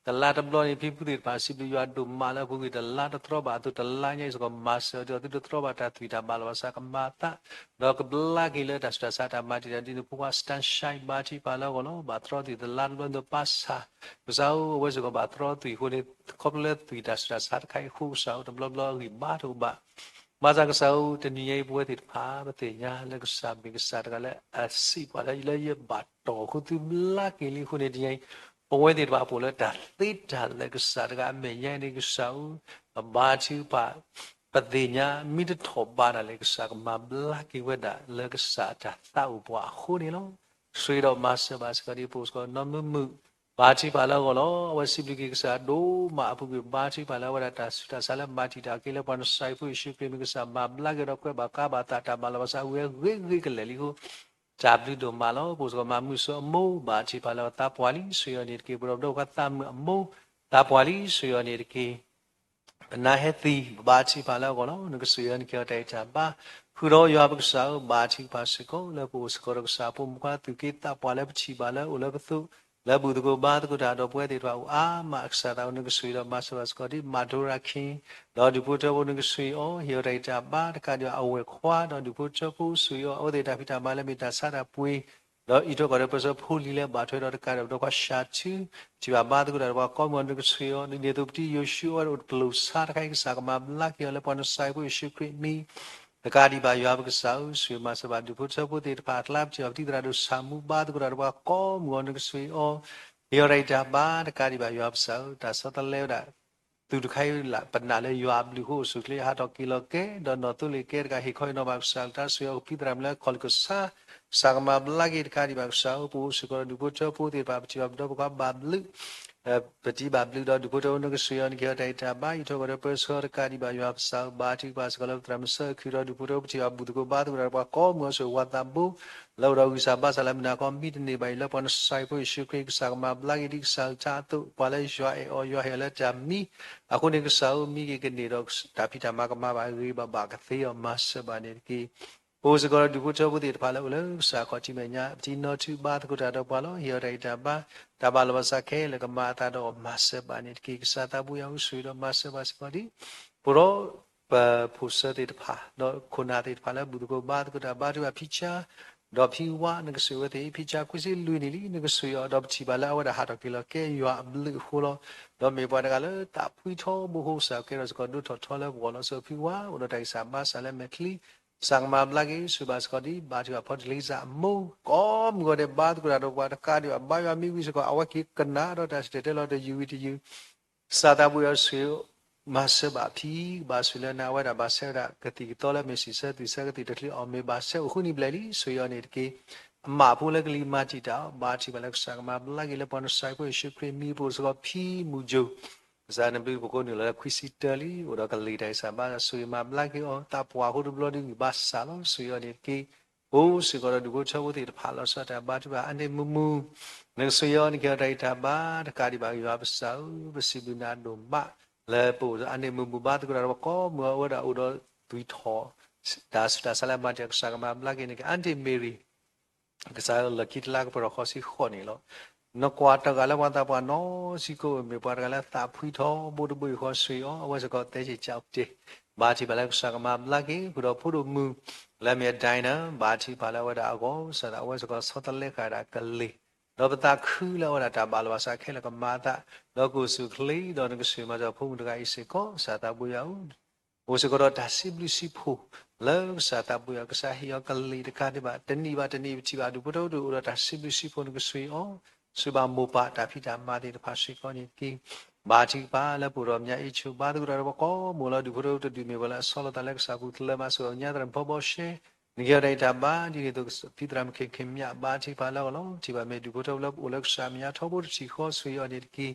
တလါတဘျီန့ၣ် ဖံဖုသ့ၣ်တဖၣ် စံးဘျုးယွၤဒိၣ်မးလၢအပူၤကွံာ် တလါတတြီဘၣ်အသိး တလါညါအံၤစ့ၢ်ကီး မၤစၢၤအီၤဒ်သိးသုတတြီဘၣ်တၢ်သွံၣ်တၢ်ဘၣ်လီၤဘၣ်ဆၣ် ကမၤအသး ဒီးကဘျါက့ၤလၢတၢ်ဆူးတၢ်ဆါတၢ်မၤတံာ်တာ် ဒ်န့ၣ် ဖိခွါ Sunshine ဘါထုကဖၣ်လၢအဂီၢ်လီၤ. ဘၣ်တြီသွံၣ်တလါတဘျီဒ်သိးပၢ်ဆၣ် ကစၢ်ဧၢ အဝဲစ့ၢ်ကီးဘၣ်တြီသွံၣ်အဃိန့ၣ် ခီဖျိလၢသွံၣ်တၢ်ဆူးတၢ်ဆါတခါအံၤအဃိ ကစၢ်ဧၢ တဘျီဘျီအဂံၢ်ဘါတအိၣ်ဘၣ် ဘၣ်ဆၣ်ကစၢ်ဧၢ တနံၤညါအံၤ ပဝဲသ့ၣ်တဖၣ် ပသ့ၣ်ညါလၢကစၢ်မ့ၢ်ကစၢ်တဂၤလၢအစံးပှၤလၢ လၢယဘၣ်တီၢ်အဃိ သုဘျါက့ၤလံအဃိန့ၣ် တနံၤညါအံၤ ပဝဲသ့ၣ်တဖၣ်ပအိၣ်လၢတၢ်သ့တၢ်လၢာ်ကစၢ်တဂၤအမဲာ်ညါန့ၣ် ကစၢ်ဧၢ ပဘါထုကဖၣ် ပသ့ၣ်ညါ မ့ၢ်တထီၣ်ဘးဒၣ်လဲာ် ကစၢ်ကမၤဘျါက့ၤဝဲဒၣ်လၢကစၢ်အတၢ်သးအိၣ်ပှၤအဃိန့ၣ်လီၤ. ဆိၣ်ဂ့ၤဒီးမၤစၢၤဘၣ်စ့ၢ်ကီးဒ်ဖိစ့ၢ်ကီး နီၢ်မုာ်မုာ် ဘါထုကဖၣ်လၢအဂီၢ်လီၤ. အဝဲစံးဘျုးက့ၤကစၢ်ဒိၣ်မးအပူၤကွံာ် ဘါထုကဖၣ်လၢအဝဲဒၣ်တၢ်ဆူးတၢ်ဆါလၢမၤတံာ်တာ်က့ၤလၢပှၤနစၤရ့းဖိယ့ၣ်ၡူးခရံာ် မ့ၢ်ကစၢ်မၤဘျါက့ၤဒီးကွဲးဘၣ်ကါဘၣ်သးတၢ်ဘၣ်လီၤဘၣ်ဆၣ် အဝဲဂ့ၤဂ့ၤကလဲာ်လံအဃိ တၢ်ဘျုးဒိၣ်မးလီၤ. ပအိၣ်စ့ၢ်ကီးမၤမုာ်စီၤအမိၢ် ဘါထုကဖၣ်လၢအသးပှၢ်လံ ဆိၣ်ဂ့ၤအီၤန့ၣ်တက့ၢ်. ပဒီပုၢ်ဒီဝဲၢ်သးမုာ်အမိၢ် သးပှၢ်လံ ဆိၣ်ဂ့ၤအီၤန့ၣ်တက့ၢ်. ပနၢ်ဟဲသံ ပဘါထုကဖၣ်လၢအဂီၢ်လီၤ. နကဆိၣ်ဂ့ၤအီၤ နကဟ့ၣ်အီၤတၢ်ဂံၢ်တၢ်ဘါ, ဃုာ်ဒီးယွၤပကစၢ်ဧၢ, ဘါထုကဖၣ်စ့ၢ်ကီးလၢပအိၣ်စ့ၢ်ကီးဒီးကစၢ်ဖိမုၣ်ခွါ သူၣ်က့သးပှၢ်လၢပထံၣ်ဘၣ်လၢအိၣ်လၢပသိး လၢဘူၣ်သကိးဘါသကိးတၢ်ဒီးပဝဲသ့ၣ်တဖၣ်အိၣ်အါမး ကစၢ်သးအိၣ် နကဆိၣ်ဂ့ၤဒီးမၤစၢၤဘၣ်စ့ၢ်ကီးဒ် မၤဒိရၤခ့ ဒီးဒူၣ်ဖိထၢဖိ နကဆိၣ်ဂ့ၤအီၤ ဟ့ၣ်အီၤတၢ်ဂံၢ်တၢ်ဘါ တကးဒံးဘၣ်အဝဲၢ်ခွါ ဒီးဒူၣ်ဖိထၢဖိ ဆိၣ်ဂ့ၤအီၤ အဝဲသ့ၣ်တၢ်ဖံးတၢ်မၤလၢမ့ၢ်တၢ်ဆါတၢ်ပှ့ၤ ဒီးအံးထွဲကွၢ်ထွဲပၢဆှၢဖိလံၤလၢဘၣ်ထွဲဒီးတကးဒံးဘၣ် ဒီးကွၢ်ရှၤထု ထံၣ်ဘၣ်ဘါသကိးတၢ်ဒီးပှၤကိးမုၢ်ဂီၤ နကဆိၣ်ဂ့ၤအီၤ ဒ်န့ၣ်အသိး ပတံၤယိၤၡူအဝဲဒၣ်အိၣ်တပျိာ်ဆါတခါအံၤ ကစၢ်ကမၤဘျါက့ၤအီၤလၢပှၤနစၢ်ဖိယ့ၣ်ၡူးခရံာ်အမံၤ တကးဒံးဘၣ်ယွၤပကစၢ်ဧၢ, ဆိၣ်ဂ့ၤမၤစၢၤဘၣ်ဒူၣ်ဖိထၢဖိသ့ၣ်တဖၣ် အကျါ ပထံၣ်အီၤပတံၤသရၣ်ဒိၣ်ဆၣ်မူဘါသကိးတၢ်ဒီးပှၤကိးမုၢ်ဂီၤ နကဆိၣ်ဂ့ၤအီၤ ဟ့ၣ်အီၤတၢ်ဂံၢ်တၢ်ဘါ တကးဒံးဘၣ်ယွၤပကစၢ်ဧၢ, တၢ်ဆီတလဲဝဲဒၣ် သုးတခါအံၤလၢ ပနာ်လၢယွၤအဘျုးအဃိ အိၣ်ဆူၣ်အိၣ်ချ့ ဟးထီၣ်က့ၤလီၤကဲ ဒီးနီၢ်သိလ့ၣ်ကဲတဂၤ ဟ့ၣ်ခီဟ့ၣ်နီၤဘၣ်ကစၢ်အကလုၢ်ကထါ ဆိၣ်ဂ့ၤအီၤကဖံးသရၣ်မုၣ်လၢအခီၣ်လ့ၣ်ကစၢ်, ကစၢ်ကမၤဘျါက့ၤတကးဒံးဘၣ်ကစၢ်ဧၢ, ပအိၣ်စ့ၢ်ကီးဒီးဒူၣ်ဖိထၢဖိသ့ၣ်တဖၣ် ပထံၣ်ဘၣ်ပဒီပုၢ်ဝဲၢ်ဘၣ်ဘျုး ပတံၤဘၣ်ဘျုးဒီးဒူၣ်ဖိထၢဖိ နကဆိၣ်ဂ့ၤအီၤ နကဟ့ၣ်အီၤတၢ်ဂံၢ်တၢ်ဘါ အံးထွဲကွၢ်ထွဲပၢဆှၢတကးဒံးဘၣ်ယွၤပကစၢ်ဧၢ, ဘါထုကဖၣ်စ့ၢ်ကီးလၢပသရၣ်မုၣ်စၢခူ ဒီးဒူၣ်ဖိထၢဖိ ပထံၣ်ဘၣ်ဘူၣ်သကိးဘါသကိးတၢ်ဒီးပှၤကိးမုၢ်ဂီၤ ဆိၣ်ဂ့ၤဝၤသးဘိ လၢအိၣ်ဒီးဂံၢ်စၢ်ဘါစၢ်လၢမုၢ်နၤခီ မံတန့ၢ်ဘၣ်အံၤ လၢပှၤနစၢ်ဖိယ့ၣ်ၡူးခရံာ် ကစၢ်ကမၤဘျါက့ၤဒ်ကစၢ်အကလုၢ်ကထါအသိး ပှၤလၢယွၤအဲၣ်အီၤ ယွၤဟ့ၣ်အီၤလၢတၢ်မံ အဃိန့ၣ်ကစၢ်ဧၢ မံက့ၤကန့ၢ်ဒီး တၢ်ဖံးတၢ်မၤကမၤဘၣ်အဂ့ၤဘၣ်ဘၣ်ကသ့အီၤ မၤစၢၤဘၣ်န့ၣ်တက့ၢ်. ပအိၣ်စ့ၢ်ကီးဒီးဒူၣ်ဖိထၢဖိသ့ၣ်တဖၣ်လၢအိၣ်လၢကစၢ်ခီၣ်ထံးမဲာ်ညါ ပတံၤနီၢ်ထူဘါသကိးတၢ်ဒီးပှၤလီၤ. ဟ့ၣ်အီၤတၢ်ဂံၢ်တၢ်ဘါ တၢ်ဘၣ်လိာ်ဘၣ်စးခဲလၢာ်ကမၤအသးဒီးအီၤ မၤစၢၤဘၣ်န့ၣ်တက့ၢ်. ကစၢ်သးဘိယွၤဧၢ ဆိၣ်ဂ့ၤဒီးမၤစၢၤဘၣ်စ့ၢ်ကီးဒ် ပရိ ပဖိၣ်စၢသ့ၣ်တဖၣ် ဒီးခိၣ်နၢ်သ့ၣ်တဖၣ်လၢဘူၣ်သကိးဘါသကိးတၢ် ဘါထုကဖၣ်ဖံဆါ ဒီးဖံဝါ နကဆိၣ်ဂ့ၤဝဲသ့ၣ် ဖံဆါခွံဆံလွံၢ်နံၣ်လံ နကဆိၣ်ဂ့ၤအီၤ ဒီးပထံၣ်ဘၣ်လၢအဝဲဒၣ်ဟးထီၣ်က့ၤလီၤကဲယွၤအဘျုးအဃိလီၤ. ဒီးမ့ၢ်ပှၤတဂၤလၢသးဖှံထီဘိအဃိ ကစၢ်ကဲထီၣ်စ့ၢ်ကီးဒိၣ်ထီၣ်ထီလၢပဂီၢ်လီၤ. ဆိၣ်ဂ့ၤဖံဝါအိၣ်ဒီးတၢ်ဂံၢ်စၢ်ဘါစၢ်လၢမဲာ်ချံ ကစၢ်ကမၤဘျါက့ၤ ဆိၣ်ဂ့ၤဘၣ်စ့ၢ်ကီးဒ် ဘါထုကဖၣ်ဖီတလ့စၢ်အမိၢ် ကိးမုၢ်ဂီၤဒဲး ဘါသကိးတၢ်ဒီးပှၤတကးဒံးဘၣ် ဘါယွၤမံဝံၤစ့ၢ်ကီး အဝဲက့ၤကနၣ်ဒီးတၢ်စံၣ်တဲၤတဲလီၤတယုၢ်ဝံၤတယုၢ် ကစၢ်သးဘိယွၤဆိၣ်ဂ့ၤ မၤစၢၤဘၣ်ဖံ ကဘၣ်ဆိၣ်လၢနၤ အဝဲဒၣ်ဘၣ်ဆဲးဝဲဒၣ်ကသံၣ်ကသီလၢမ့ၢ်စံးဆၢသွံၣ်ဆၢကသံၣ်တချုးအီၣ်မ့ၤဘၣ်ဆဲးအိၣ်ဃုနံၣ်ဘျဲၣ်လံ ဆိၣ်ဂ့ၤအီၤန့ၣ်တက့ၢ်. အမၣ်ဖိလၢကလံၤမၤတံာ်တာ်အီၤ ဘါထုကဖၣ်လၢကစၢ်ကမၤဘျါက့ၤလၢပှၤနစၢ်ဖိယ့ၣ်ၡူးခရံာ်မံၤ ပအိၣ်စ့ၢ်ကီးဖံမုၢ်ကၠိ ကစၢ်နဘျုးပကိးနုာ်လီၤလၢခွံဆံတၢလံ အိၣ်ဒီးကလံၤတၢ်ဂံၢ်စၢ်ဘါ ဆိၣ်ဂ့ၤမၤဘျါက့ၤအီၤ သးပှၢ်ဖိတဘျီဒုးဂံၢ်ဘါစၢ်လီၤ ဆိၣ်ဂ့ၤအီၤန့ၣ်တက့ၢ်. အိၣ်စ့ၢ်ကီးဒီးဒူၣ်ဖိထၢဖိသ့ၣ်တဖၣ်လီၤဆီဒၣ်တၢ်ဘါထုကဖၣ်အါန့ၢ်မုာ်မုာ် နကဆိၣ်ဂ့ၤအီၤ နကဟ့ၣ်အီၤတၢ်ဂံၢ်တၢ်ဘါ တကးဒံးဘၣ်ယွၤပကစၢ်ဧၢ ပစံးဘျုးနၤဒိၣ်မး လၢပအိၣ်အါန့ၢ်မုာ်မုာ်ဘါသကိးတၢ်ဒီးပှၤကိးမုၢ်ဂီၤ အဝဲဒၣ်အိၣ်ဒီးသွံၣ်ထီၣ် တၢ်ဆူးတၢ်ဆါလၢအမၤတံာ်တာ် ကစၢ်ကမၤဘျါက့ၤန့ၣ် အါန့ၢ်မ့ၢ်ရံၣ် ကစၢ်လၢခံတလါကပၢၤထီၣ်ဃိးဆံဃိးနံၣ်လီၤ. နကွၢ်တဂၤလၢပှၤသးပှၢ်နီၢ်ဆံးကိး မ့ၢ်ပှၤတဂၤလၢသးဖှံထီဘိတဘိယူၢ်ဃီ ဆိၣ်ဂ့ၤအီၤ အဝဲစ့ၢ်ကီးသဲက့ၤကၠီတဲာ် ဘါထုကဖၣ်လၢကစၢ်ကမၤဘျါက့ၤ ဃုာ်ဒီးဖိဒိၣ်မုၣ် လၢအမ့ၢ်အဒဲနၢ ဘါထုကဖၣ်လၢအဝဲဒၣ်အဂီၢ် ကစၢ်သးအဝဲစ့ၢ်ကီးဆီတလဲဃာ်ဒၣ်ကလံၤ ဒီးပသးခုလၢအဝဲဒၣ်တၢ်ဘၣ်လိာ်ဘၣ်စးခဲလၢာ်ကမၤအသး ဒီးကအိၣ်ဆူၣ်အိၣ်ချ့ ဒီးနကဆိၣ်ဂ့ၤမၤစၢၤဖိမုၣ်တဂၤအံၤစ့ၢ်ကီး ကစၢ်သးဘိယွၤဧၢ အိၣ်စ့ၢ်ကီးဒီးတၢ်စံးဘျုးစံးဖှိၣ် လၢကစၢ်သးဘိယွၤ ကစၢ်ဟ့ၣ်အီၤကလံၤတကးဒံးဘၣ် တနံၣ်ဘၣ်တနံၣ် ပထံၣ်ဘၣ်ဒူၣ်ဖိထၢဖိတအိၣ်ဒီးတၢ်စံးဘျုးစံးဖှိၣ် နကဆိၣ်ဂ့ၤအီၤ ဆိၣ်ဂ့ၤဘၣ်မိၢ်ပၢ်တၢ်ဖံးတၢ်မၤသ့ၣ်တဖၣ်စ့ၢ်ကီးန့ၣ်တက့ၢ်. ဘါထုကဖၣ်လၢပအိၣ်ဒီးမဲာ်ညါအ့ၣ်ဆူၣ် ဘါသကိးတၢ်ဒီးပှၤကိးမုၢ်ဂီၤလီၤ ဒူၣ်ဖိထၢဖိတဒူၣ်မ့ၢ်ပှၤလၢအဆီလီၤသးလၢကစၢ်ပူၤ ကလၢၤမးဆိၣ်ဂ့ၤအီၤ ညါသရၣ်မုၣ်ဖီဘီရှဲ နကဟ့ၣ်အီၤတၢ်ဂံၢ်တၢ်ဘါ ဒ်န့ၣ်အသိး ဖံသရၣ်မုၣ်ခ့ၣ်ခ့ၣ်မၠး ဘါထုကဖၣ်လၢအဂီၢ်လီၤ. ထံၣ်ဘၣ်မ့ၢ်ဒူၣ်ဖိထၢဖိလၢပအိၣ်လၢကစၢ်အမဲာ်ညါထီဘိတထံၣ်ဃီ ဆိၣ်ဂ့ၤအီၤန့ၣ်တက့ၢ်.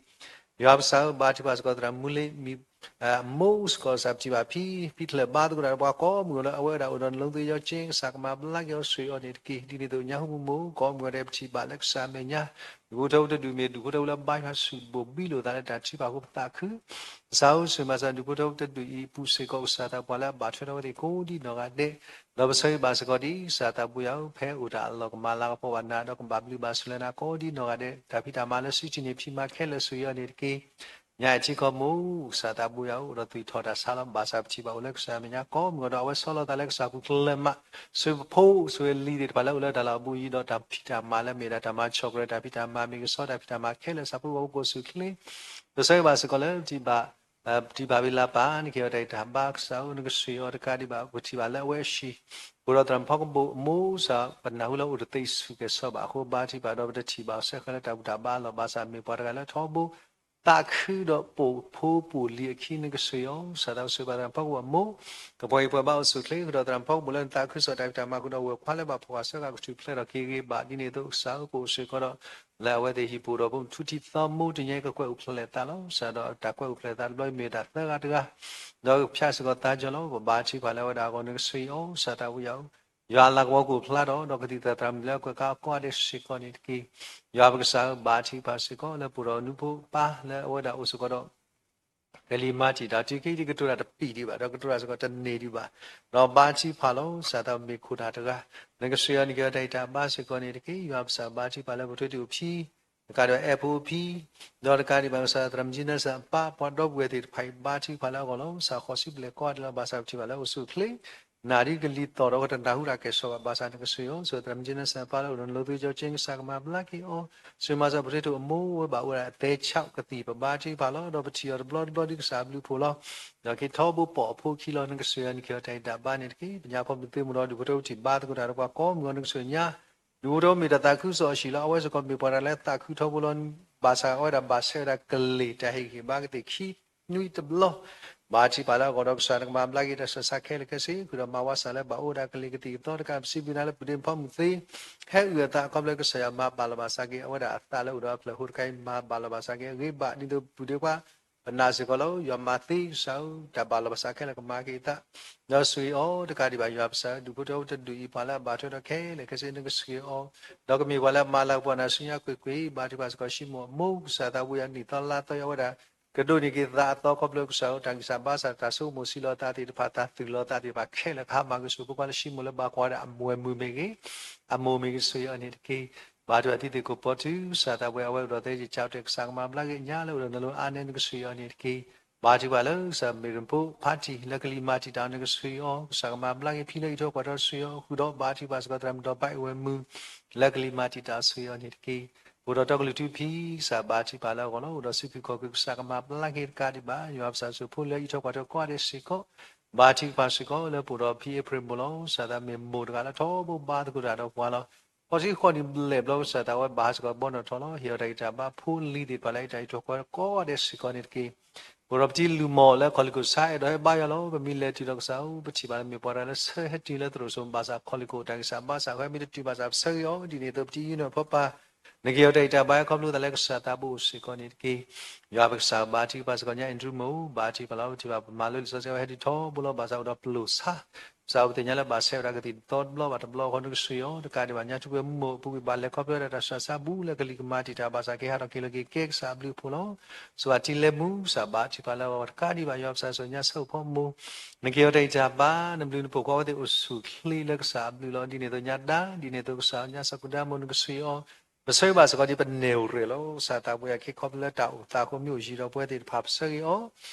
ယွၤပကစၢ်ဧၢ ဘါထုကဖၣ်စ့ၢ်ကီးသရၣ်မုၣ်လ့မံၤ အမိၢ်စ့ၢ်ကီး ကစၢ်ပထံၣ်ဘၣ်ဖံ ဖံချၢၣ်ဘါသကိးတၢ်ဒီးပှၤကိးမုၢ်ဂီၤလၢ အဝဲဒၣ်အိၣ်ဒီးနလိသ့ယီက့ ကစၢ်ကမၤဘျါက့ၤအီၤ ဆိၣ်ဂ့ၤအီၤန့ၣ်တက့ၢ်. ဒ်န့ၣ်အသိး ညၣ်ဟူမုၢ်မုၢ် ကိးမုၢ်ဂီၤဒဲး ပထံၣ်ဘၣ်လၢကစၢ်အမဲာ်ညါ ဒူၣ်ဖိထၢဖိတဒူၣ်မ့ၢ်ဒူၣ်ဖိထၢဖိလၢဘါယွၤစူၢ်ဘိၣ်ဘံလိာ်သးလၢတၢ်ထုကဖၣ်အဃိ ပသးခု ကစၢ်ဧၢ ဆိၣ်ဂ့ၤမၤစၢၤဒူၣ်ဖိထၢဖိတဒူၣ်အံၤအပူၤစ့ၢ်ကီး ကစၢ်သးပှၢ်လၢအဘၣ်ထွဲဒီးအဝဲသ့ၣ်ကိးဒ်နီၢ်ဂၤဒဲး ဒီးပဆၢဂ့ၤဘၣ်စ့ၢ်ကီးဒ် ကစၢ်သးဘိယွၤဧၢ ဖဲအိၣ်တၢ်အလီၢ်ကမၤလၤကပီၤဘၣ်နၤ ဒီးကဘၣ်ဘျုးဘၣ်ဆိၣ်လၢနၤကိးဒ်နီၢ်ဂၤဒဲး တၢ်ဖံးတၢ်မၤလၢစုထံၣ်န့ၢ်ဖံးမၤခဲလၢာ် ဆိၣ်ဂ့ၤအီၤန့ၣ်တက့ၢ်. ညါအံၤထံကီၢ်မိၢ် ကစၢ်သးဘိယွၤဧၢ အိၣ်ဒီးသွံၣ်ထီၣ်တၢ်ဆါလီၤ ဘၣ်ဆၣ်ပထံၣ်ဘၣ်အိၣ်လၢကစၢ်အမဲာ်ညါကိးမုၢ်ဂီၤဒီး အဝဲဆီလီၤသးလၢကစၢ်ပူၤကလၢၤမး ဆိၣ်ဂ့ၤပဖိ ဆိၣ်ဂ့ၤလံၤသ့ၣ်တဖၣ်လၢအိၣ်လၢတၢ်လီၢ်အဘူးအယံၤ ဒီးတၢ်ဖံးတၢ်မၤလၢမ့ၢ်ဒၣ်တၢ်မၤဆီၣ်ကရၢ တၢ်ဖံးတၢ်မၤမ့ၢ်ကဆီ တၢ်ဖံးတၢ်မၤခဲလၢာ် ဆၣ်ဖိကီၢ်ဖိကအိၣ်ဆူၣ်အိၣ်ချ့ ပဆၢဂ့ၤဘၣ်စ့ၢ်ကီးလၢ ပထံၣ်ဘၣ်ဝံၤလၢပၢ် နကဟ့ၣ်အီၤတၢ်ဂံၢ်တၢ်ဘါ ကစၢ်ဧၢ နကဆိၣ်ဂ့ၤအီၤတကးဒံးဘၣ် ပထံၣ်ဘၣ်လၢအဝဲအဟံၣ် ပအိၣ်ဒီးသရၣ်မုၣ်ဖီကဘိၣ်အမိၢ် ကစၢ် ပနၢ်ဟူလၢအိၣ်တသ့ဆူၣ်ကဲၤဆီဘၣ်အဃိ ဘါထုကဖၣ်ဒီးပတထံၣ်ဘၣ်အီၤစဲဃဲလၢတၢ်ဘူၣ်တၢ်ဘါအလီၢ် ဘၣ်ဆၣ်မ့ၢ်ပှၤတဂၤလၢထီဘိ သးခုဒီးပိာ်ဖိပိာ်လံၤအခံ နကဆိၣ်ဂ့ၤအီၤ ကစၢ်သးဘိယွၤဆိၣ်ဂ့ၤဘၣ်သရၣ်မုၣ်ဖီကဘိၣ်အမိၢ် ကပှဲၤဟံၣ်ပှဲၤဘါအိၣ်ဆူၣ်အိၣ်ချ့ ဃုာ်ဒီးသရၣ်မုၣ်ဖီကဘိၣ်လၢနသးခုစီၤတၢ်ဖံးတၢ်မၤဃုာ်ဒီးဝဲၢ်ခွါလၢဘၣ်ဖှီၣ်ဘၣ်ဆၢဃာ် ကထူၣ်ဖျဲးထီၣ်က့ၤဂ့ၤဘၣ် ဒ်န့ၣ်အသိး ကစၢ်ဧၢ ပအိၣ်စ့ၢ်ကီးဒီး လၢအဝဲသ့ၣ်ဟံၣ်ပူၤဒီး ပထူတံၢ်သီမူတနံၤအံၤ ကကွဲးအိၣ်ဖျဲးသးလီၤ ကစၢ် ဒီးတၢ်ကွဲးအိၣ်ဖျဲးသးတဘျီအံၤမ့ၢ်တၢ်သၢဂၤတဂၤ ဒီးကဖၠးစ့ၢ်ကီးသးကၠီလီၤ ပဘါထုကဖၣ်လၢအဝဲဒၣ်အဂီၢ် နကဆိၣ်ဂ့ၤအီၤ ကစၢ်သးဘိယွၤဧၢ ယွၤအလၤကပီၤကအိၣ်ဖျါထီၣ် ဒီးကသံၣ်သရၣ်မုၣ်လၢအကွဲးကါအီၤကိးဂၤဒဲးစ့ၢ်ကီးန့ၣ်တက့ၢ်. ယွၤပကစၢ်ဧၢ, ဘါထုကဖၣ်စ့ၢ်ကီးလၢပှၤဒီးနူဖိပၢ်လၢအဝဲဒၣ်အိၣ်စ့ၢ်ကီးဒီး ကလံၤမၤတံာ်တာ်တုၤခဲအံၤ ကတိၤတၢ်တပံာ်ဒံးဘၣ် ဒီးကတိၤတၢ်စ့ၢ်ကီးတန့ၢ်ဒံးဘၣ်, ဒီးဘါထုကဖၣ်လီၤ ကစၢ်သးမ့ၢ်ခိၣ်နၢ်တဂၤ, နကဆှၢအီၤနက့ၤအီၤတၢ်အံးတၢ်ဘါစ့ၢ်ကီးန့ၣ်တက့ၢ်. ယွၤပကစၢ်ဘါထုကဖၣ်လၢပထွဲတံၢ်အိၣ်ဖှံ တကးဒံးဘၣ်အဲၣ်ဖိအိၣ်ဖှံ ဒီးတကးဒံးဘၣ်ကစၢ်သရၣ်မုၣ်ကၠံနၢစၢ်အပၢ် ပှၤဒီပုၢ်ဝဲၢ်သ့ၣ်တဖၣ်အံၤ ဘါထုကဖၣ်လၢအဂီၢ်လီၤ. ကစၢ်ဃီၤဆံဘျဲၣ်ကိးဂၤဒဲးလီၤ. ဘၣ်ဆၣ်ပထံၣ်ဘၣ်လၢအိၣ်ဆူၣ်အိၣ်ချ့ နၢ်ဒ်ကလံၤသီၣ်ဒီးကတနၢ်ဟူတၢ်ကဲၣ်ဆိးဘၣ် ဘၣ်ဆၣ်နကဆှၢအီၤ, ကစၢ်သရၣ်မုၣ်ကၠံနၢစၢ်အပၢ်လၢအိၣ်ဒီးလိၤသုကၠီကၠ့ ကစၢ်ကမၤဘျါက့ၤအီၤ, ဆှၢမၤစၢၤပထွဲတံၢ်အိၣ်မူဝဲဘၣ်အိၣ်ဝဲဒၣ်အသဲဆးကသံၣ် ပဘါထုကဖၣ်လီၤ. ဒီးပထံၣ်အီၤတဘျီတဘျီဒ်ကစၢ်အဘျုးအဖှိၣ်လီၤ. ဒီးက့ၤထီဘိပိာ်အဖိခံလီၤ နကဆှၢအီၤနက့ၤအီၤတၢ်အံးတၢ်ဘါန့ၣ်တက့ၢ်. ပညါဖီမုၢ်သ့မုၢ်ဒီးဒူၣ်ဖိထၢဖိထံၣ်ဘါသကိးတၢ်ဒီးပှၤကိးမုၢ်ဂီၤ နကဆှၢညါ ဒူၣ်ဖိထၢဖိမ့ၢ်တၢ်သးခုကစီၣ်အဟံၣ်လီၤ. အဝဲစ့ၢ်ကီးမ့ၢ်ပှၤတၢ်လၢသးခုထီဘိလီၤ. ဘၣ်ဆၣ်အဝဲဒၣ်ဘၣ်ဆဲးဝဲဒၣ်ကလံၤတၢ်ဟ့ၣ်ဂံၢ်ဟ့ၣ်ဘါကသ့ၣ်ခံနွံတဘျီ ဘါထုကဖၣ်လၢအဂီၢ်ဒီးကစၢ်နကမၤဘျါက့ၤတၢ်ဆူးတၢ်ဆါခဲလၢာ်ခဲဆ့ ဃုာ်ဒီးမၤဝါစၢ်လၢဘၣ်အိၣ်ဝဲဒၣ်ကလံၤကသံၣ်ကသီတကး ပစံးဘျုးနၤလၢပုၢ်ဒ့ဖီမုၢ်သ့ ဟဲအုၣ်အသးခီဖျိကစၢ်ယွၤမၤဘၣ်လီၤဘၣ်စးက့ၤ အဝဲဒၣ်အသးလၢအိၣ်ဒီးအဖျၢၣ်ဃိတခါအံၤ မၤဘၣ်လီၤဘၣ်စးက့ၤအဂ့ၢ်ဘၣ် ဒ်သိးပုၢ်ဒ့ခွါ ပနာ်စ့ၢ်ကီးလီၤ. ယွၤမၤသ့ကစၢ်ဧၢ တၢ်ဘၣ်လီၤဘၣ်စးခဲလၢာ်ကမၤက့ၤအသး ဒီးဆှၢအီၤတကးဒံးဘၣ် ယွၤပကစၢ် ဒူၣ်ဖိထၢဖိတဒူၣ်အံၤ ပှၤလၢအဘၣ်ထွဲဒီးခဲလၢာ်ခဲဆ့ နကဆှၢအီၤ ဒီးကမ့ၢ်ပှၤလၢအမၤလၤကပီၤနၤဆူညါကွ့ၢ်ကွ့ၢ် ဘါထုကဖၣ်စ့ၢ်ကီး ရှံမိၣ်အမိၢ် ကစၢ်သးဝံယၤနံၣ်သီလါသီအံၤ အဝဲဒၣ် ကဒိးန့ၢ်က့ၤသးအသီခီဖျိကစၢ်ဧၢ တၢ်ဂံၢ်စၢ်ဘါစၢ် တၢ်ဆိကမိၣ်ဆံးလီၤသးသ့ၣ်တဖၣ် တၢ်သူၣ်လီၤသးသ့ၣ်တဖၣ်ခဲလၢာ် ကဟါမၢ်က့ၤဆူဖိခွါလၢ ရှံမိၣ်လၢဘၣ်ကွၢ်ဝဲဒၣ်အဝဲၢ်မုၣ်မ့ၢ်ဂ့ၤ အမိၢ်မ့ၢ်ဂ့ၤ ကဆှၢအီၤန့ၣ်တက့ၢ်. ဘါထုကဖၣ်သုသ့ၣ်ကိးပီၤတုၤ ကစၢ်သးဝံယၤ အဝဲအိၣ်ဒီးသဲက့ၤကၠီတဲာ် ကစၢ်ကမၤဘျါက့ၤညါလၢအိၣ်ဒီးနလိၤအါန့ၣ် နကဆှၢအီၤန့ၣ်တက့ၢ်. ဘါထုကဖၣ်လၢကစၢ်မ့ၢ်ရ့ၣ်ဖိဖါတံၢ် လၢကလံၤမၤတံာ်တာ်အီၤ နကဆှၢအီၤ ကစၢ်ကမၤဘျါက့ၤဖံလၢအံးထွဲကွၢ်ထွဲ ဆှၢအီၤဃုာ်ဒီး ဘါထုကဖၣ်စ့ၢ်ကီး သရၣ်မုၣ်ဒီးပၢ်အဝဲၢ်မုၣ် လၢကလံၤမၤတံာ်တာ် ဆှၢအီၤန့ၣ်တက့ၢ်. အိၣ်ဒီးတီကလုာ်ထူဖံ ကစၢ်ဘါထုကဖၣ်လၢအဂီၢ်လီၤ. အိၣ်ဒီးစုဖံးခီၣ်ခုၣ် ကစၢ်ကမၤဘျါက့ၤတကးဒံးဘၣ် ယွၤပကစၢ် စိၢ်ဖိလၢအံးထွဲကွၢ်ထွဲကိးဂၤဒဲးစ့ၢ်ကီး ဘါထုကဖၣ်စ့ၢ်ကီးလၢပအိၣ်ဒီးဖံအ့ဖြ့ၣ်မိၢ်လီၤ. ကစၢ်သးမ့ၢ်မိၢ်တဂၤလၢထီဘိဘါသကိးတၢ်ဒီးပှၤလီၤ. ဃီဆံဃီနံၣ်ဘျဲၣ်ဘျီ ကစၢ်သးဝံဘၣ်ဟးစ့ၢ်ကီးဘီနီၣ်ထီၣ်လီၤ. ဟ့ၣ်အီၤတၢ်ဂံၢ်တၢ်ဘါ ဖိလံၤသ့ၣ်တဖၣ်လၢအံးထွဲကွၢ်ထွဲကိးဂၤဒဲးစ့ၢ်ကီးန့ၣ်တက့ၢ်. အိၣ်ဒီးပတံၤလုၢ်မီၢ်လၢခီၣ်လ့ၣ်ခိၣ်ဆါ အဲၣ်ဒိးဟဲဘါယွၤလီၤ. ပမ့ၢ်လဲၤတုၤဒီးကစၢ်ဧၢ ပထံၣ်ဘၣ်လၢမ့ၢ်ပှၤတဂၤလၢဆၢဟဲတုၤလၢသရိာ်စိၤ ဘၣ်ဆၣ်ခီၣ်လ့ၣ်ခိၣ်တၢ်ဂံၢ်စၢ်ဘါစၢ် အဃိမ့ၢ်တတုၤဘၣ်ဆၣ် ပဆၢဂ့ၤအီၤ ဒ်န့ၣ်အသိး ပတံၤယုၢ်နီၢ်ဖိပၢ် နကဟ့ၣ်အီၤတၢ်အံးတၢ်ဘါခီဖျိသးလၢကစၢ်သးဘိအိၣ်စ့ၢ်ကီးန့ၣ်တက့ၢ်. ယွၤပကစၢ်ဘါထုကဖၣ်စ့ၢ်ကီးညါ အ့ၣ်ဒရူးမိၢ် ဘါထုကဖၣ်လီၤ. ပထံၣ်ဘၣ်ပမၤလိလံာ်စီဆှံဝဲဟဲတုၤထီဘိလီၤ. ဘၣ်ဆၣ်အိၣ်ဒီးပလိာ်ဆါ ကစၢ်အိၣ်သ့ၣ်ညါလၢဘၣ်ဆဲးဝဲဒၣ်ကသံၣ်သီတဘျီဘၣ်တဘျီအဃိ နကဆှၢအီၤ တကးဒံးဘၣ်ညါ ထူဝဲမုၢ်မိၢ်အပူၤကွံာ် ဘၣ်လဲၤခီဖျိဝဲဒၣ်တၢ်ဆူးတၢ်ဆါဘူးလၢကလံၤကမၤတံာ်တာ် ဘၣ်ဆၣ်က့ၤဟးထီၣ်က့ၤလီၤက့ၤကဲကစၢ်အဘျုးအဖှိၣ်လီၤ. စူၢ်ဘၣ်ထံလဲမူ ကစၢ်ဘါထုကဖၣ်လၢအဂီၢ်တကးဒံးဘၣ် ယွၤပကစၢ် စိၢ်ညါဆၢအိၣ်ဖီမိၢ် နကဟ့ၣ်အီၤတၢ်အံးတၢ်ဘါ နဘျုးနဖှိၣ်ဃီအဝဲသ့ၣ်အိၣ်ဆူၣ်ချ့လၢကစၢ်အဘျုးလီၤ. ဒ်န့ၣ်အသိးညါဒါ ဒ်န့ၣ်အသိးကစၢ်ညါ စီၤကူဒါမိၢ် နကဆှၢအီၤ ပဆၢဂ့ၤဘၣ်စ့ၢ်ကီးဒ်ပနဲၣ်အိၣ်ရဲၣ်လီၤ. ကစၢ်သးပှဲၤအခံခီဖျိလၢတၢ်အိၣ်သးအဃိ မ့ၢ်အိၣ်ယံၤဒီးပဝဲသ့ၣ်တဖၣ် ပဆၢဂ့ၤအီၤ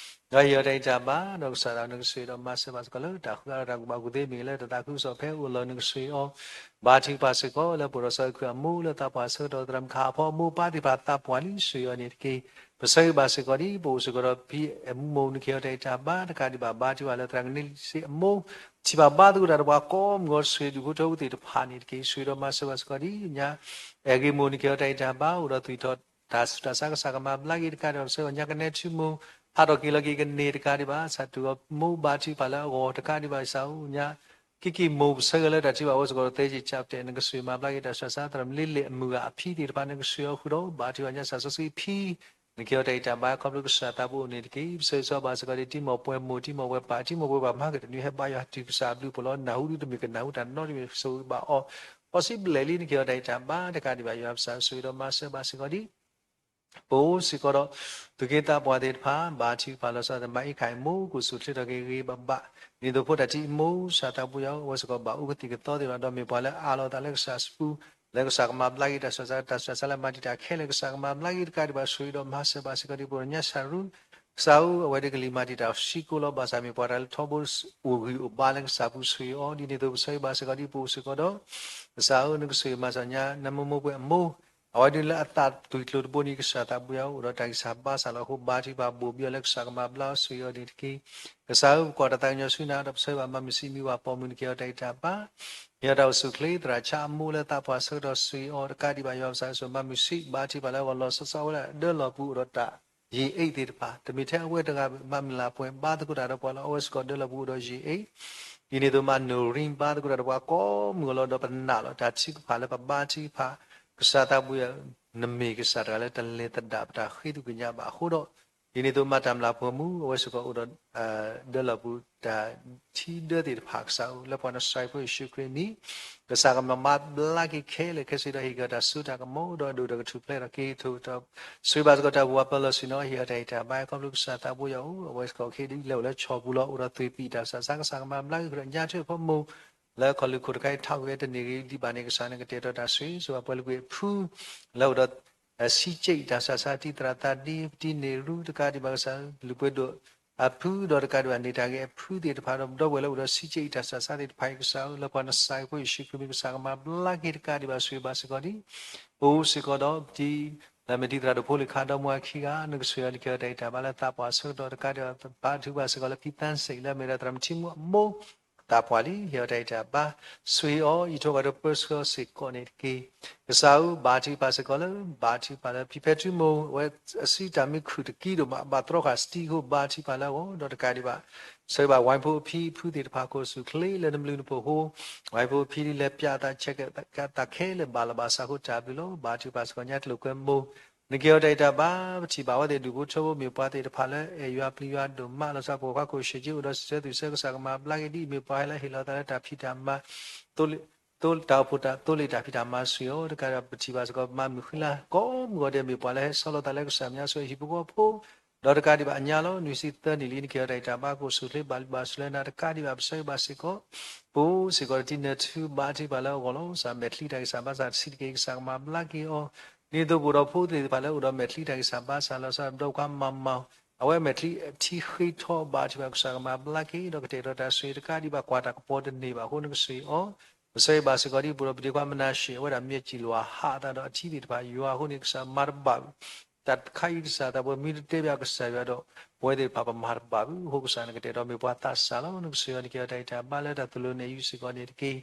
ဒီးဟ့ၣ်အီၤတၢ်အံးတၢ်ဘါ ဒီးကစၢ်သးနကဆှၢဒီးမၤစၢၤဘၣ်စ့ၢ်ကီးလၢတၢ်ဃုအါဒီးတၢ်ကူၣ်ဘၣ်ကူၣ်သ့မ့ၢ်ဂ့ၤ လၢတၢ်သးခုကစီၣ်ဖဲအိၣ်လီၤ နကဆှၢအီၤ ဘါထုကဖၣ်စ့ၢ်ကီးလၢပအိၣ်ဒီးစီၤအဲၣ်ခွံအမိၢ်လၢသးပှၢ်ဆၢကတီၢ် သရၣ်မုၣ်ခါအဖီအမိၢ် ပၢ်သ့ၣ်တဖၣ်သးပှၢ်လံ ဆှၢအီၤန့ၣ်တက့ၢ်. ပဆၢဂ့ၤဘၣ်စ့ၢ်ကီးဒ်ပအိၣ်စ့ၢ်ကီးဒီးဖံအမူမိၢ် နကဟ့ၣ်အီၤတၢ်အံးတၢ်ဘါ တကးဒံးဘၣ် ဘါထုကဖၣ်လၢသရၣ်ကန့စ့အမိၢ် ထံၣ်ဘၣ်ဘါသကိးတၢ်ဒီးပှၤကိးမုၢ်ဂီၤ ဆှၢဒူၣ်ဖိထၢဖိသ့ၣ်တဖၣ်န့ၣ်တက့ၢ်. ဆှၢဒီးမၤစၢၤဘၣ်စ့ၢ်ကီးဒ်ညါ အဲၣ်ဂ့ၤမိၢ် နကဟ့ၣ်အီၤတၢ်အံးတၢ်ဘါ အိၣ်ဒီးသူၣ်ထီၣ်တၢ်ဆူးတၢ်ဆါ ကစၢ်ကမၤဘျါက့ၤတကးဒံးဘၣ် ပဆၢဂ့ၤညါ ကနဲထူမိၢ် ဟးထီၣ်က့ၤလီၤက့ၤကန့ၢ်တကးဒံးဘၣ် ဆၣ်တူၢ်အမိၢ် ဘါထုကဖၣ်လၢအဂီၢ်တကးဒံးဘၣ် ကစၢ်ဧၢ ညါ ကံၢ်ကံၢ်မိၢ် ပဆၢဂ့ၤလၢတၢ်ထံၣ်ဘၣ်အိၣ်စ့ၢ်ကီးဒီးသဲက့ၤကၠးပတဲာ် နကဆှၢမၤဘျါက့ၤတၢ်ဆူးတၢ်ဆါ သရၣ်မုၣ်လ့လ့ၣ်အမုၢ်ဂၤအဖံသ့ၣ်တဖၣ် နကဆှၢအီၤဃုာ်ဒီး ဘါထုကဖၣ်ညါ စၢ်စီဆှံဖံ နကဟ့ၣ်အီၤတၢ်အံးတၢ်ဘါ ခီဖျိကစၢ်သးဘိအိၣ်န့ၣ်တက့ၢ်. ပဆၢဂ့ၤဘၣ်စ့ၢ်ကီးဒ်တံၤမီၢ်ပှဲၤမိၢ် တံၤမီၢ်ပှဲၤပၢ် တံၤမီၢ်ပှဲၤပှၤမၤကတၢၢ်န့ၣ် ဟဲဘါယွၤတုၤကစၢ်အဘျုးအဖှိၣ်လီၤ. နၢ်ဟူဒ်တမ့ၢ်ကနၢ်ဟူတၢ်နီတမံၤ ဆိၣ်ဂ့ၤဘၣ်အီၤ ဃီဆံဘျဲၣ်လံ နကဟ့ၣ်အီၤတၢ်အံးတၢ်ဘါ တကးဒံးဘၣ် ယွၤပကစၢ် ဆိၣ်ဂ့ၤဒီးမၤစၢၤဘၣ်စ့ၢ်ကီးဒ် ပအိၣ်စ့ၢ်ကီးဒီး သူၣ်က့သးပှၢ်သ့ၣ်တဖၣ် ဘါထုကဖၣ်လီၤဆီဒၣ်တၢ် မၤအံးခၣ်အံၤမိၢ် ကအိၣ်ဆူၣ်ချ့ထီၣ်က့ၤဂ့ၤဂ့ၤဘၣ်ဘၣ် ဒ်သိးဖိတၢ်ထံၣ်အံၤမိၢ် ကစၢ်သးဘိယွၤဧၢ အဝဲစ့ၢ်ကီးဘၣ်အိၣ်ကသံၣ်ကသီသ့ၣ်တဖၣ် ဒီးမ့ၢ်ပှၤလၢအအးလီၤအသးလၢကစၢ်အပူၤ လၢကစၢ်ကမၤဘျါက့ၤတၢ်ဆူးတၢ်ဆါ တၢ်ဆူးတၢ်ဆါလၢမၤတံာ်တာ်ခဲလၢာ် ကစၢ်ကမၤဘျါက့ၤတကးဒံးဘၣ် ဆိၣ်ဂ့ၤဒီးမၤစၢၤဘၣ်စ့ၢ်ကီးဒ် ပှၤကညီစၢ်ရူ ကစၢ်ဧၢ အဝဲဒၣ်ကလံၤမၤတံာ်တာ်စ့ၢ်ကီးလီၤ. ဘၣ်ဆၣ်မ့ၢ်ပှၤတၢ်လၢထီဘိအိၣ်ဂံၢ်အိၣ်ဘါလၢကစၢ်ပူၤ ဆိၣ်ဂ့ၤအီၤ ဒ်န့ၣ်အသိး ပဆၢဂ့ၤဘၣ်စ့ၢ်ကီးဒ်ပအိၣ်စ့ၢ်ကီးဒီး ကစၢ်ဧၢ နကဆိၣ်ဂ့ၤမၤစၢၤညါ နမိၢ်မိၢ်ပှဲၤအမိၢ် အဝဲဒၣ်လၢအသးသွံၣ်ကျိၤတဘိန့ၣ် ကစၢ်သးဘိယွၤ အိၣ်ဒီးတၢ်ဂံၢ်စၢ်ဘါစၢ်လီၤအဃိ ဘါထုကဖၣ်ဘိၣ်ဘံအီၤလၢကစၢ်ကမၤဘျါအီၤ ဆိၣ်ဂ့ၤအီၤန့ၣ်တက့ၢ်. ကစၢ်ဧၢ ပကွၢ်တၢ်သးကညီၤဆူနၤ ဒီးပဆၢဂ့ၤဘၣ်မၤမုၢ်ဆံးမံဝၤပိာ်မုၣ် နကဟ့ၣ်အီၤတၢ်အံးတၢ်ဘါ ဟ့ၣ်အီၤတၢ်အိၣ်ဆူၣ်ချ့ သရၣ်ဆါအမိၢ်လၢသးပှၢ်ဆၢကတီၢ် ဆိၣ်ဂ့ၤအီၤတကးဒံးဘၣ် ယွၤပကစၢ် ဆိၣ်မၤမုၢ်ဆံး ဘါထုကဖၣ်လၢအဂီၢ်လီၤဆီဆီဝဲဒၣ်ဒၢလီၢ်ပူၤ အိၣ်ဒီးတၢ် ယံာ်အ့ၣ်သ့ၣ်တဖၣ် တမ့ၢ်ထဲအဝဲတဂၤဘၣ် မၤမုၢ်လၢ်ပှဲၤဘါသကိးတၢ်ဒီးပှၤလီၤ. အဝဲစ့ၢ်ကီးဒၢလီၢ်ပူၤအိၣ်ဒီးယံာ်အ့ၣ် ဒ်န့ၣ်အသိးမၤနိၣ်ရံဘါသကိးတၢ်ဒီးပှၤကိးမုၢ်ဂီၤလီၤ. ဒီးပနာ်လီၤတၢ်ထုကဖၣ်လၢပဘါထုကဖၣ် ကစၢ်သးဘိယွၤ နမ့ၢ်ကစၢ်တဂၤလၢတလဲၤသဒၣ်ပတၢ်ဃ့သကွံာ်ညါဘၣ်အဃိဒီး ဒ်န့ၣ်အသိးမၤတၢ်မျၢ်ပှဲၤမူ အဝဲစ့ၢ်ကီးအိၣ်ဒီး ဒၢလီၢ်ပူၤတၢ်ထံဒၢသ့ၣ်တဖၣ် ကစၢ်ဧၢ လၢပှၤနစၤရ့းဖိယ့ၣ်ၡူးခရံာ်အမံၤ ကစၢ်ကမၤဘျါက့ၤခဲလၢာ်ခဲဆ့ဒီး ဟ့ၣ်က့ၤတၢ်စိတၢ်ကမီၤဒီး ဒိၣ်ဒီးကထူၣ်ဖျဲးထီၣ်က့ၤ ထိၣ်ဒီး ဆိၣ်ဂ့ၤဘၣ်စ့ၢ်ကီးတၢ်ဘူၣ်ဝးပၢလီၢ်ဆ့ၣ်နီၤ ဟ့ၣ်အီၤတၢ်ဟ့ၣ်တၢ်ဘါ ခီဖျိကစၢ်သးဘိယွၤအိၣ် အဝဲစ့ၢ်ကီးကဟ့ၣ်ဒ်လဲၣ်အိၣ်လၢဆီၣ်ပူၤလီၤ အိၣ်ဒီးသွ့ၣ်ပံၣ်တၢ်ဆးဆါ ကစၢ်ကမၤဘျါက့ၤဃုာ်ဒီးညါထွဲအဖီမိၢ် လၢခီၣ်လူၢ်ခိၣ်တခါအံၤ ထးဝံၤဝဲတန့ၢ်ဂ့ၤဒံးဘၣ်န့ၣ် ကစၢ်နကတဲာ်ကတီၤတၢ်ဆိၣ်ဂ့ၤ ဆိၣ်ဂ့ၤပှၤလၢကွံာ်အဖု လၢအိၣ်ဒီး ဆံးကၠံၣ်တၢ်ဆးဆါ တံၤသရၣ်သးဒ့ ပတံၤန့ၢ်ရူ တကးဒံးဘၣ်ကစၢ် လုၢ်ပှ့ၤဒိၣ်အဖု ဒီးတကးဒံးဘၣ်န့ၢ်တၢ်ဂ့ၤအဖုသ့ၣ်တဖၣ် ဒီးပဒီပုၢ်ဝဲၢ်လၢအိၣ်ဒီးဆံးကၠံၣ်တၢ်ဆးဆါသ့ၣ်တဖၣ်အံၤ ကစၢ်ဧၢ လၢပှၤနစၤရ့းဖိယ့ၣ်ၡူးခရံာ်အမံၤ ကစၢ်ကမၤဘျါက့ၤတကးဒံးဘၣ် ဆိၣ်ဂ့ၤဘၣ်စ့ၢ်ကီးဒ် ပအိၣ်စ့ၢ်ကီးဒီး ပတံၤ လၢမ့ၢ်တံၤသရၣ်ဒိၣ်ဖိလ့ၣ်ခါဒီမါအခံဂၤ နကဆိၣ်ဂ့ၤအီၤ နကဟ့ၣ်အီၤတၢ်ဟ့ၣ်တၢ်ဘါလၢသးပှၢ်အဆၢကတီၢ် တကးဒံးဘၣ် ဘါထုကဖၣ်စ့ၢ်ကီးလၢဖံသၣ်စ့ၣ် လၢအမ့ၢ်ဝဲဒၣ်သရၣ်မုၢ်ထံမူအမိၢ် သးပှၢ်လံ ဟ့ၣ်အီၤတၢ်ဟ့ၣ်တၢ်ဘါ ဆိၣ်ဂ့ၤအီၤ အံးထွဲကွၢ်ထွဲပၢဆှၢအီၤစ့ၢ်ကီးန့ၣ်တက့ၢ်. ကစၢ်ဧၢ ဘါထုကဖၣ်စ့ၢ်ကီးလၢ ဘါထုကဖၣ်လၢဖံဖဲထူမိၢ် အဝဲအစုတၢ်မ့ၢ်ခုၣ်တကံဒိၣ်မး ဘၣ်တြီဃာ်စတံအဃိ ဘါထုကဖၣ်လၢအဂီၢ် ဒီးတကးဒံးဘၣ် ဆိၣ်ဂ့ၤဘၣ်ဝဲဖိအဖံအဖုသ့ၣ်တဖၣ် ကိးဆူၣ်ချ့လၢနဘျုးနဖှိၣ်အဃိ ဝဲဖိအဖံလၢပၠးအသး ဆဲးကဲးအသးခဲလၢာ် ဘၣ်လီၤဘၣ်စးအဃိ တၢ်ဘျုးလီၤ. ဘါထုကဖၣ်စ့ၢ်ကီးညါကျိၤကွဲမိၢ် နကဟ့ၣ်အီၤတၢ်ဟ့ၣ်တၢ်ဘါ ပထံၣ်ဘၣ်ဝဲသ့ၣ်ဒူၣ်ဖိထၢဖိမ့ၢ်ပှၤသ့ၣ်တဖၣ်လၢအဲၣ်ယွၤပျံၤယွၤဒိၣ်မး လီၤဆီပှၤကွၢ်ခိၣ်ဆံးက့ အိၣ်ဒီးစံးဆၢသုးဆၢ ကစၢ်ကမၤဘျါက့ၤဒ်အမ့ၢ်ပှၤဟဲလၢဟ့ၣ်လီၤသးလၢတၢ်ဖံးတၢ်မၤ သိ တၢ်အိၣ်ဖှိၣ်တၢ်သိလ့ၣ်တၢ်ဖံးတၢ်မၤ ဆိၣ်ဂ့ၤအီၤ တကးဒံးဘၣ် ပထံၣ်ဘၣ်စ့ၢ်ကီး မၤမုၢ်ဃံလၤကိးမုၢ်ဂီၤဒဲး မ့ၢ်ပှၤလၢဟဲဆီလီၤသးလၢကစၢ်မဲာ်ညါ ဆိၣ်ဂ့ၤဟံၣ်ဖိဃီဖိ ဒီးတကးဒံးဘၣ်အညါလီၤ. နွံဆံသၢနံၣ်လံ နကဟ့ၣ်အီၤတၢ်ဟ့ၣ်တၢ်ဘါ ကိးဆူၣ်ချ့ ဘၣ်ဘျုးဘၣ်ဆိၣ်လၢနၤ တကးဒံးဘၣ် ပဆိၣ်ဂ့ၤဘၣ်စ့ၢ်ကီး ပအိၣ်စ့ၢ်ကီးဒီးတံၤနၢၤထူ ဘါထုကဖၣ်လၢအဂီၢ်လီၤ. ကစၢ်မဲာ်ချံတၢ်ဂံၢ်စၢ်ဘါစၢ်တဆံးတက့ၢ် ကစၢ်ကမၤဘျါက့ၤအီၤ ဒ်သိးကအိၣ်ဒီးဖိသ့ၣ်တဖၣ်လၢအိၣ်ဒီးမဲာ်ချံတၢ်ဂံၢ်စၢ်ဘါစၢ် လီၤဆီဒီးပှၤမၤမၤ အဝဲမဲာ်ချံထံဃ့ထီ ဘါထုကဖၣ် ကစၢ်ကမၤဘျါက့ၤ ဒီးကတဲာ်ကတီၤတၢ်ဆိၣ်ဂ့ၤ တကးဒံးဘၣ် ကွၢ်တၢ်ကပီၤတန့ၢ်ဘၣ်အဃိ နကဆိၣ်ဂ့ၤအီၤ ပဆိၣ်ဂ့ၤဘၣ်စ့ၢ်ကီးဒ် ပအိၣ်ဒီးပဒ့ခွါမနၤၡ့ၣ် အဝဲဒၣ်မ့ၢ်စံၣ်လီၤဟးအသးဒီးအထံသ့ၣ်တဖၣ် ယွၤအဃိန့ၣ် ကစၢ်မၤတဘၣ် တၢ်တခါအံၤ ကစၢ်သးပှၢ် မ့ၢ်တတဲဘၣ်ကစၢ်ယွၤဒီး ပဝဲသ့ၣ်တဖၣ်ပမၤတဘၣ်ဘၣ်အဃိ ကစၢ်နကတဲာ်ကတီၤမ့ၢ်ပှၤသးစၢ်လီၤ. နကဆိၣ်ဂ့ၤအီၤ နကဟ့ၣ်အီၤတၢ်ဟ့ၣ်တၢ်ဘါလၢတၢ်သိၣ်လိနဲၣ်ယုာ်စ့ၢ်ကီးန့ၣ်တက့ၢ်.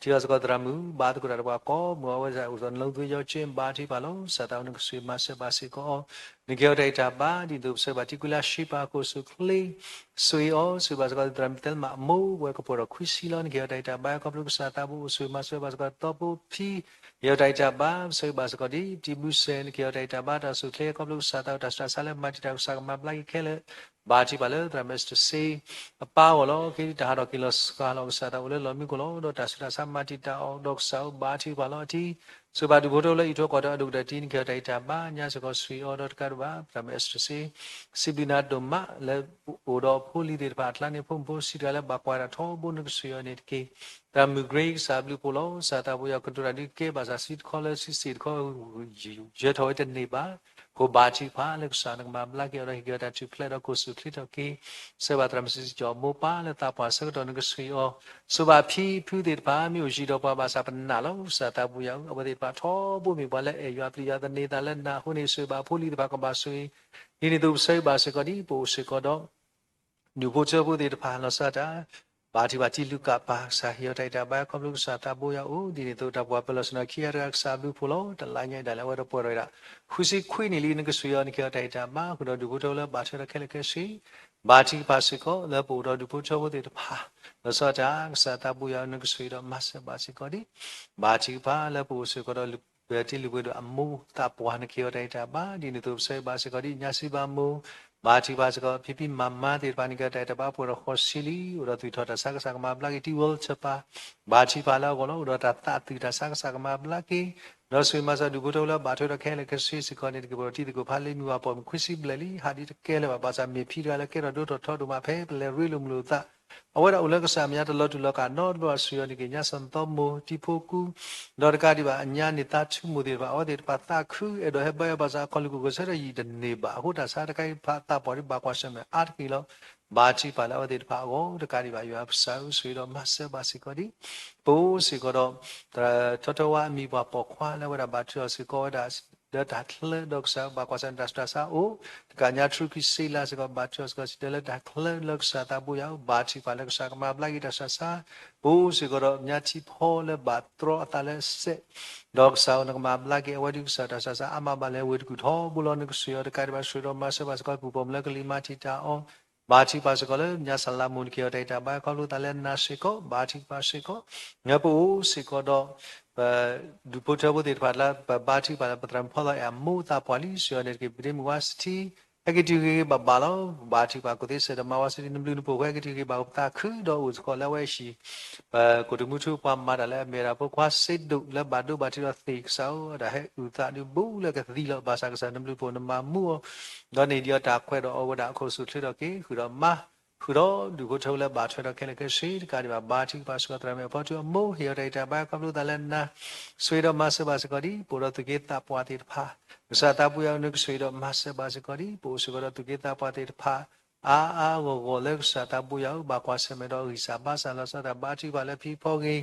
ထံၣ်အီၤစ့ၢ်ကီးသရၣ်မုၣ် ဘါသကိးတၢ်ဒီးပှၤကိးမုၢ် အဝဲဒၣ်အိၣ်ဒီးနလီသွ့ယီၤက့ ဘါထုကဖၣ်လီၤ. ကစၢ်သးအိၣ် နကဆိၣ်ဂ့ၤမၤစၢၤဘၣ်စ့ၢ်ကီးအီၤ နကဟ့ၣ်အီၤတၢ်ဟ့ၣ်တၢ်ဘါ ဒ်သိးပဆိၣ်ဂ့ၤဘၣ်ထံကွံလၢရှ့ပာ် ကိးဆူၣ်ချ့ ဆိၣ်ဂ့ၤအီၤ ဆိၣ်ဂ့ၤဘၣ်စ့ၢ်ကီးသရၣ်မုၣ်သဲလမးအမိၢ် ဝဲကပှဲၤဒီးခွံဆံလီၤ. နကဟ့ၣ်အီၤတၢ်ဟ့ၣ်တၢ်ဘါ ခီဖျိကစၢ်သးဘိအိၣ် ဆိၣ်ဂ့ၤမၤစၢၤဘၣ်စ့ၢ်ကီးသီဖိဖံ ဟ့ၣ်အီၤတၢ်ဟ့ၣ်တၢ်ဘါ ပဆိၣ်ဂ့ၤဘၣ်စ့ၢ်ကီးဒ် ပတံၤဘုစဲး နကဟ့ၣ်အီၤတၢ်ဟ့ၣ်တၢ်ဘါ တၢ်အိၣ်ဆူၣ်ချ့ ခီဖျိကစၢ်သးအိၣ် တၢ်ဆူးတၢ်ဆါလၢမၤတံာ်တာ် ကစၢ်ကမၤဘျါက့ၤခဲလၢာ် ဘါထုကဖၣ်လၢသရၣ်မုၣ်အ့စတၢ်စ့ အပၢ်အဂီၢ်လီၤ. က့ၤတၢ်ဟးထီၣ်က့ၤလီၤစှၤလီၤ ကစၢ်သးအိၣ်လၢလီၢ်မံခိၣ်လီၤ. ဒီးတၢ်ဆူးတၢ်ဆါမၤတံာ်တာ်အီၤ ဒီးကစၢ်အိၣ်ဘါထုကဖၣ်လီၤအထံ ဆိၣ်ဂ့ၤဘၣ်ဒူၣ်ဖိထၢဖိလၢအံးထွဲကွၢ်ထွဲအဒိၣ်ကတၢၢ်တံၤ နကဟ့ၣ်အီၤတၢ်ဟ့ၣ်တၢ်ဘါ ညါစ့ၢ်ကီးဆိၣ်ဂ့ၤအီၤ ဒီးတကးဒံးဘၣ် သရၣ်မုၣ်အ့စတၢ်စ့ စံးဘျုးနၤဒိၣ်မး လၢအိၣ်ဒီးဖိလံၤသ့ၣ်တဖၣ်အကျါန့ၣ် ဖိမုၣ်ဖိဆံးတဂၤလၢဘၣ်ကွၢ်တၢ်ထီဘိ နကဆိၣ်ဂ့ၤအီၤန့ၣ်တက့ၢ်. သရၣ်မုၣ် Grace ကစၢ်ဘျုးဖှိၣ်လီၤ. ကစၢ်သးဘိယွၤ ကတိၤတၢ်ဒ်ကဲဘၣ်ဆၣ် ဆံတခီလၢဆံစ့ၣ်တခီ ယၢၤထီၣ်ဝဲတန့ၢ်ဘၣ်. အဃိဘါထုကဖၣ်လၢကစၢ်နကမၤဘျါက့ၤအီၤဒီး ဟ့ၣ်က့ၤအီၤတၢ်ထူၣ်ဖျဲးဒီးကိးဆူၣ်ချ့ထီၣ်က့ၤ ဆိၣ်ဂ့ၤဘၣ်သရၣ်မုၣ်စံၣ်ကၠီၣ်မိၢ်ပၢ်လၢသးပှၢ်ဆၢကတီၢ် နကဆိၣ်ဂ့ၤအီၤ ဆိၣ်ဂ့ၤဘၣ်ဖံဖုသ့ၣ်တဖၣ် မ့ၢ်အိၣ်ယံၤဒီးပှၤဘၣ်ဆၣ်ပနာ်လီၤ. ကစၢ်သးဘိယွၤဧၢ အဝဲသ့ၣ်တဖၣ်ထီဘိမ့ၢ်ပှၤလၢအဲၣ်ယွၤပျံၤယွၤသန့ၤသးလၢနၤအဃိန့ၣ် ဆိၣ်ဂ့ၤဘၣ်ဖိလံၤသ့ၣ်တဖၣ်ကဘၣ်ဆိၣ်ဂ့ၤ ဒ်န့ၣ်အသိးပဆိၣ်ဂ့ၤဘၣ်စ့ၢ်ကီးဒ် ပအိၣ်စ့ၢ်ကီးဒီး ဒူၣ်ဖိထၢဖိသ့ၣ်တဖၣ် လီၤဆီဒၣ်တၢ် ဘါထုကဖၣ်တံၤလူၤကၣ်ပၤ ကစၢ်ဟ့ၣ်အီၤတၢ်ဟ့ၣ်တၢ်ဘါ ခီဖျိကစၢ်သးဘိယွၤအိၣ် ဒ်န့ၣ်အသိးတၢ်ပှၢ်ပၢလီၢ်ဆ့ၣ်နီၤခံဂၤတဂၤ ကစၢ်ဘျုးဖှိၣ်လီၤ. တလါညါအံၤဒၣ်လဲာ် အဝဲဒီးပှဲၤဒီးဝဲဒၣ် ဃုဆံခွံနံၣ်လံ နကဆိၣ်ဂ့ၤအီၤ နကဟ့ၣ်အီၤတၢ်ဟ့ၣ်တၢ်ဘါ ဃုာ်ဒီးဒူၣ်ဖိထၢဖိလၢဘၣ်ထွဲဒီးခဲလၢာ်ခဲဆ့ ဘါထုကဖၣ်စ့ၢ်ကီး လၢပအိၣ်ဒီးဒူၣ်ဖိထၢဖိသ့ၣ်တဖၣ် လီၤဆီဒၣ်တၢ် ကစၢ်သးဘိယွၤ နကဆိၣ်ဂ့ၤဒီးမၤစၢၤဘၣ်စ့ၢ်ကီးဒ် ဘါထုကဖၣ်လၢပအိၣ်စ့ၢ်ကီးဒီး ပတံၤလူၤဘှ့ၣ်ဒိၣ်အမိၢ်သးပှၢ် နကဟ့ၣ်အီၤတၢ်ဟ့ၣ်တၢ်ဘါ ဒ်န့ၣ်အသိးပဆိၣ်ဂ့ၤဘၣ်စ့ၢ်ကီးဒ် ညါစံးဘၣ်မိၢ် ဘါထုကဖၣ်စ့ၢ်ကီး ဖံဖံမၤမၤသ့ၣ်တဖၣ် နကဟ့ၣ်အီၤတၢ်ဟ့ၣ်တၢ်ဘါ ပှဲၤဒီးဃိးဆံလံ အိၣ်ဒီးသွံၣ်ထီၣ်တၢ်ဆါ ကစၢ်ကမၤဘျါက့ၤ တံၤဝဲလ်ထၢၣ်ပၤ ဘါထုကဖၣ်လၢအဂီၢ်လီၤ အိၣ်ဒီးတၢ်သးသွံၣ်တၢ်ဆါ ကစၢ်ကမၤဘျါက့ၤ ဒီးဆိၣ်ဂ့ၤမၤစၢၤဒူၣ်ဖိထၢဖိလၢဘၣ်ထွဲဒီးခဲလၢာ်ခဲဆ့စ့ၢ်ကီးန့ၣ်တက့ၢ်. ပှဲၤဒီးတံၤသကိးဖးလ့ၣ် မုၢ်ဝၤပိာ်မုၣ်ခွံဆံဘျဲၣ်လံ ဟးဒ်တကဲလၢၤဘၣ် ဘၣ်ဆၣ်မ့ၢ်ဖံတဂၤလၢကဲထီၣ်ဒိၣ်ထီၣ်ထီဒိၣ်မး ဖဲပလဲၤရ့လိာ်မုာ်လိာ်သး အဝဲဒၣ်အိၣ်လၢကစၢ်မဲာ်ညါတလီၤတူာ်လီၤကာ်နီတဘျီ ဆိၣ်ဂ့ၤအီၤန့ၣ်တက့ၢ်. ညါစီၤသီမိၢ် တံၤဖိကူ ဒီးတကးဒံးဘၣ်အညါန့ၣ် သးထူမိၢ်သ့ၣ်တဖၣ် အဝဲသ့ၣ်တဖၣ်သးခု အဲၣ်ဒိးဟဲဘါယွၤဘၣ်ဆၣ် အခီၣ်လ့ၢ်ခိၣ်ကဆၢထၢၣ်ယံာ်တန့ၢ်ဘၣ် အဃိတၢ်ဆါတခါအံၤတဖၣ်သးပှၢ်ဒ်ဘၣ်ကွၢ်ဆၢၣ်မဲာ်အါတက့ၢ်လီၤ. ဘါထုကဖၣ်လၢအဝဲသ့ၣ်တဖၣ်အဂီၢ် တကးဒံးဘၣ် ယွၤကစၢ်ဧၢ ဆိၣ်ဂ့ၤဒီးမၤစၢၤဘၣ်စ့ၢ်ကီးဒ် ပအိၣ်စ့ၢ်ကီးဒီး ထီထီဝါအမံၤပှၢ်ပိာ်ခွါလၢအဝဲဒၣ်ဘၣ်ထုအီၤစ့ၢ်ကီးဝဲဒၣ် လၢတၢ်ချၢဒီးကစၢ်ဘၣ်ကွၢ်ဆၢၣ်မဲာ်တၢ်ဆူးတၢ်ဆါအိၣ် တကးညါထြူခရံစ့လးစ့ၢ်ကီး ဘၣ်ထုအီၤစ့ၢ်ကီးစံးတၢ်လၢတၢ်ချၢလၢကစၢ်သးဘိယွၤအိၣ် ဘါထုကဖၣ်လၢကစၢ်ကမၤဘျါက့ၤတၢ်ဆူးတၢ်ဆါ ပအိၣ်စ့ၢ်ကီးဒီးညါထံဖီလၢဘၣ်တြီအသးလၢစဲး ဒီးကစၢ်ဧၢ နကမၤဘျါက့ၤအဝဲဒ်ကစၢ်တၢ်ဆူးတၢ်ဆါ အါမးဘၣ်လဲၣ် ဝ့ၢ်တကူၣ်ထီဘိလီၤ နကဆိၣ်ဂ့ၤအီၤတကးဒံးဘၣ် ဆိၣ်ဂ့ၤဒီးမၤစၢၤဘၣ်စ့ၢ်ကီး ပူၤပိာ်မုၣ်လၢကလံၤမၤတံာ်တာ်အီၤ ဘါထုကဖၣ်စ့ၢ်ကီးလၢညါစလးမိၢ် နကဟ့ၣ်အီၤတၢ်ဟ့ၣ်တၢ်ဘါ ခီဖျိသးလၢနၤစ့ၢ်ကီး ဘါထုကဖၣ်စ့ၢ်ကီး ပအိၣ်စ့ၢ်ကီးဒီး ပဒူၣ်ဖိထၢဖိသ့ၣ်တဖၣ်လၢ ပဘါထုကဖၣ်လၢပသရၣ်မုၣ်ဖီလီၤအဲၣ်အမိၢ်သးပှၢ်လံ ဆိၣ်ဂ့ၤအီၤန့ၣ်တက့ၢ် ပဒ့မုၣ်ဝါစထံ ဟဲက့ၤတုၤဂ့ၤဂ့ၤဘၣ်ဘၣ်လီၤ. ဘါထုကဖၣ် ကိးသ့ၣ်စဲးဒီးမါဝါစံနဘျုးနဖှိၣ် ဟဲက့ၤတုၤဂ့ၤဘၣ်ပသးခုဒီးအိၣ်စ့ၢ်ကီးလၢအဝဲအဟံၣ်, ပကိးတမူထူပှၤမၤတၢ်လၢအမ့ၢ်ဝဲဒၣ်ဖိခွါစ့ဒိၣ် လၢဘၣ်ဒိဘၣ်ထံးဒီးသ့ၣ်ကစၢ်ဧၢ, ဒီးဟဲအုၣ်သးဒုးဘူးလၢကသံလီၤ. ဘၣ်ဆၣ်ကစၢ်နဘျုးနဖှိၣ်နမၤမူအီၤ, ဒီးန့ၢ်ဒံးအီၤတၢ်ခွဲးဒီးအီဝဲဒၣ်အခိၣ်ဆူၣ်ချ့ဒီးက့ၤဃုာ်ဒီးမါ ဃုာ်ဒီးဒူၣ်ဖိထၢဖိလၢဘၣ်ထွဲဒီးခဲလၢာ်ခဲဆ့တကးဒံးဘၣ်. ဘါထုကဖၣ်စ့ၢ်ကီးသရၣ်မုၣ်အဖီထူအမိၢ် ဟ့ၣ်အီၤတၢ်ဂံၢ်တၢ်ဘါအခီဖျိသးလၢနၤ, ဆိၣ်ဂ့ၤဒီးမၤစၢၤဘၣ်စ့ၢ်ကီးဒံး ပအိၣ်ဒီးသူၣ်က့သးပှၢ်သ့ၣ်တဖၣ်, ကစၢ်သးဘိယွၤဧၢ နကဆိၣ်ဂ့ၤဒီးမၤစၢၤဘၣ်စ့ၢ်ကီးဒံး ပအိၣ်စ့ၢ်ကီးဒီးသူၣ်က့သးပှၢ်သ့ၣ်တဖၣ် အါအါဂီၢ်ဂီၢ်လၢကစၢ်သးဘိယွၤဧၢ ဘၣ်ကွၢ်ဆၢၣ်မဲာ်ဒီးဂံၢ်စၢ်ဘါစၢ်လီၤဆီတၢ် ဘါထုကဖၣ်လၢဖံဖီဂ့ၤ,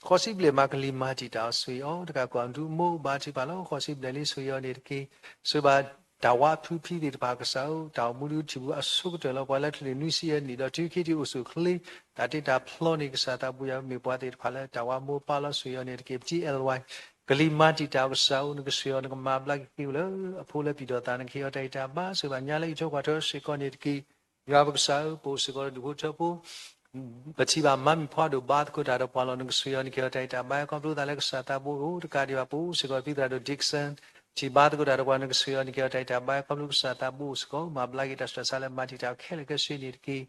ဃိးဆံဘျဲၣ်မး ကလံၤမၤတံာ်တာ်အီၤ ဆိၣ်ဂ့ၤအီၤ တကးကွၢ်ဒူအမိၢ် ဘါထုကဖၣ်လီၤ ဃိးဆံဘျဲၣ်လံ ဆိၣ်ဂ့ၤအီၤန့ၣ်တက့ၢ်. ဆိၣ်ဂ့ၤဘၣ်တၢ်ဝါဖုဖံသ့ၣ်တဖၣ် ကစၢ်ဧၢ တၢ်အိၣ်မူဒုးထံၣ်ပူၤအဆိကတၢၢ်လီၤ ပှၤလၢချံးန့ၣ်နွံဆံယဲၢ်နံၣ်ဒီးတုၤခံထံၣ်အိၣ်ဆူၣ်အိၣ်ချ့ တၢ်တ့တၢ်ဖျီန့ၣ် ကစၢ်သးဘိယွၤဧၢ မ့ၢ်ပှၤသ့ၣ်တဖၣ်လၢတၢ်ဝါမိၢ်ပၢ်လီၤ ဆိၣ်ဂ့ၤအီၤန့ၣ်တက့ၢ်. ပတံအဲၣ်ဝဲ ကလံၤမၤတံာ်တာ်အီၤ ကစၢ်ဧၢ နကဆိၣ်ဂ့ၤအီၤ နကမၤဘျါက့ၤက့ၤအိၣ်လၢအဖိလၢပံၢ်ဒီးသး နကဟ့ၣ်အီၤတၢ်ဂံၢ်တၢ်ဘါ ဆိၣ်ဂ့ၤဘၣ်ညါလၢအံးထွဲကွၢ်ထွဲစ့ၢ်ကီးန့ၣ်တက့ၢ်. ယွၤပကစၢ်ဧၢ ပအိၣ်စ့ၢ်ကီးဒီးဒူၣ်ဖိထၢဖိ ပထံၣ်ဘၣ်မၤမုာ်ဖီဒိၣ်ဘါသကိးတၢ်ဒီးပှၤလီၤ နကဆိၣ်ဂ့ၤအီၤ နကဟ့ၣ်အီၤတၢ်ဂံၢ်တၢ်ဘါ ခီဖျိသးလၢကစၢ်သးဘိအိၣ်တကးဒံးဘၣ် ပအိၣ်စ့ၢ်ကီးဖံသရၣ်ဒိၣ် Dickson ထံၣ်ဘါသကိးတၢ်ဒီးပှၤ နကဆိၣ်ဂ့ၤအီၤ နကဟ့ၣ်အီၤတၢ်ဂံၢ်တၢ်ဘါ ခီဖျိကစၢ်သးဘိအိၣ်စ့ၢ်ကီး မၤဘျါက့ၤတၢ်ဆူးတၢ်ဆါလၢမၤတံာ်တာ်ခဲလၢာ်ခဲဆ့န့ၣ်တက့ၢ်.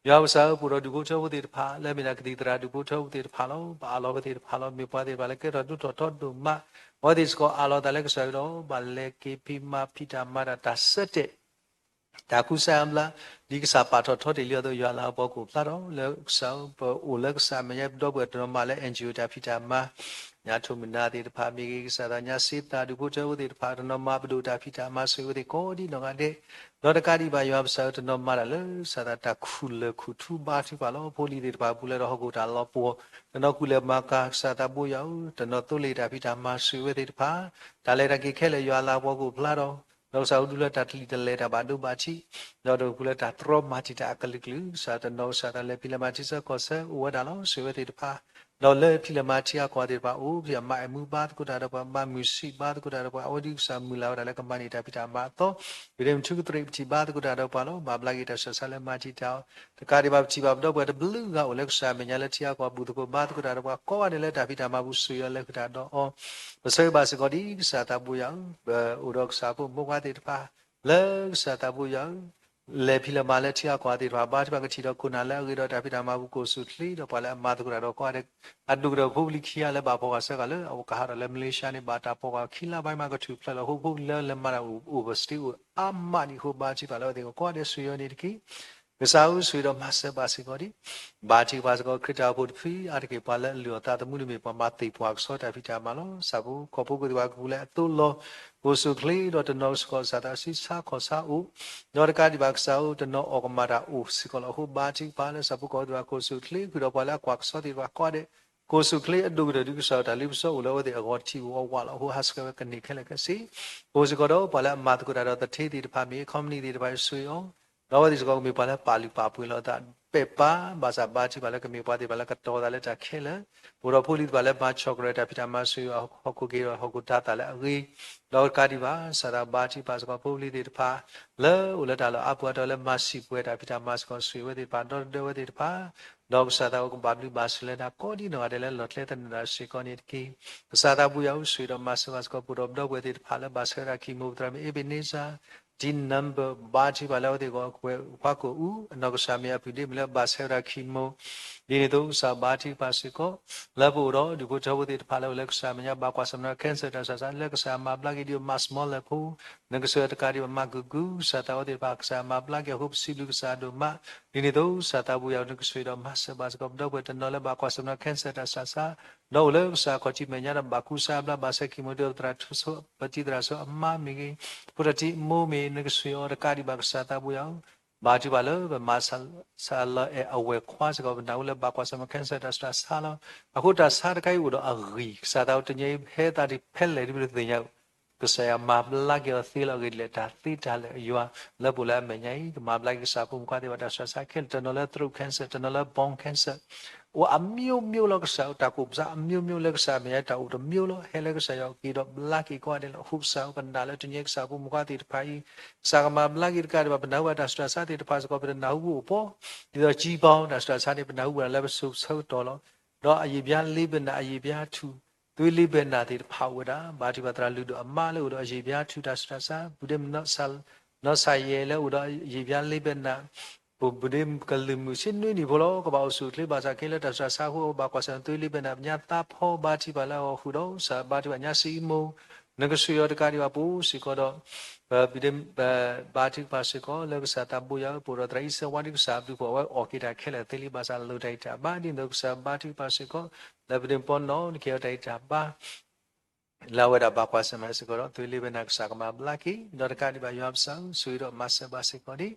ယွၤပကစၢ်ဧၢ ပအိၣ်ဒီးဒူၣ်ဖိထၢဖိသ့ၣ်တဖၣ် လၢအမ့ၢ်ဒၣ်ကသံၣ်သရၣ်ဒူၣ်ဖိထၢဖိသ့ၣ်တဖၣ်လီၤ ပအၢၣ်လီၤဝဲသ့ၣ်တဖၣ်လီၤ မ့ၢ်ပှၤသ့ၣ်တဖၣ်လၢကဲထီၣ်ဒိၣ်ထီၣ်ထီဒိၣ်မး အဝဲသ့ၣ်စ့ၢ်ကီးအၢၣ်လီၤသးလၢကစၢ်ယွၤဒီး ဘၣ်လဲၤက့ၤဖံးမၤဖံးတၢ်မၤတၢ်တၢ်ဆၢတဲာ် တၢ်ကူစါအါဘျါ ဒ်ကစၢ်ပာ်ထီၣ်ထီတ့ၢ်လံအသိး ယွၤလၤကပီၤကအိၣ်ဖျါထီၣ်လၢကစၢ် ပအိၣ်လၢကစၢ်အမဲာ်ညါ ပဒီပုၢ်ဝဲၢ်တနီၤမးလၢ NGO တၢ်ဖံးတၢ်မၤ ညါထိၣ်မုၢ်နၤသ့ၣ်တဖၣ် မ့ၢ်ဂ့ၤ ကစၢ်သးညါစ့သး ဒူၣ်ဖိထၢဖိသ့ၣ်တဖၣ် တနီၤမးပဒိၣ်တၢ်ဖံးတၢ်မၤ ဆိၣ်ဂ့ၤဝဲသ့ၣ်ကိးဒ်နီၢ်ဂၤဒဲး ဒီးတကးဒံးဘၣ် ယွၤပကစၢ်ဧၢ တနီၤမးတၢ်လၢ ကစၢ်သးတၢ်ခူၣ်လၢာ်ခူၣ်ထူ ဘါထုကဖၣ်လီၤ ဖိလံၤသ့ၣ်တဖၣ် ပူၤလဲၤဒီးဟီၣ်ခိၣ်တၢ်လီၤပှီၢ် တနီၤကူၣ်လဲၤမၤကၤ ကစၢ်သးဘိယွၤဧၢ တနီၤသိလ့ၣ်တၢ်ဖံးတၢ်မၤ ဆိၣ်ဂ့ၤဝဲသ့ၣ်တဖၣ် တၢ်လဲၤတၢ်က့ၤခဲလၢာ် ယွၤလၤကပီၤကအိၣ်ဖျါထီၣ် ဒီးကစၢ်အိၣ်ဒူလၢတၢ်တလံၣ်တလဲၤတၢ်ဘၣ်ဒိဘၣ်ထံး ဒီးတကပူၤလၢတၢ်တြီမၤတံာ်တာ်အကလုာ်ကလုာ် ကစၢ်တနီၤ ကစၢ်သးလဲၤဖံးလဲၤမၤထံဆၢကီၢ်ဆၢ အိၣ်ဝဲဒၣ်လီၤ ဆိၣ်ဂ့ၤဝဲသ့ၣ်တဖၣ် ဒီးလၢဖံးလဲၤမၤထံအကီၢ်သ့ၣ်တဖၣ် အိၣ်ဖံးအမၤအဲၣ်မူဘါသကိးတၢ်ဒီးပှၤ ဘါမုၢ်ဆံးဘါသကိးတၢ်ဒီးပှၤ အဝဲဒ်ကစၢ်မုၢ်လၢ်ဝဲဒၣ်လၢကမၤန့ၢ်တၢ်ဖံးတၢ်မၤအသီ ပဒဲမုၢ်ထူကတြ့ၣ် ပထံၣ်ဘါသကိးတၢ်ဒီးပှၤလီၤ မၤဘျါက့ၤတၢ်ဆူးတၢ်ဆါလၢမၤတံာ်တာ်အီၤ တကးဒံးဘၣ် ပထံၣ်ဘၣ်ပဒီပုၢ်ဝဲၢ်တဘျုးဂၤအိၣ်လၢကစၢ်အမဲာ်ညါလၢထံအကီၢ် ဘူၣ်သကိးဘါသကိးတၢ်ဒီးပှၤကိးဂၤဒဲးလၢတၢ်ဖံးတၢ်မၤပူၤ ဆိၣ်ဂ့ၤအီၤလဲၤဃုာ်တၢ်ဒီးအီၤ ပဆၢဂ့ၤဘၣ်စ့ၢ်ကီးဒ်ကစၢ်သးဘိယွၤဧၢ ပအိၣ်ဒီးကစၢ်ဖိမိၢ်ပှၢ်သ့ၣ်တဖၣ် လၢကစၢ်သးဘိယွၤဧၢ လဲၤဖံးလဲၤမၤလၢထံအကီၢ်သ့ၣ်တဖၣ် ဘါထုကဖၣ်ကထံၣ်ဒီးခိၣ်နၢ်လၢအဂ့ၤဒီးတၢ်ဖံးတၢ်မၤပူၤ ကအိၣ်ဆူၣ်ချ့ဒီးပှၤလၢအမၤသကိးတၢ်ဒီးကိးဂၤဒဲး အဒိၣ်ကတၢၢ်ဖိပလံၤခံဂၤလၢဘၣ်ဖီၣ်ဃာ်ဆၢဃာ်လၢ အဝဲကဟးထီၣ်လၢမလ့ၡါန့ၣ် ဘၣ်တၢ်ဖီၣ်ဃာ်ခံလါဘၣ်မး ကထူၣ်ဖျဲးလီၤ ဟီၣ်ခိၣ်ဖိလၢလဲၤမၤတၢ်အိၣ် overstay အိၣ်အါမးဒံးအဃိ ဘါထုကဖၣ်လၢအဝဲသ့ၣ်ကိးဂၤဒဲး ဆိၣ်ဂ့ၤအီၤန့ၣ်တက့ၢ်. ကစၢ်ဧၢ ဆိၣ်ဂ့ၤဒီးမၤစၢၤဘၣ်စ့ၢ်ကီးဒံး ဘါထုကဖၣ်စ့ၢ်ကီး ခရံာ်တၢ်အိၣ်ဖှိၣ်တဖုအါတက့ၢ် ပှၤလၢအလုၢ်အီၣ်သးသမူန့ၣ်မ့ၢ်ပှၤမၤသ့ၣ်ပှၢ်ကဆှီတၢ်ဖံးတၢ်မၤလီၤ. ဆၣ်ဖိကီၢ်ဖိကသ့ၣ်ပှၤကပူၤလၢအသိလီၤ ကအိၣ်ဆူၣ်ချ့ဒီးတနီၤစ့ၢ်ကီး ကစၢ်သးဆံဆါခီၣ်ဆါအိၣ် ဒီးတကးဒံးဘၣ် ကစၢ်ဧၢ တနီၤအီၣ်ကမၣ်တၢ်အိၣ်စ့ၢ်ကီးလီၤ. အဃိဘါထုကဖၣ်လၢဆၣ်ဖိကီၢ်ဖိသ့ၣ်တဖၣ် ကအိၣ်ဆူၣ်ချ့ ဃုာ်ဒီးပှၤလၢအကွၢ်ကဆှီသ့ၣ်တဖၣ်ကိးဂၤဒဲး ကအိၣ်ဆူၣ်ချ့အဒိၣ်ကတၢၢ် ဒ်ကစၢ်တၢ်လ့ပစီ အိၣ်လၢအဝဲသ့ၣ်အဂီၢ်ထံးအိၣ်အဝးလီၤ. အဃိဟးဆှဲးဝဲကန့ၢ်ခဲလၢာ်ခဲဆ့ ကအိၣ်စ့ၢ်ကီးဒီးပှၤလၢအမၤသကိးတၢ်ဒီးသထ့သ့ၣ်တဖၣ် မ့ၢ် company သ့ၣ်တဖၣ် ဆိၣ်ဂ့ၤအီၤ ဒီးအဝဲသ့ၣ်စ့ၢ်ကီးကမ့ၢ်ပှၤလၢပာ်လုၢ်ပာ်ပှ့ၤလီၤအသး ပဲာ်ပၢ် ဘၣ်ဆၣ်ဘါထုကဖၣ်လၢကမ့ၢ်ပှၤသ့ၣ်တဖၣ်လၢကတီၤသးလၢတၢ်ခဲလၢာ် အိၣ်ဒီးဖိလံၤသ့ၣ်တဖၣ်လၢမၤဆီၣ်ကရၢတၢ်ဖံးတၢ်မၤ ဆိၣ်ဂ့ၤအီၤ ဟီၣ်ခိၣ်က့ၤဒီးဟီၣ်ခိၣ်တၤသၣ်လၢအဂ့ၤ ဒီးတကးဒံးဘၣ် ကစၢ်သးဘါထုကဖၣ်စ့ၢ်ကီး ဖိပလံၤသ့ၣ်တဖၣ် လၢအိၣ်လၢတၢ်လီၢ်အါပူၤအါတီၤလၢမၤစံၣ်ပှဲၤတၢ်ဖံးတၢ်မၤစ့ၢ်ကီး ဆိၣ်ဂ့ၤဝဲသ့ၣ်တဖၣ် ဒီသဒၢဝဲသ့ၣ်တဖၣ် ဒီးကစၢ်သးအိၣ်ကဘၣ်ဘျုးဘၣ်ဆိၣ်လၢနၤ ကိးဒ်နီၢ်ဂၤဒဲးလၢလီၢ်ကျဲသနၢၣ်တၢ်စ့ၢ်ကီးန့ၣ်တက့ၢ်. ကစၢ်သးဘိယွၤဧၢ ဆိၣ်ဂ့ၤဒီးမၤစၢၤဘၣ်စ့ၢ်ကီး ပဒီပုၢ်ဝဲၢ်သ့ၣ်တဖၣ်လၢဘၣ်ဆၢဝဲဒၣ် chemo ပသရၣ်မုၣ် Ebenezer ဒ် number ဘါထုကဖၣ်လၢအဝဲသ့ၣ်ဂီၢ်ကွဲးခွါကိာ်အူ အနီၢ်ကစၢ်မ့ၢ်အပုၢ်ဒ့မုၣ်လၢဘၣ်ဆၢဝဲဒၣ် chemo ဒ်န့ၣ်အသိး ကစၢ်ဘါထုကဖၣ်စ့ၢ်ကီး လၢပအိၣ်ဒီးဒူၣ်ဖိထၢဖိသ့ၣ်တဖၣ်လၢအိၣ်လၢကစၢ်အမဲာ်ညါ ဘၣ်ကွၢ်ဆၢၣ်မဲာ်ဒီး cancer တၢ်ဆူးတၢ်ဆါ လၢကစၢ်မၤဘျါက့ၤဒ်အမးစမီလဲၣ်ဖိ နကစၢ်တကးဒံးဘၣ်မၤကဂုာ် ကစၢ်သးအိၣ်သ့ၣ်တဖၣ် ကစၢ်မၤဘျါက့ၤအဃိ ပစံးဘျုးကစၢ်ဒိၣ်မး ဒ်န့ၣ်အသိး ကစၢ်သးဘိယွၤ နကဆိၣ်ဂ့ၤဒီးမၤစၢၤဘၣ်စ့ၢ်ကီး ပဒီပုၢ်ဝဲၢ်တနီၤလၢဘၣ်ကွၢ်ဆၢၣ်မဲာ်ဒီး cancer တၢ်ဆူးတၢ်ဆါ ဒီးအိၣ်လၢကစၢ်ခီၣ်ထံးမဲာ်ညါဒီး ဘၣ်ကူစါဘျါဘၣ်ဆၢ chemo ဒီးသရၣ်ထူ ပတံၤသရၣ်ဆိအမါမ့ၢ်ဂ့ၤ ဖိတၢ်ထံၣ်အမိၢ်မ့ၢ် နကဆိၣ်ဂ့ၤအီၤတကးဒံးဘၣ် ကစၢ်သးဘိယွၤဧၢ ဘါထုကဖၣ်လၢပမၤစၢၤလၢအဲၣ်အဝဲၤခွါစ့ၢ်ကီး ပနၢ်ဟူလၢဘၣ်ကွၢ်ဆၢၣ်မဲာ် cancer တၢ်ဆူးတၢ်ဆါလီၤ. အဃိတၢ်ဆါတခါအံၤအိၣ်ဒီးအဂံၢ် ကစၢ်သးအိၣ်တနံၤအံၤ ဟဲသးဒ်ဖဲလဲၣ်ဒ်ပတသ့ၣ်ညါ ကစၢ်ယွၤမၤဘျါက့ၤအီၤသ့လီၤအဂ့ၢ်ဒ်လဲၣ် တၢ်သ့တၢ်လၢာ်အယွၤ လၢပအိၣ်လၢအမဲာ်ညါအံၤ ကမၤဘျါက့ၤကစၢ်ဖိမုၣ်ခွါသ့ၣ်တဖၣ် တၢ်ဆူးတၢ်ဆါခဲလၢာ် တနီၤလၢ throat cancer တနီၤလၢ bone cancer အိၣ်အမျိုးမျိုးလီၤ ကစၢ်တၢ်ကူးစါအမျိုးမျိုး လၢကစၢ်အမဲာ်ညါတၢ်အိၣ်တမျိုးလီၤ ဟဲလၢကစၢ်ယွၤက့ၤဒီးဘျါက့ၤကိးဂၤဒဲးလီၤ. အဃိကစၢ်ဧၢ ပနာ်လၢတနံၤအံၤ ကစၢ်ဖိမုၣ်ခွါသ့ၣ်တဖၣ်အံၤ ကစၢ်ကမၤဘျါက့ၤတကးဒံးဘၣ် ပနၢ်ဟူဘၣ်တၢ်ဆူးတၢ်ဆါသ့ၣ်တဖၣ်စ့ၢ်ကီး ပတနၢ်ဟူဘူးအိၣ်ပီ ဒ်သိး ကၠံပီ တၢ်ဆူးတၢ်ဆါန့ၣ် ပနၢ်ဟူဝဲဒၣ်လၢပစိၤဆၢကတီၢ်လီၤ. ဒီးအယံာ်ဘျါလ့ဘနၣ် အယံာ်ဘျါထူၣ် သွေးလ့ဘနၣ်သ့ၣ်တဖၣ်အိၣ်ဝဲဒၣ် ဘါထုကဖၣ်သရၣ်လုၢ်ဒိၣ်အမါလၢအိၣ်ဒီးအယံာ်ဘျါထူၣ်တၢ်ဆူးတၢ်ဆါ ပူၤဒဲမုၢ်နီၢ်စၢ် နီၢ်ဆါယဲလၢအိၣ်ဒီးယံာ်ဘျါလ့ဘဲနၤ ပူၤ ဘုဒ့ကလုာ်မုာ်ဆ့နွံနံၣ်ဖိလီၤ. ကဘၣ်အိၣ်ဆူၣ်အိၣ်ချ့ဘၣ်ဆၣ်က့လၢတၢ်စူးတၢ်ဆါအဃိ ဘၣ်ကွၢ်ဆၢၣ်မဲာ်သုလ့ဘဲနၤ ပညါသးဖီ ဘါထုကဖၣ်လၢအဂီၢ်ဃုာ်ဒီး ကစၢ်ဘါထုကဖၣ်ညါစံးမူ နကဆှီအီၤတကးဒံးဘၣ် ပအိၣ်စ့ၢ်ကီးဒီး ပဒ့ ဘါထုကဖၣ်စ့ၢ်ကီး လၢကစၢ်သးဘိယွၤဧၢ ပအိၣ်ဒီးသရၣ်အံၤစဲးဝါဒံး ကစၢ်ဘျုးဖှိၣ် အဝဲအီၣ်က့ၤတၢ်ခဲလၢာ်သ့လံ ဘၣ်ဆၣ်လိၣ်တၢ်အံးတၢ်ဘါ ဒ်သိးကစၢ်ဘါထုကဖၣ်စ့ၢ်ကီး လၢပဒ့ပီနီၣ် နကဟ့ၣ်အီၤတၢ်အံးတၢ်ဘါ လၢအဝဲဒၣ်ဘၣ်ကွၢ်ဆၢၣ်မဲာ်စ့ၢ်ကီးဒီး သုလ့ဘဲနၤ ကစၢ်ကမၤဘျါက့ၤ ဒီးတကးဒံးဘၣ်ယွၤပစၢ်ဧၢ ဆိၣ်ဂ့ၤဒီးမၤစၢၤဘၣ်စ့ၢ်ကီးဒံး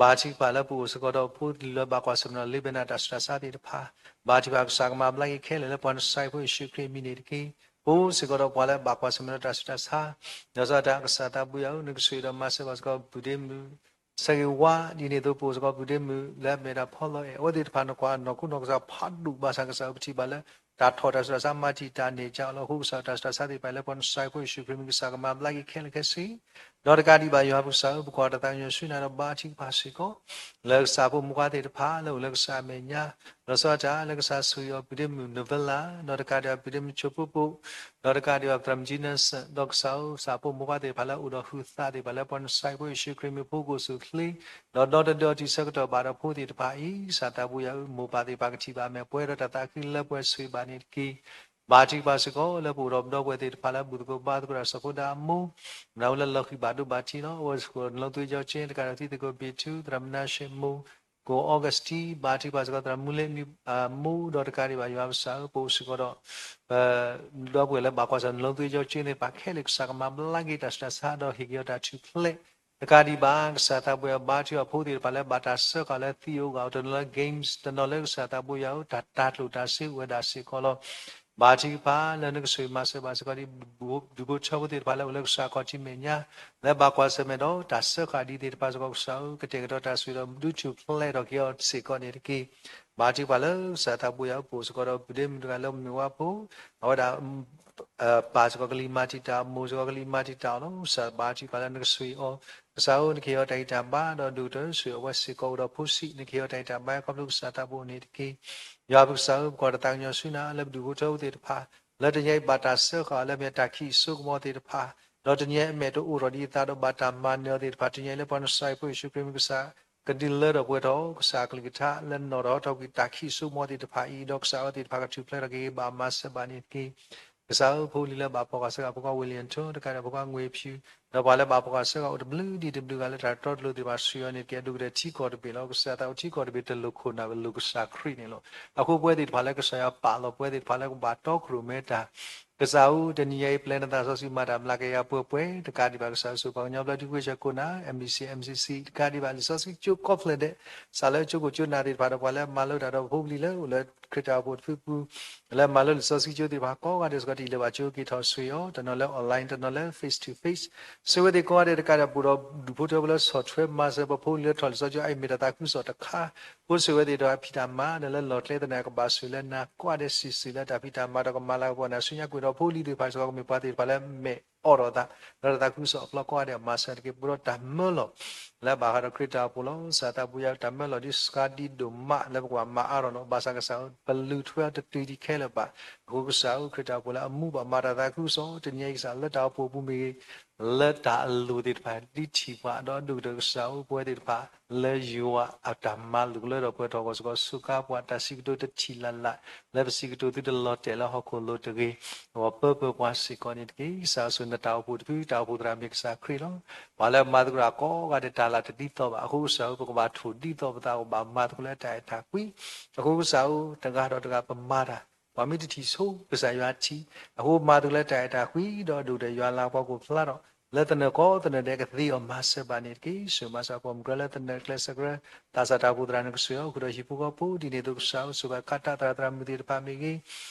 ဘါထုကဖၣ်လၢပအိၣ်စ့ၢ်ကီးဒီးဖိလံၤလၢဘၣ်ကွၢ်ဆၢၣ်မဲာ်ဒီးလ့ဘဲနၤတၢ်စူးတၢ်ဆါသ့ၣ်တဖၣ် ဘါထုကဖၣ်ကစၢ်ကမၤဘျါက့ၤခဲလၢာ်လၢပှၤနစဲးဖိယ့ၣ်ၡူးခရံာ်အမံၤန့ၣ်တက့ၢ်. ပအိၣ်စ့ၢ်ကီးဒီးပှၤလၢဘၣ်ကွၢ်ဆၢၣ်မဲာ်ဒီးတၢ်စူးတၢ်ဆါ ဒီးစီၤတၢ်ကစၢ်သးဘိယွၤဧၢ နကဆိၣ်ဂ့ၤဒီးမၤစၢၤဘၣ်စ့ၢ်ကီး ဘုဒ့မုၣ် ဆၢဂ့ၤဝါ ဒ်န့ၣ်အသိးပအိၣ်စ့ၢ်ကီး ဘုဒ့မုၣ် လၢအမ့ၢ်ဒၣ်ဖီလီၤအဲၣ် အဝဲသ့ၣ်တဖၣ်နကွၢ်နီၢ်ခိနီၢ်ကစၢ်ဖးဒိၣ်ဘၣ်ဆၣ်ကစၢ်ဧၢ ပထံၣ်ဘၣ်လၢ တၢ်ထီၣ်တၢ်စူးတၢ်ဆါမၤတံာ်တာ်န့ၢ်က့ၤအီၤလီၤ. အဃိကစၢ်တၢ်စူးတၢ်ဆါသ့ၣ်တဖၣ်လၢပှၤနစဲးဖိယ့ၣ်ၡူးခရံာ်မံၤ ကစၢ်ကမၤဘျါက့ၤခဲလၢာ်ခဲဆ့ ဒီးတကးဒံးဘၣ်ယွၤပကစၢ်ဧၢ ပကွၢ်တၢ်သးကညီၤဆူနၤဒီးဘါထုကဖၣ်စ့ၢ်ကီး လၢကစၢ်ဖိမုၣ်ခွါသ့ၣ်တဖၣ်လၢအိၣ်လၢကစၢ်အမဲာ်ညါ ဒီးစီၤတၢ်လၢကစၢ်ဆိၣ်ဂ့ၤအီၤ ဘုဒ့မုၣ်နၢ်ဝဲလၤ ဒီးတကးဒံးဘၣ်ဘုဒ့မုၣ်ဆိၣ်ပိၢ်ပိၢ် ဒီးတကးဒံးဘၣ်သရၣ်မုၣ်ကၠံနၢၣ်စၢၣ် ဒီးကစၢ်ဧၢ ကစၢ်ဖိမုၣ်ခွါသ့ၣ်တဖၣ်လၢအိၣ်ဒီးဟုးသးသ့ၣ်တဖၣ်လၢပှၤနစဲးဖိယ့ၣ်ၡူးခရံာ်မံၤဖိကအိၣ်ဆူၣ်အိၣ်ချ့ ဒီးဒီတဒၢတံၤဆၢကတီၢ်ဘၣ်ဒီးဖိသ့ၣ်တဖၣ်အံၤ ကစၢ်သးဘိယွၤဧၢ မိၢ်ပၢ်သ့ၣ်တဖၣ်ကထံၣ်ဘၣ်အမဲာ်ပှဲၤဒီးတၢ်သးခုလၢပှဲၤဆိၣ်ဂ့ၤဘၣ်န့ၣ်တက့ၢ်. ဘါထုကဖၣ်စ့ၢ်ကီးလၢပအိၣ်ဒီးပဒီပုၢ်ဝဲၢ်သ့ၣ်တဖၣ်လၢဘူၣ်သကိးဘါသကိးတၢ် စီၤဖိဒါအမိၢ် မနုၤဝဲလၢလီၤဃံၤဘၣ်ဒိဘၣ်ထံးလီၤ အဝဲစ့ၢ်ကီး နလီသုယီၤက့ တကးဒီးသံသကိးဘ့ၣ်ထူ သရၣ်မုၣ်နါၡဲးမိၢ် ကိးအီကစတံ ဘါထုကဖၣ်စ့ၢ်ကီး သရၣ်မုၣ်လ့မံ မိၢ် ဒီးတကးဒံးဘၣ်ယွၤပစၢ်ဧၢ ပအိၣ်စ့ၢ်ကီးဒီး ပဒီပုၢ်ဝဲၢ်လၢဘၣ်ကွၢ်ဆၢၣ် နလီသုယီၤက့သ့ၣ်တဖၣ်ခဲလၢာ် ကစၢ်ကမၤဘျါက့ၤတၢ်စူးတၢ်ဆါဒီးဟ့ၣ်က့ၤအီၤတၢ်ထူၣ်ဖျဲး တကးဒံးဘၣ် ကစၢ်သးဘိယွၤဘါထုကဖၣ်ဖိသ့ၣ်တဖၣ်လၢဘၣ်တၢ်စၢဃာ်လၢသံအိၣ်ဂၢၢ်အိၣ် တနီၤလၢ games တနီၤလၢကစၢ်သးဘိယွၤဧၢ တၢ်တၤကျိၣ်တၤစ့အိၣ်ဝဲဒၣ်စ့ၢ်ကီးလီၤ. ဘါထုကဖၣ်လၢနကဆိၣ်ဂ့ၤမၤစၢၤဘၣ်စ့ၢ်ကီးဒ် ဒူၣ်ဖိထၢဖိသ့ၣ်တဖၣ်လၢအိၣ်လၢကစၢ်ခီၣ်ထံးမဲာ်ညါ လၢဘၣ်ကွၢ်ဆၢၣ်မဲာ်ဒီးတၢ်စၢဃာ်ဒ်သ့ၣ်တဖၣ်စ့ၢ်ကီး ကစၢ်ဧၢ ကတဲာ်ကတီၤတၢ်ဆိၣ်ဂ့ၤဒီးဒုးထူၣ်ဖျဲးထီၣ်က့ၤအီၤစ့ၢ်ကီးန့ၣ်တက့ၢ်. ဘါထုကဖၣ်လၢကစၢ်သးဘိယွၤဧၢ ပအိၣ်စ့ၢ်ကီးဒီး ဘုဒ့မုၣ်တဂၤလၢမုၢ်ဝါဖိ အဝဲဒၣ် ပၢ်စ့ၢ်ကီးကလံၤမၤတံာ်တာ် မိၢ်စ့ၢ်ကီးကလံၤမၤတံာ်တာ်အီၤလီၤ. ကစၢ်ဘါထုကဖၣ်လၢနကဆိၣ်ဂ့ၤအီၤ ကစၢ်ဧၢ နကဟ့ၣ်အီၤတၢ်ဂံၢ်တၢ်ဘါ ဒီးဒိၣ်ကတၢၢ်ဆိၣ်ဂ့ၤအဝဲစ့ၢ်ကီးအိၣ်ဒီးဖိဆံး နကဟ့ၣ်အီၤတၢ်ဂံၢ်တၢ်ဘါ ခီဖျိကစၢ်သးဘိန့ၣ်တက့ၢ်. ယွၤပကစၢ်ဧၢ ပကွၢ်တၢ်သးကညီၤဆူနၤ လၢပဒူၣ်ဖိထၢဖိသ့ၣ်တဖၣ် လၢတနံၤအံၤဘၣ်တၢ်စၢဃာ်လၢမ့ၢ်တၢ်ခံးစိကမီၤသ့ၣ်တဖၣ် ဒီးတနံၤအံၤအမဲာ်တအိၣ်ထီၣ်ဒ်အသးဒီးဘၣ်တၢ်မၤနၢၤအီၤသ့ၣ်တဖၣ် တနံၤအံၤလၢပှၤနစဲးဖိယ့ၣ်ၡူးခရံာ်မံၤကစၢ် ကဒုးလၢထီၣ်ပှဲၤထီၣ် ကစၢ်အကလုၢ်ကထါလၢနီၣ်ထီၣ်ဟီထီၣ်ကွံာ်တၢ်ခံးစိကမီၤသ့ၣ်တဖၣ်အံၤ ဒီးကစၢ်အဝဲသ့ၣ်တဖၣ်ကထူၣ်ဖျဲးထီၣ်က့ၤဘၣ်မၤစၢၤဘၣ်န့ၣ်တက့ၢ်. ကစၢ်ဧၢ ဖိလံၤလၢဘၣ်ဖီၣ်ဃာ်စၢဃာ် ဖိခွါဝ့ၢ်လံၣ်အထိ တကးဒီးဖိခွါငွေဖြူ ဒီးပှၤလၢဘၣ်ဖီၣ်ဃာ်စၢဃာ်အိၣ်တဘျုးဒံးတဘျုးဂၤလၢတၢ်တီတလိၤသ့ၣ်တဖၣ် ဆိၣ်ဂ့ၤအီၤန့ၣ်တက့ၢ်. အဒိၣ်ကတၢၢ်ထံကီၢ်တဘ့ၣ်လီၤ. ကစၢ်သးအိၣ်ထံကီၢ်တဘ့ၣ် တလိၣ်ခိၣ်နၢ်ဘၣ် လိၣ်ကစၢ်ခရံာ်န့ၣ်လီၤ. အဃိပဝဲသ့ၣ်တဖၣ်လၢကစၢ်ယွၤပာ်လီၤပဝဲသ့ၣ်တဖၣ်လၢကဘၣ်တီခိၣ်ရိၣ်မဲတၢ် ကစၢ်ဧၢ တနံၤအံၤပျဲနသးစီဆှံမၤတၢ်မျးကယၤပှဲၤပှဲၤ တကးဒံးဘၣ် ကစၢ်ဧၢ စိၤပှၤကညီဘျၢထံခဝ့ၡၢၣ်ခိၣ်နၢ် MBC MCC တကးဒံးဘၣ် လံာ်စီဆှံကၠိကိးဖျၢၣ်ဒဲး စးလၢကၠိခိၣ်ကၠိနၢ်သ့ၣ်တဖၣ်ဒီး ပှၤလၢမၤလိတၢ်ဒီးဖိပလံၤလၢအိၣ်လၢခရံာ်တၢ်အိၣ်ဖှိၣ်တဖုပူၤ လၢမၤလိလံာ်စီဆှံကၠိသ့ၣ်တဖၣ်ကိးဂၤဒဲးစ့ၢ်ကီး တၢ်လၢဘၣ်ကၠိက့ၤထီၣ်ဆိၣ်ဂ့ၤအီၤ တနီၤလၢ online တနီၤလၢ face to face ဆိၣ်ဂ့ၤဝဲသ့ၣ်ကိးဂၤဒဲးတကးဒံး ပအိၣ်ဒီးဒူၣ်ဖိထၢဖိလၢဆီၣ်ထွဲမၤစၢၤပဖိလံၤလၢထီၣ်လံာ်စီဆှံကၠိ အအံၤမ့ၢ်တၢ်သးခုကစီၣ်တခါ ဖိဆိၣ်ဂ့ၤဝဲသ့ၣ်ဒီးအဖံးတၢ်မၤ ဒီးလၢလီၢ်ကျဲသနၢၣ်ကဘၣ်ဆိၣ်လၢနၤကိးဂၤဒဲး စံးစံးလၢတၢ်ဖံးတၢ်မၤဒီးကမၤလၤကပီၤနၤဆူညါကွံာ်ဒီးဖိလံၤသ့ၣ်တဖၣ်စ့ၢ်ကီး ကမ့ၢ်ပှၤသ့ၣ်တဖၣ်လၢမဲာ်အိးထီၣ်အသး ဒီးတၢ်သးခုကစီၣ်အဖျီကိးဂၤဒဲး မၤစၢၤတက့ၢ် ပအိၣ်ဒီးတၢ်မၢလီၤ လၢဘၣ်ဃးဒီးခရံာ်တၢ်အိၣ်ဖှိၣ်လီၤ. ကစၢ်သးဘိယွၤတၢ်မၢလီၤဒ်စှၤဒ်ဒိၣ်မးလၢပကဘၣ်မၤအါထီၣ်လီၤ. ဘၣ်ဆၣ်ကစၢ်ဧၢ ပလုၢ်ထွဲအီၤတတုၤဒံးခဲလၢာ်ဘၣ်. အဃိကစၢ်ဧၢ ခရံာ်တၢ်အိၣ်ဖှိၣ်လၢအမူဘၣ်မၤတၢ်သးခုကစီၣ် တနံၤအံၤကစၢ်လၢတၢ်အိၣ်ဖှိၣ်ပူၤမ့ၢ်ဂ့ၤ လၢတၢ်အလိၤသ့ၣ်တဖၣ်ဒ်ထံၣ်ပှၤ ဒီးအဒိၣ်ကတၢၢ်ကစၢ်ဧၢ ပဝဲသ့ၣ်တဖၣ် လၢယွၤအတၢ်မၤလိာ်ကလၢထီၣ်ပှဲၤထီၣ်အဂီၢ်စ့ၢ်ကီး စူးကါပှၤတၢ်စံးကတိၤတထံၣ်လၢ်လၢ် လၢပစံးကတိၤသုတလီၤတဲာ်လၢဟီၣ်ခိၣ်လိၤတဂ့ၤ အဂီၢ်ပၢပၢပှၤစ့ၢ်ကီးန့ၣ်တက့ၢ်. ကစၢ်ဧၢ ဆိၣ်ဂ့ၤနတၢ်အိၣ်ဖှိၣ်တဖု တၢ်အိၣ်ဖှိၣ်သရၣ်မ့ၢ်ကစၢ်ခရံာ်လီၤ. ပှၤလၢမၤသကိးတၢ်ကိးဂၤဒဲးတၢ်လၢတဒ်သိးဘၣ်. အဃိကစၢ်ဧၢ ပကဘၣ်ထိၣ်ဒ်သိးပသး ပကဘၣ်မၤသကိးလၢတၢ်အဲၣ်တၢ်ကွံ အဃိကစၢ်ဧၢ တဂၤဒီးတဂၤပမၤတၢ် ပှၤမ့ၢ်တထံၣ်ဆိ ကစၢ်ယွၤထံၣ် အဃိမၤသကိးလၢတၢ်အဲၣ်တၢ်ကွံ ဒီးအဒိၣ်ကတၢၢ်ယွၤလၤကပီၤကအိၣ်ဖျါထီၣ် လၢသနၢၣ်ကိးသနၢၣ်ဒဲးကသ့အီၤမၤစၢၤဘၣ်န့ၣ်တက့ၢ်. ဆိၣ်ဂ့ၤမၤစၢၤပိာ်မုၣ်ကရၢလၢသနၢၣ်ကျဲစၢးကရၢ သးစၢ်တၢ်အိၣ်ဖှိၣ်သရၣ်န့ၣ်ကဆိၣ်ဂ့ၤအီၤဃုာ်ဒီးဟံၣ်ဖိဃီဖိ ဒ်န့ၣ်အသိးကစၢ်ဧၢ ဆိၣ်ဂ့ၤကးတၢ်သရၣ်သရၣ်မုၣ်သ့ၣ်တဖၣ်မ့ၢ်ဂ့ၤ ဒီး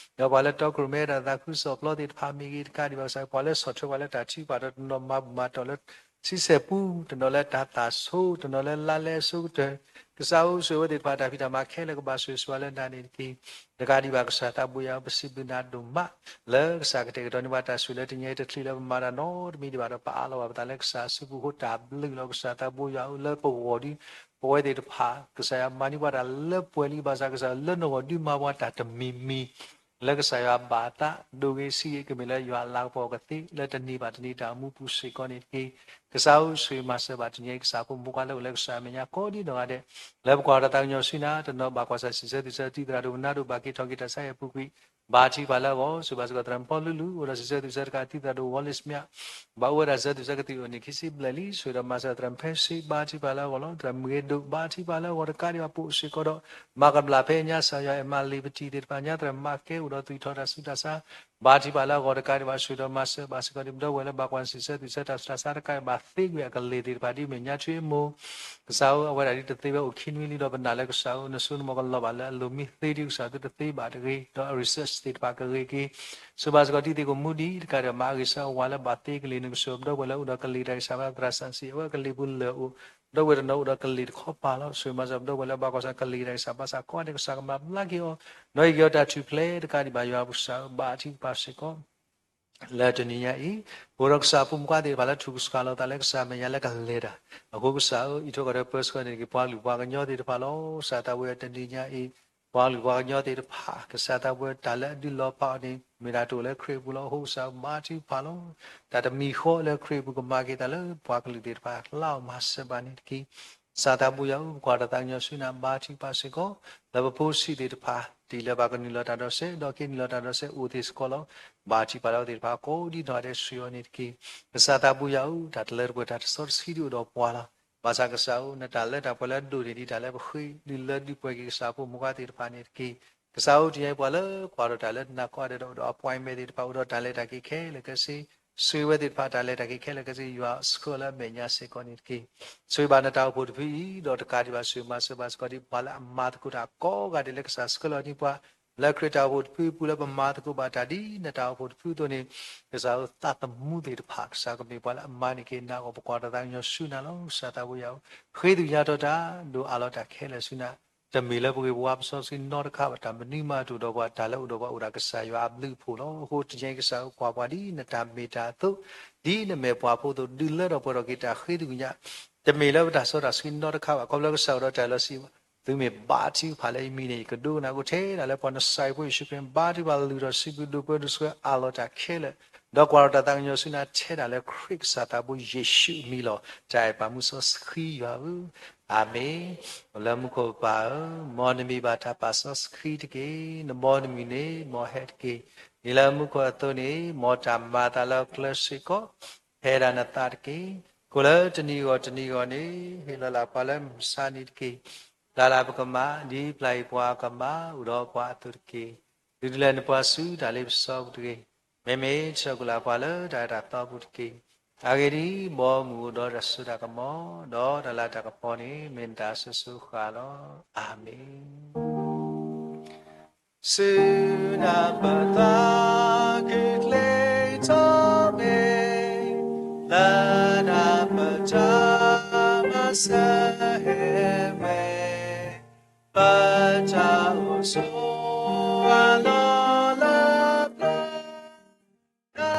ပှၤလၢတီခိၣ်ရိၣ်မဲတၢ်သးခုကစီၣ်အဖျီသ့ၣ်တဖၣ်မ့ၢ်ဂ့ၤ တကးဒံးဘၣ်ကစၢ် ပှၤလၢဆီၣ်ထွဲပှၤလၢတၢ်ထုကဖၣ်ဒီးတနီၤမၤဘူၣ်မၤတီၢ်လၢ ဆံဆဲၣ်ပူ တနီၤလၢတၢ်သၣ်ဆိ တနီၤလၢလါလဲအဆိကတၢၢ် ကစၢ်ဧၢ ဆိၣ်ဂ့ၤဝဲသ့ၣ်တဖၣ် တၢ်ဖံးတၢ်မၤခဲလၢာ်ကဘၣ်ဆိၣ်ဂ့ၤဆိၣ်ဝါလၢနၤန့ၣ်တက့ၢ်. တကးဒံးဘၣ်ကစၢ်သးဘိယွၤ ပစံးဘျုးနၤဒိၣ်မး လၢကစၢ်ကတဲာ်ကတီၤန့ၢ်ဘၣ်တၢ်ဆိၣ်ဂ့ၤလၢတနံၤအံၤတချုးလၢပမၤတၢ်နီတမံၤဒံးဘၣ်ဒီး ပအးလီၤဘၣ်ပသးလၢကစၢ်အစုပူၤအဃိ တၢ်ဘျုးလီၤကစၢ်သးဘိယွၤဧၢ လၢပဂီၢ်ဒီး ပဝဲသ့ၣ်တဖၣ် ကစၢ်ယွၤမၤန့ၢ်ပှၤတၢ်လၢပှဲၤလံ ဘၣ်ဆၣ်ကစၢ်လၢနဂီၢ်ဒုးမၤပှၤတၢ်တမံၤမံၤ လၢကစၢ်ယွၤဘၣ်အသးဒိၣ်ဂ့ၤဆံးဂ့ၤ ကမ့ၢ်လၢယွၤအလၤကပီၤကသ့ လၢတနံၤဘၣ်တနံၤတၢ်အိၣ်မူပူၤစ့ၢ်ကီးန့ၣ်တက့ၢ်. ကစၢ်ဧၢ, ဆိၣ်ဂ့ၤမၤစၢၤဘၣ်တနံၤအံၤ ကစၢ်ဖိမူခွါလၢအိၣ်လၢကစၢ်အမဲာ်ညါကိးဒံနီၢ်ဂၤဒဲး လၢပကွၢ်တၢ်သးကညီၤဆူနၤ တနီၤဘၣ်ကွၢ်ဆၢ်စံးဆၢသုဆၢ တံၢ်သရၣ်ဒိၣ်မနၤဒိၣ် ဘၣ်က့ၤထီၣ်က့ၤတၢ်ဆါဟံၣ်အပူၤကွံာ် ဘၣ်ထံးပှၤလၢအဂီၢ်, ဆိၣ်ဂ့ၤဘၣ်စ့ၢ်ကီးသရၣ်မုၣ်ဖီလူလူ အိၣ်ဒီးစံးဆၢသုဆၢတကး တံၢ်သရၣ်ဒိၣ် Wallace Smith ဘၣ်အိၣ်ဝဲဒၣ်စံးဆၢသုဆၢကသံၣ်အိၣ်န့ၣ် ခံဆံဘျဲၣ်လံ. ဆိၣ်ဂ့ၤဒီးမၤစၢၤသရၣ်မုၣ်ဖဲဆံး ဘၣ်ထံးပှၤလၢအဂီၢ်လီၤ. သရၣ်မုၣ်ဂ့ၤဒိၣ် ဘၣ်ထံးပှၤလၢအဂီၢ်တကးဒံးဘၣ် ပအိၣ်စ့ၢ်ကီးဒီး မၤကဘျၣ်ဖဲညါ ကစၢ်ယွၤအဲၣ်မးလံာ်ပတံၢ်သ့ၣ်တဖၣ်ညါ သရၣ်မုၣ်မၤကဲအိၣ်ဒီးသူၣ်ထီၣ်တၢ်ဆူးတၢ်ဆါ ဘၣ်ထံးပှၤလၢအဂီၢ်တကးဒံးဘၣ် ဆိၣ်ဂ့ၤဒီးမၤစၢၤဘၣ်စ့ၢ်ကီး ဒ်ပဒီပုၢ်ဝဲၢ်လၢဘၣ်ကွၢ်စံးဆၢသုဆၢတၢ်ဆူးတၢ်ဆါတကးဒံးဘၣ် သ့ကွံာ်အကလ့ၢ်သ့ၣ်တဖၣ် ဒ်မဲာ်ညါထွံအမိၢ် ကစၢ်ဧၢ, အဝဲဒၣ်ဒ်တသ့ဝဲအိၣ်ခံနွံလံဒီး ပနာ်လၢကစၢ်ဧၢ, နစိနမီၤကလီၤဘၣ်လၢအလိၤမံသ့ဒ်ကစၢ်သုတသ့ဘၣ်တဂ့ၤ, ဒီး research သ့ၣ်တဖၣ်ကဂ့ၤက့ၤ, ဆိၣ်ဂ့ၤဘၣ်စ့ၢ်ကီးတံၤသကိးမူဒံးတကးဒံးဘၣ် မၤအဂ့ၤဆၢအဝၤလၢဘၣ်သ့ကလ့ၢ် နကဆိၣ်ဂ့ၤပဒီပုၢ်ဝဲၢ်လၢအိၣ်ဒီးကလ့ၢ်တၢ်ဂံၢ်စၢ်ဘါ သရၣ်စၣ်စံး အဝဲကလ့ၢ်ပူၤလၢာ်အိၣ် ဒီပုၢ်ဝဲၢ်တနီၤအိၣ်ဒီးကလ့ၢ်တခီပၤလီၤ. ဆိၣ်ဂ့ၤမၤစၢၤပဒီပုၢ်ဝဲၢ်လၢဘၣ်ကွၢ်ဆၢၣ်ကလ့ၢ်တၢ်ဂံၢ်စၢ်ဘါစၢ်ကိးဂၤဒဲး ကစၢ်ကမၤဘျါက့ၤအီၤ, နီၢ်အံၤက့ၤအီၤတၢ်ထူၣ်ဖျဲးတကးဒံးဘၣ် ယွၤပကစၢ်ဧၢ, ဘၣ်ထံးပှၤစ့ၢ်ကီး လၢတနံၤညါအံၤ, ပအိၣ်ဒီးကစၢ်ဖိမုၣ်ခွါသ့ၣ်တဖၣ်လၢထူၣ်ကဆှီလီၤသးလၢကစၢ်မဲာ်ညါလၢကလဲၤတၢ်, အဃိကစၢ်ဧၢ, အံးထွဲကွၢ်ထွဲပၢဆှၢန့ၣ်တက့ၢ် ပှၤကလုာ်ပှၤကညီသ့ၣ်တဖၣ်လီၤ. ကစၢ်သးဝံၣ်အတနံၤညါအံၤ, ပှၤကလုာ်ပှၤကညီသ့ၣ်တဖၣ် ကစၢ်သးဝံၣ်တၢ်လၢအဒုးလီၤပာ်အီၤန့ၣ် မ့ၢ်တၢ်တအိၣ်လၢခရံာ်အပူၤလီၤ. အဃိကစၢ်ဘၣ်ထံးပှၤလီၤ. တၢ်တမံၤဃီလၢခရံာ်အပူၤကမၤက့ၤတၢ်လၢပှၤကလုာ်သ့ၣ်တဖၣ် လၢအမၤစၢၤဘၣ်န့ၣ်တက့ၢ်. ကစၢ်သးပူၤယွၤဧၢ, ပကွၢ်တၢ်သးကညီၤဆူနၤ ဘၣ်ထံးပှၤစ့ၢ်ကီး, လၢပဖိဆံးသ့ၣ်တဖၣ် တံၢ်လၢဘၣ်ကနုာ်လီၤတၢ်ဒီးစဲး ဒီးက့ၤနုာ်လီၤတၢ်ဒီးစဲးအိၣ်သ့ၣ်စ့ၢ်ကီးလီၤ. ဘၣ်ထံးပှၤလၢအဝဲသ့ၣ်တဖၣ်ကိးဒံနီၢ်ဂၤဒဲး ဆိၣ်ဂ့ၤအီၤန့ၣ်တက့ၢ်. ကစၢ်သးပူၤယွၤဧၢ, တၢ်တလၢတပှဲၤတၢ်တစီတဆှံဒ်အိၣ်ဒီးပှၤလီၤ. ဘၣ်ဆၣ်ကစၢ်ဧၢ, နတၢ်လၢတၢ်ပှဲၤလၢအဒိၣ်န့ၢ်ဒံးတၢ်လၢပဃ့ဒုးလၢဒုးပှဲၤက့ၤကစၢ်ဖိမုၣ်ခွါသ့ၣ်တဖၣ်န့ၣ်တက့ၢ်. ကစၢ်ဧၢ, တနံၤညါအံၤပှၤလၢကွၢ်ထီၣ်တၢ်လၢနၤကိးဂၤဒဲးဒီး အိၣ်ဒီး appointment သ့ၣ်တဖၣ် အိၣ်ဒီးတၢ်လဲၤတၢ်က့ၤခဲလၢာ်ခဲဆ့, ဆိၣ်ဂ့ၤဝဲသ့ၣ်တဖၣ် တၢ်လဲၤတၢ်က့ၤခဲလၢာ်ခဲဆ့ ယွၤဆှၢလၢအမဲာ်ညါစ့ၢ်ကီးန့ၣ်တက့ၢ်. ဆိၣ်ဂ့ၤဘၣ်နတၢ်အိၣ်ဖှိၣ်တဖုအံၤ ဒီးတကးဒံးဘၣ် ဆိၣ်ဂ့ၤမၤစၢၤဘၣ်စ့ၢ်ကီးဒ်ပှၤလၢအမၤသကိးတၢ်ကိးဂၤဒဲးလၢကစၢ်ဆှၢလီၤန့ၢ်ပှၤ လၢခရံာ်တၢ်အိၣ်ဖှိၣ်တဖုအပူၤလၢပမၤသကိးဘၣ်တၢ်ဒ်နတၢ်အိၣ်ဖှိၣ်တဖုအသိးန့ၣ်, ကစၢ်ဧၢ, သးသမူသ့ၣ်တဖၣ် ကစၢ်ကမ့ၢ်ပှၤလၢအမၤန့ၢ်က့ၤနၤအဂီၢ် ပကွၢ်တၢ်သးကညီၤဆူနၤလီၤ. ကစၢ်သးပူၤယွၤဧၢ, ဃ့သကွံာ်ညါထီၣ်တၢ်, ဒိးအးလီၤတၢ်ခဲလၢာ်ဆူနၤ, တမ့ၢ်လၢပဂ့ၢ်ပဝါပစီပဆှံနီတခါဘၣ်, တၢ်မနုၤမးတအိၣ်ဒီးပှၤ, တၢ်လၢအိၣ်ဒီးပှၤအိၣ်ဒၣ်ကစၢ်ယွၤအဘျုးအဖှိၣ်လီၤ. အဃိတနံၤညါအံၤကစၢ်ဧၢ, ကွၢ်ပှၤဒ်နတၢ်မ့ၢ်တၢ်အသိး, ဒ်နမဲာ်ပှၤဖိအသိး ဒုးလၢထီၣ်ပှဲၤထီၣ်က့ၤတၢ်ဃ့သကွံာ်ညါ, တမ့ၢ်လၢပတၢ်စီတၢ်ဆှံနီတခါဘၣ်, ခီဖျိလၢကစၢ်အိၣ်ဒီးတၢ်လီၤစံး, သုမ့ၢ်ဘါထုကဖၣ်လၢယမံၤန့ၣ် ယကဒိကနၣ်အဃိ ထဲဒၣ်လၢပှၤနစၢ်ယွၤဖိယ့ၣ်ၡူးခရံာ် ဘါထုကဖၣ်လုၢ်ထီၣ်စံးဘျုးဒိၣ်ပှဲၤဒိၣ်ဆှၢအးလီၤတၢ်ခဲလၢာ်, ဒီးကွၢ်ထီၣ်တၢ်သးကညီၤဆူနၤထဲဒၣ်လၢခရံာ်ကစၢ်သးဘိယ့ၣ်ၡူးအမံၤလီၤ. တၢ်အဲၣ်ပာ်မူစီဆှံယွၤဧၢ, အၤမ့ၣ်. အိၣ်လၢမူခိၣ်ပၢ်ဧၢ, မ်နမံၤဘၣ်တၢ်ပာ်စီဆှံတက့ၢ်. နဘီနမုၢ်န့ၣ် မ်ဟဲတက့ၢ်. ဒ်လၢမူခိၣ်အသိးန့ၣ် မ်တၢ်မၤအသးလၢကျဲစ့ၢ်ကီး ဖဲဒၣ်နသးတက့ၢ်. ကိၣ်လၢတနံၤဂီၢ်တနံၤဂီၢ်န့ၣ် ဟ့ၣ်လီၤလၢ်ပှၤလၢမုၢ်မဆါနံၤတက့ၢ်. ပျၢ်လၢ်ပကမၣ် ဒ်ပျၢ်အံၤပှၤကမၣ် အိၣ်ဒီးပှၤအသိးတက့ၢ်. ဒုးဒုးလဲၤနပှၤဆူတၢ်လ့ပစီပူၤတဂ့ၤ. မ့မ့ၢ်ဆှၢကွံာ်လၢ်ပှၤလၢတၢ်အၢတၢ်သီပူၤတက့ၢ်. အဂ့ၢ်ဒ်အံၤ, ဘီမုၢ်အိၣ်ဒီးတၢ်စိတၢ်ကမီၤ, ဒီးတၢ်လၤတၢ်ကပီၤန့ၣ် မ့ၢ်နတၢ်အစိၤစိၤဃၣ်ဃၣ်လီၤ. အၤမ့ၣ်. စူနၢ်ပသးခုချ့ထီၣ်မ့ၢ်, လၢနၢ်ပတၢ်မၤစၢၤဟဲဝဲ, ပတၢ်အိၣ်ဆိးအလီၢ်လၢပျၢၤ, တၢ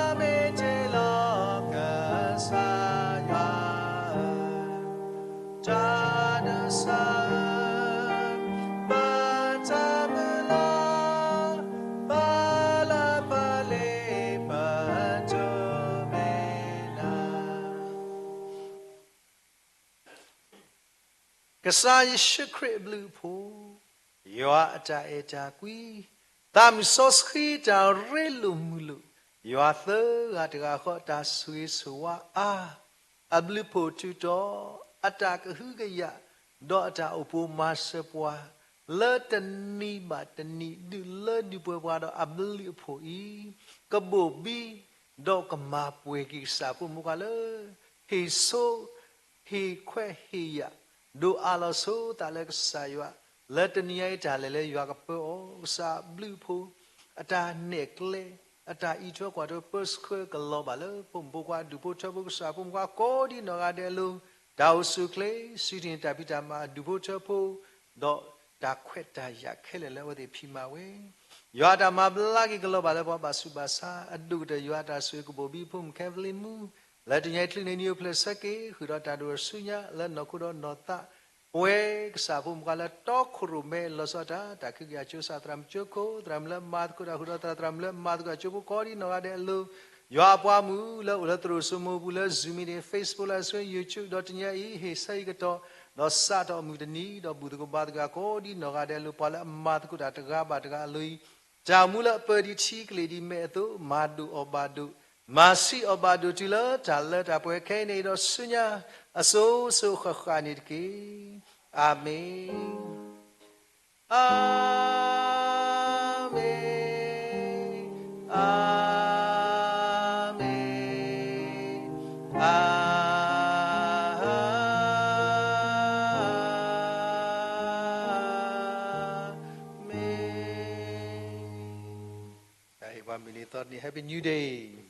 ်မ့ၢ်တ့ၢ်လီၤကစၢ်ယွၤဧၢ, တၢ်နဆၢဧၢ, ပတၢ်မုၢ်လၢ်, ပလၢပလ့ပတၢ်မ့ၢ်လၢ် ကစၢ်ယ့ၣ်ၡူးခရံာ်အဘျုးအဖှိၣ်, ယွၤအတၢ်အဲၣ်တၢ်ကွံ, သးမုၢ်စီဆှံတၢ်ရ့လိာ်မုာ်လိာ်, ယွၤသၢဂၤတဂၤဃီတၢ်ဆိၣ်ဂ့ၤဆိၣ်ဝါအါ, အဘျုးအဖှိၣ်တုၤတီၤ, အတၢ်ကဟုကယာ်, ဒီးအတၢ်အိၣ်ပိၤမၤစၢၤပှၤ, လၢတနံၤဘၣ်တနံၤဒုးလၢဒုးပှဲၤပှၤဒီးအဘျုးအဖှိၣ်အံၤ, ကဘိၣ်ဘံ ဒီးကမၤပှဲၤက့ၤကစၢ်ဖိမုၣ်ခွါလၢ ဟ့ၣ်ဆိ ဟ့ၣ်ခွဲးဟ့ၣ်ယာ်, ဒိးအးလီၤဆိသးလၢကစၢ်ယွၤ, လၢတနံၤညါအံၤတၢ်လဲၤလၢယွၤကပၢအီၤ, ကစၢ်အဘျုးအဖှိၣ်, အတၢ်နဲၣ်ကျဲ, အတၢ်အံးထွဲကွၢ်ထွဲပၢဆှၢကလီၤဘၣ်လၢဖိမုၣ်ဖိခွါအဒူၣ်ဖိထၢဖိကစၢ်ဖိမုၣ်ခွါကိးဒံနီၢ်ဂၤဒဲးအလိၤ, တၢ်အိၣ်ဆူၣ်အိၣ်ချ့, စူၢ်တံၢ်န့ၢ်တၢ်ဖံးတၢ်မၤအဒူၣ်ဖိထၢဖိ, ဒီးတၢ်ခွဲးတၢ်ယာ်ခဲလၢာ်လၢအဝဲသ့ၣ်ဖံးမၤဝဲ ယွၤအတၢ်မၤဘျါက့ၤကလီၤဘၣ်လၢပှၤဘၣ်ဆူးဘၣ်ဆါ, အဒိၣ်ကတၢၢ်ယွၤအတၢ်ဆိၣ်ဂ့ၤကဘိၣ်ဘံဖိမုၣ်ခဲ ဖလ့မူ, လၢတနံၤညါအံၤချုးန့ၢ်နံၤအိၣ်ဖျဲၣ်ဆၢက့ၤ, ဃုာ်ဒီးတၢ်ဒိၣ်ထီၣ်ဆူညါလၢနီၢ်ခိဒီးနီၢ်သး, ပဝဲကစၢ်ဖိမုၣ်ဖိခွါလၢတီခိၣ်ရိၣ်မဲလီၤဆီဒၣ်တၢ် တၢ်ခုကယၤကၠိစၢ်သရၣ်မုၣ်ကၠိခိၣ် သရၣ်မုၣ်လၢမၤသကိးတၢ်ဃုာ်ဒီးသရၣ် သရၣ်မုၣ်လၢမၤသကိးတၢ်ကၠိဖိကိးဒ်နီၢ်ဂၤဒဲးအလိၤ, ယွၤအပှၤမုၣ်လၢအိၣ်လၢသရိာ်စိမိၤပူၤလၢ Zoom meeting, Facebook လၢ Zoom, YouTube ဒီးတနံၤအံၤ ဟ့ၣ်ဆၢအံၤကတီၢ်, ဒီးစးထီၣ်မုၢ်တနံၤ ဒီးဘူၣ်သကိးဘါသကိးကိးဒ်နီၢ်ဂၤဒဲးအလိၤ ပှၤလၢအမၤသကိးတၢ်တဂၤဘၣ်တဂၤအလိၤအံၤ တၢ်မူလၢအပၢၢ်ဒံးထံကလ့ၢ်ဒံးမဲာ်အသိး မၤဒိၣ်အီၣ်ဘၣ်ဒိၣ်, မၤဆံးအီၣ်ဘၣ်ဒိၣ်တုၤလၢတၢ်လၢတၢ်ပှဲၤခဲအံၤန့ၣ်ဒီးဆူညါ အစိၤစိၤဃၣ်ဃၣ်န့ၣ်တက့ၢ်. အၤမ့ၣ်, အၤမ့ၣ်, အၤမ့ၣ်, အၤမ့ၣ်. တၢ်ဟ့ၣ်ပှၤမုၢ်နံၤသီနံၤ Happy New Day.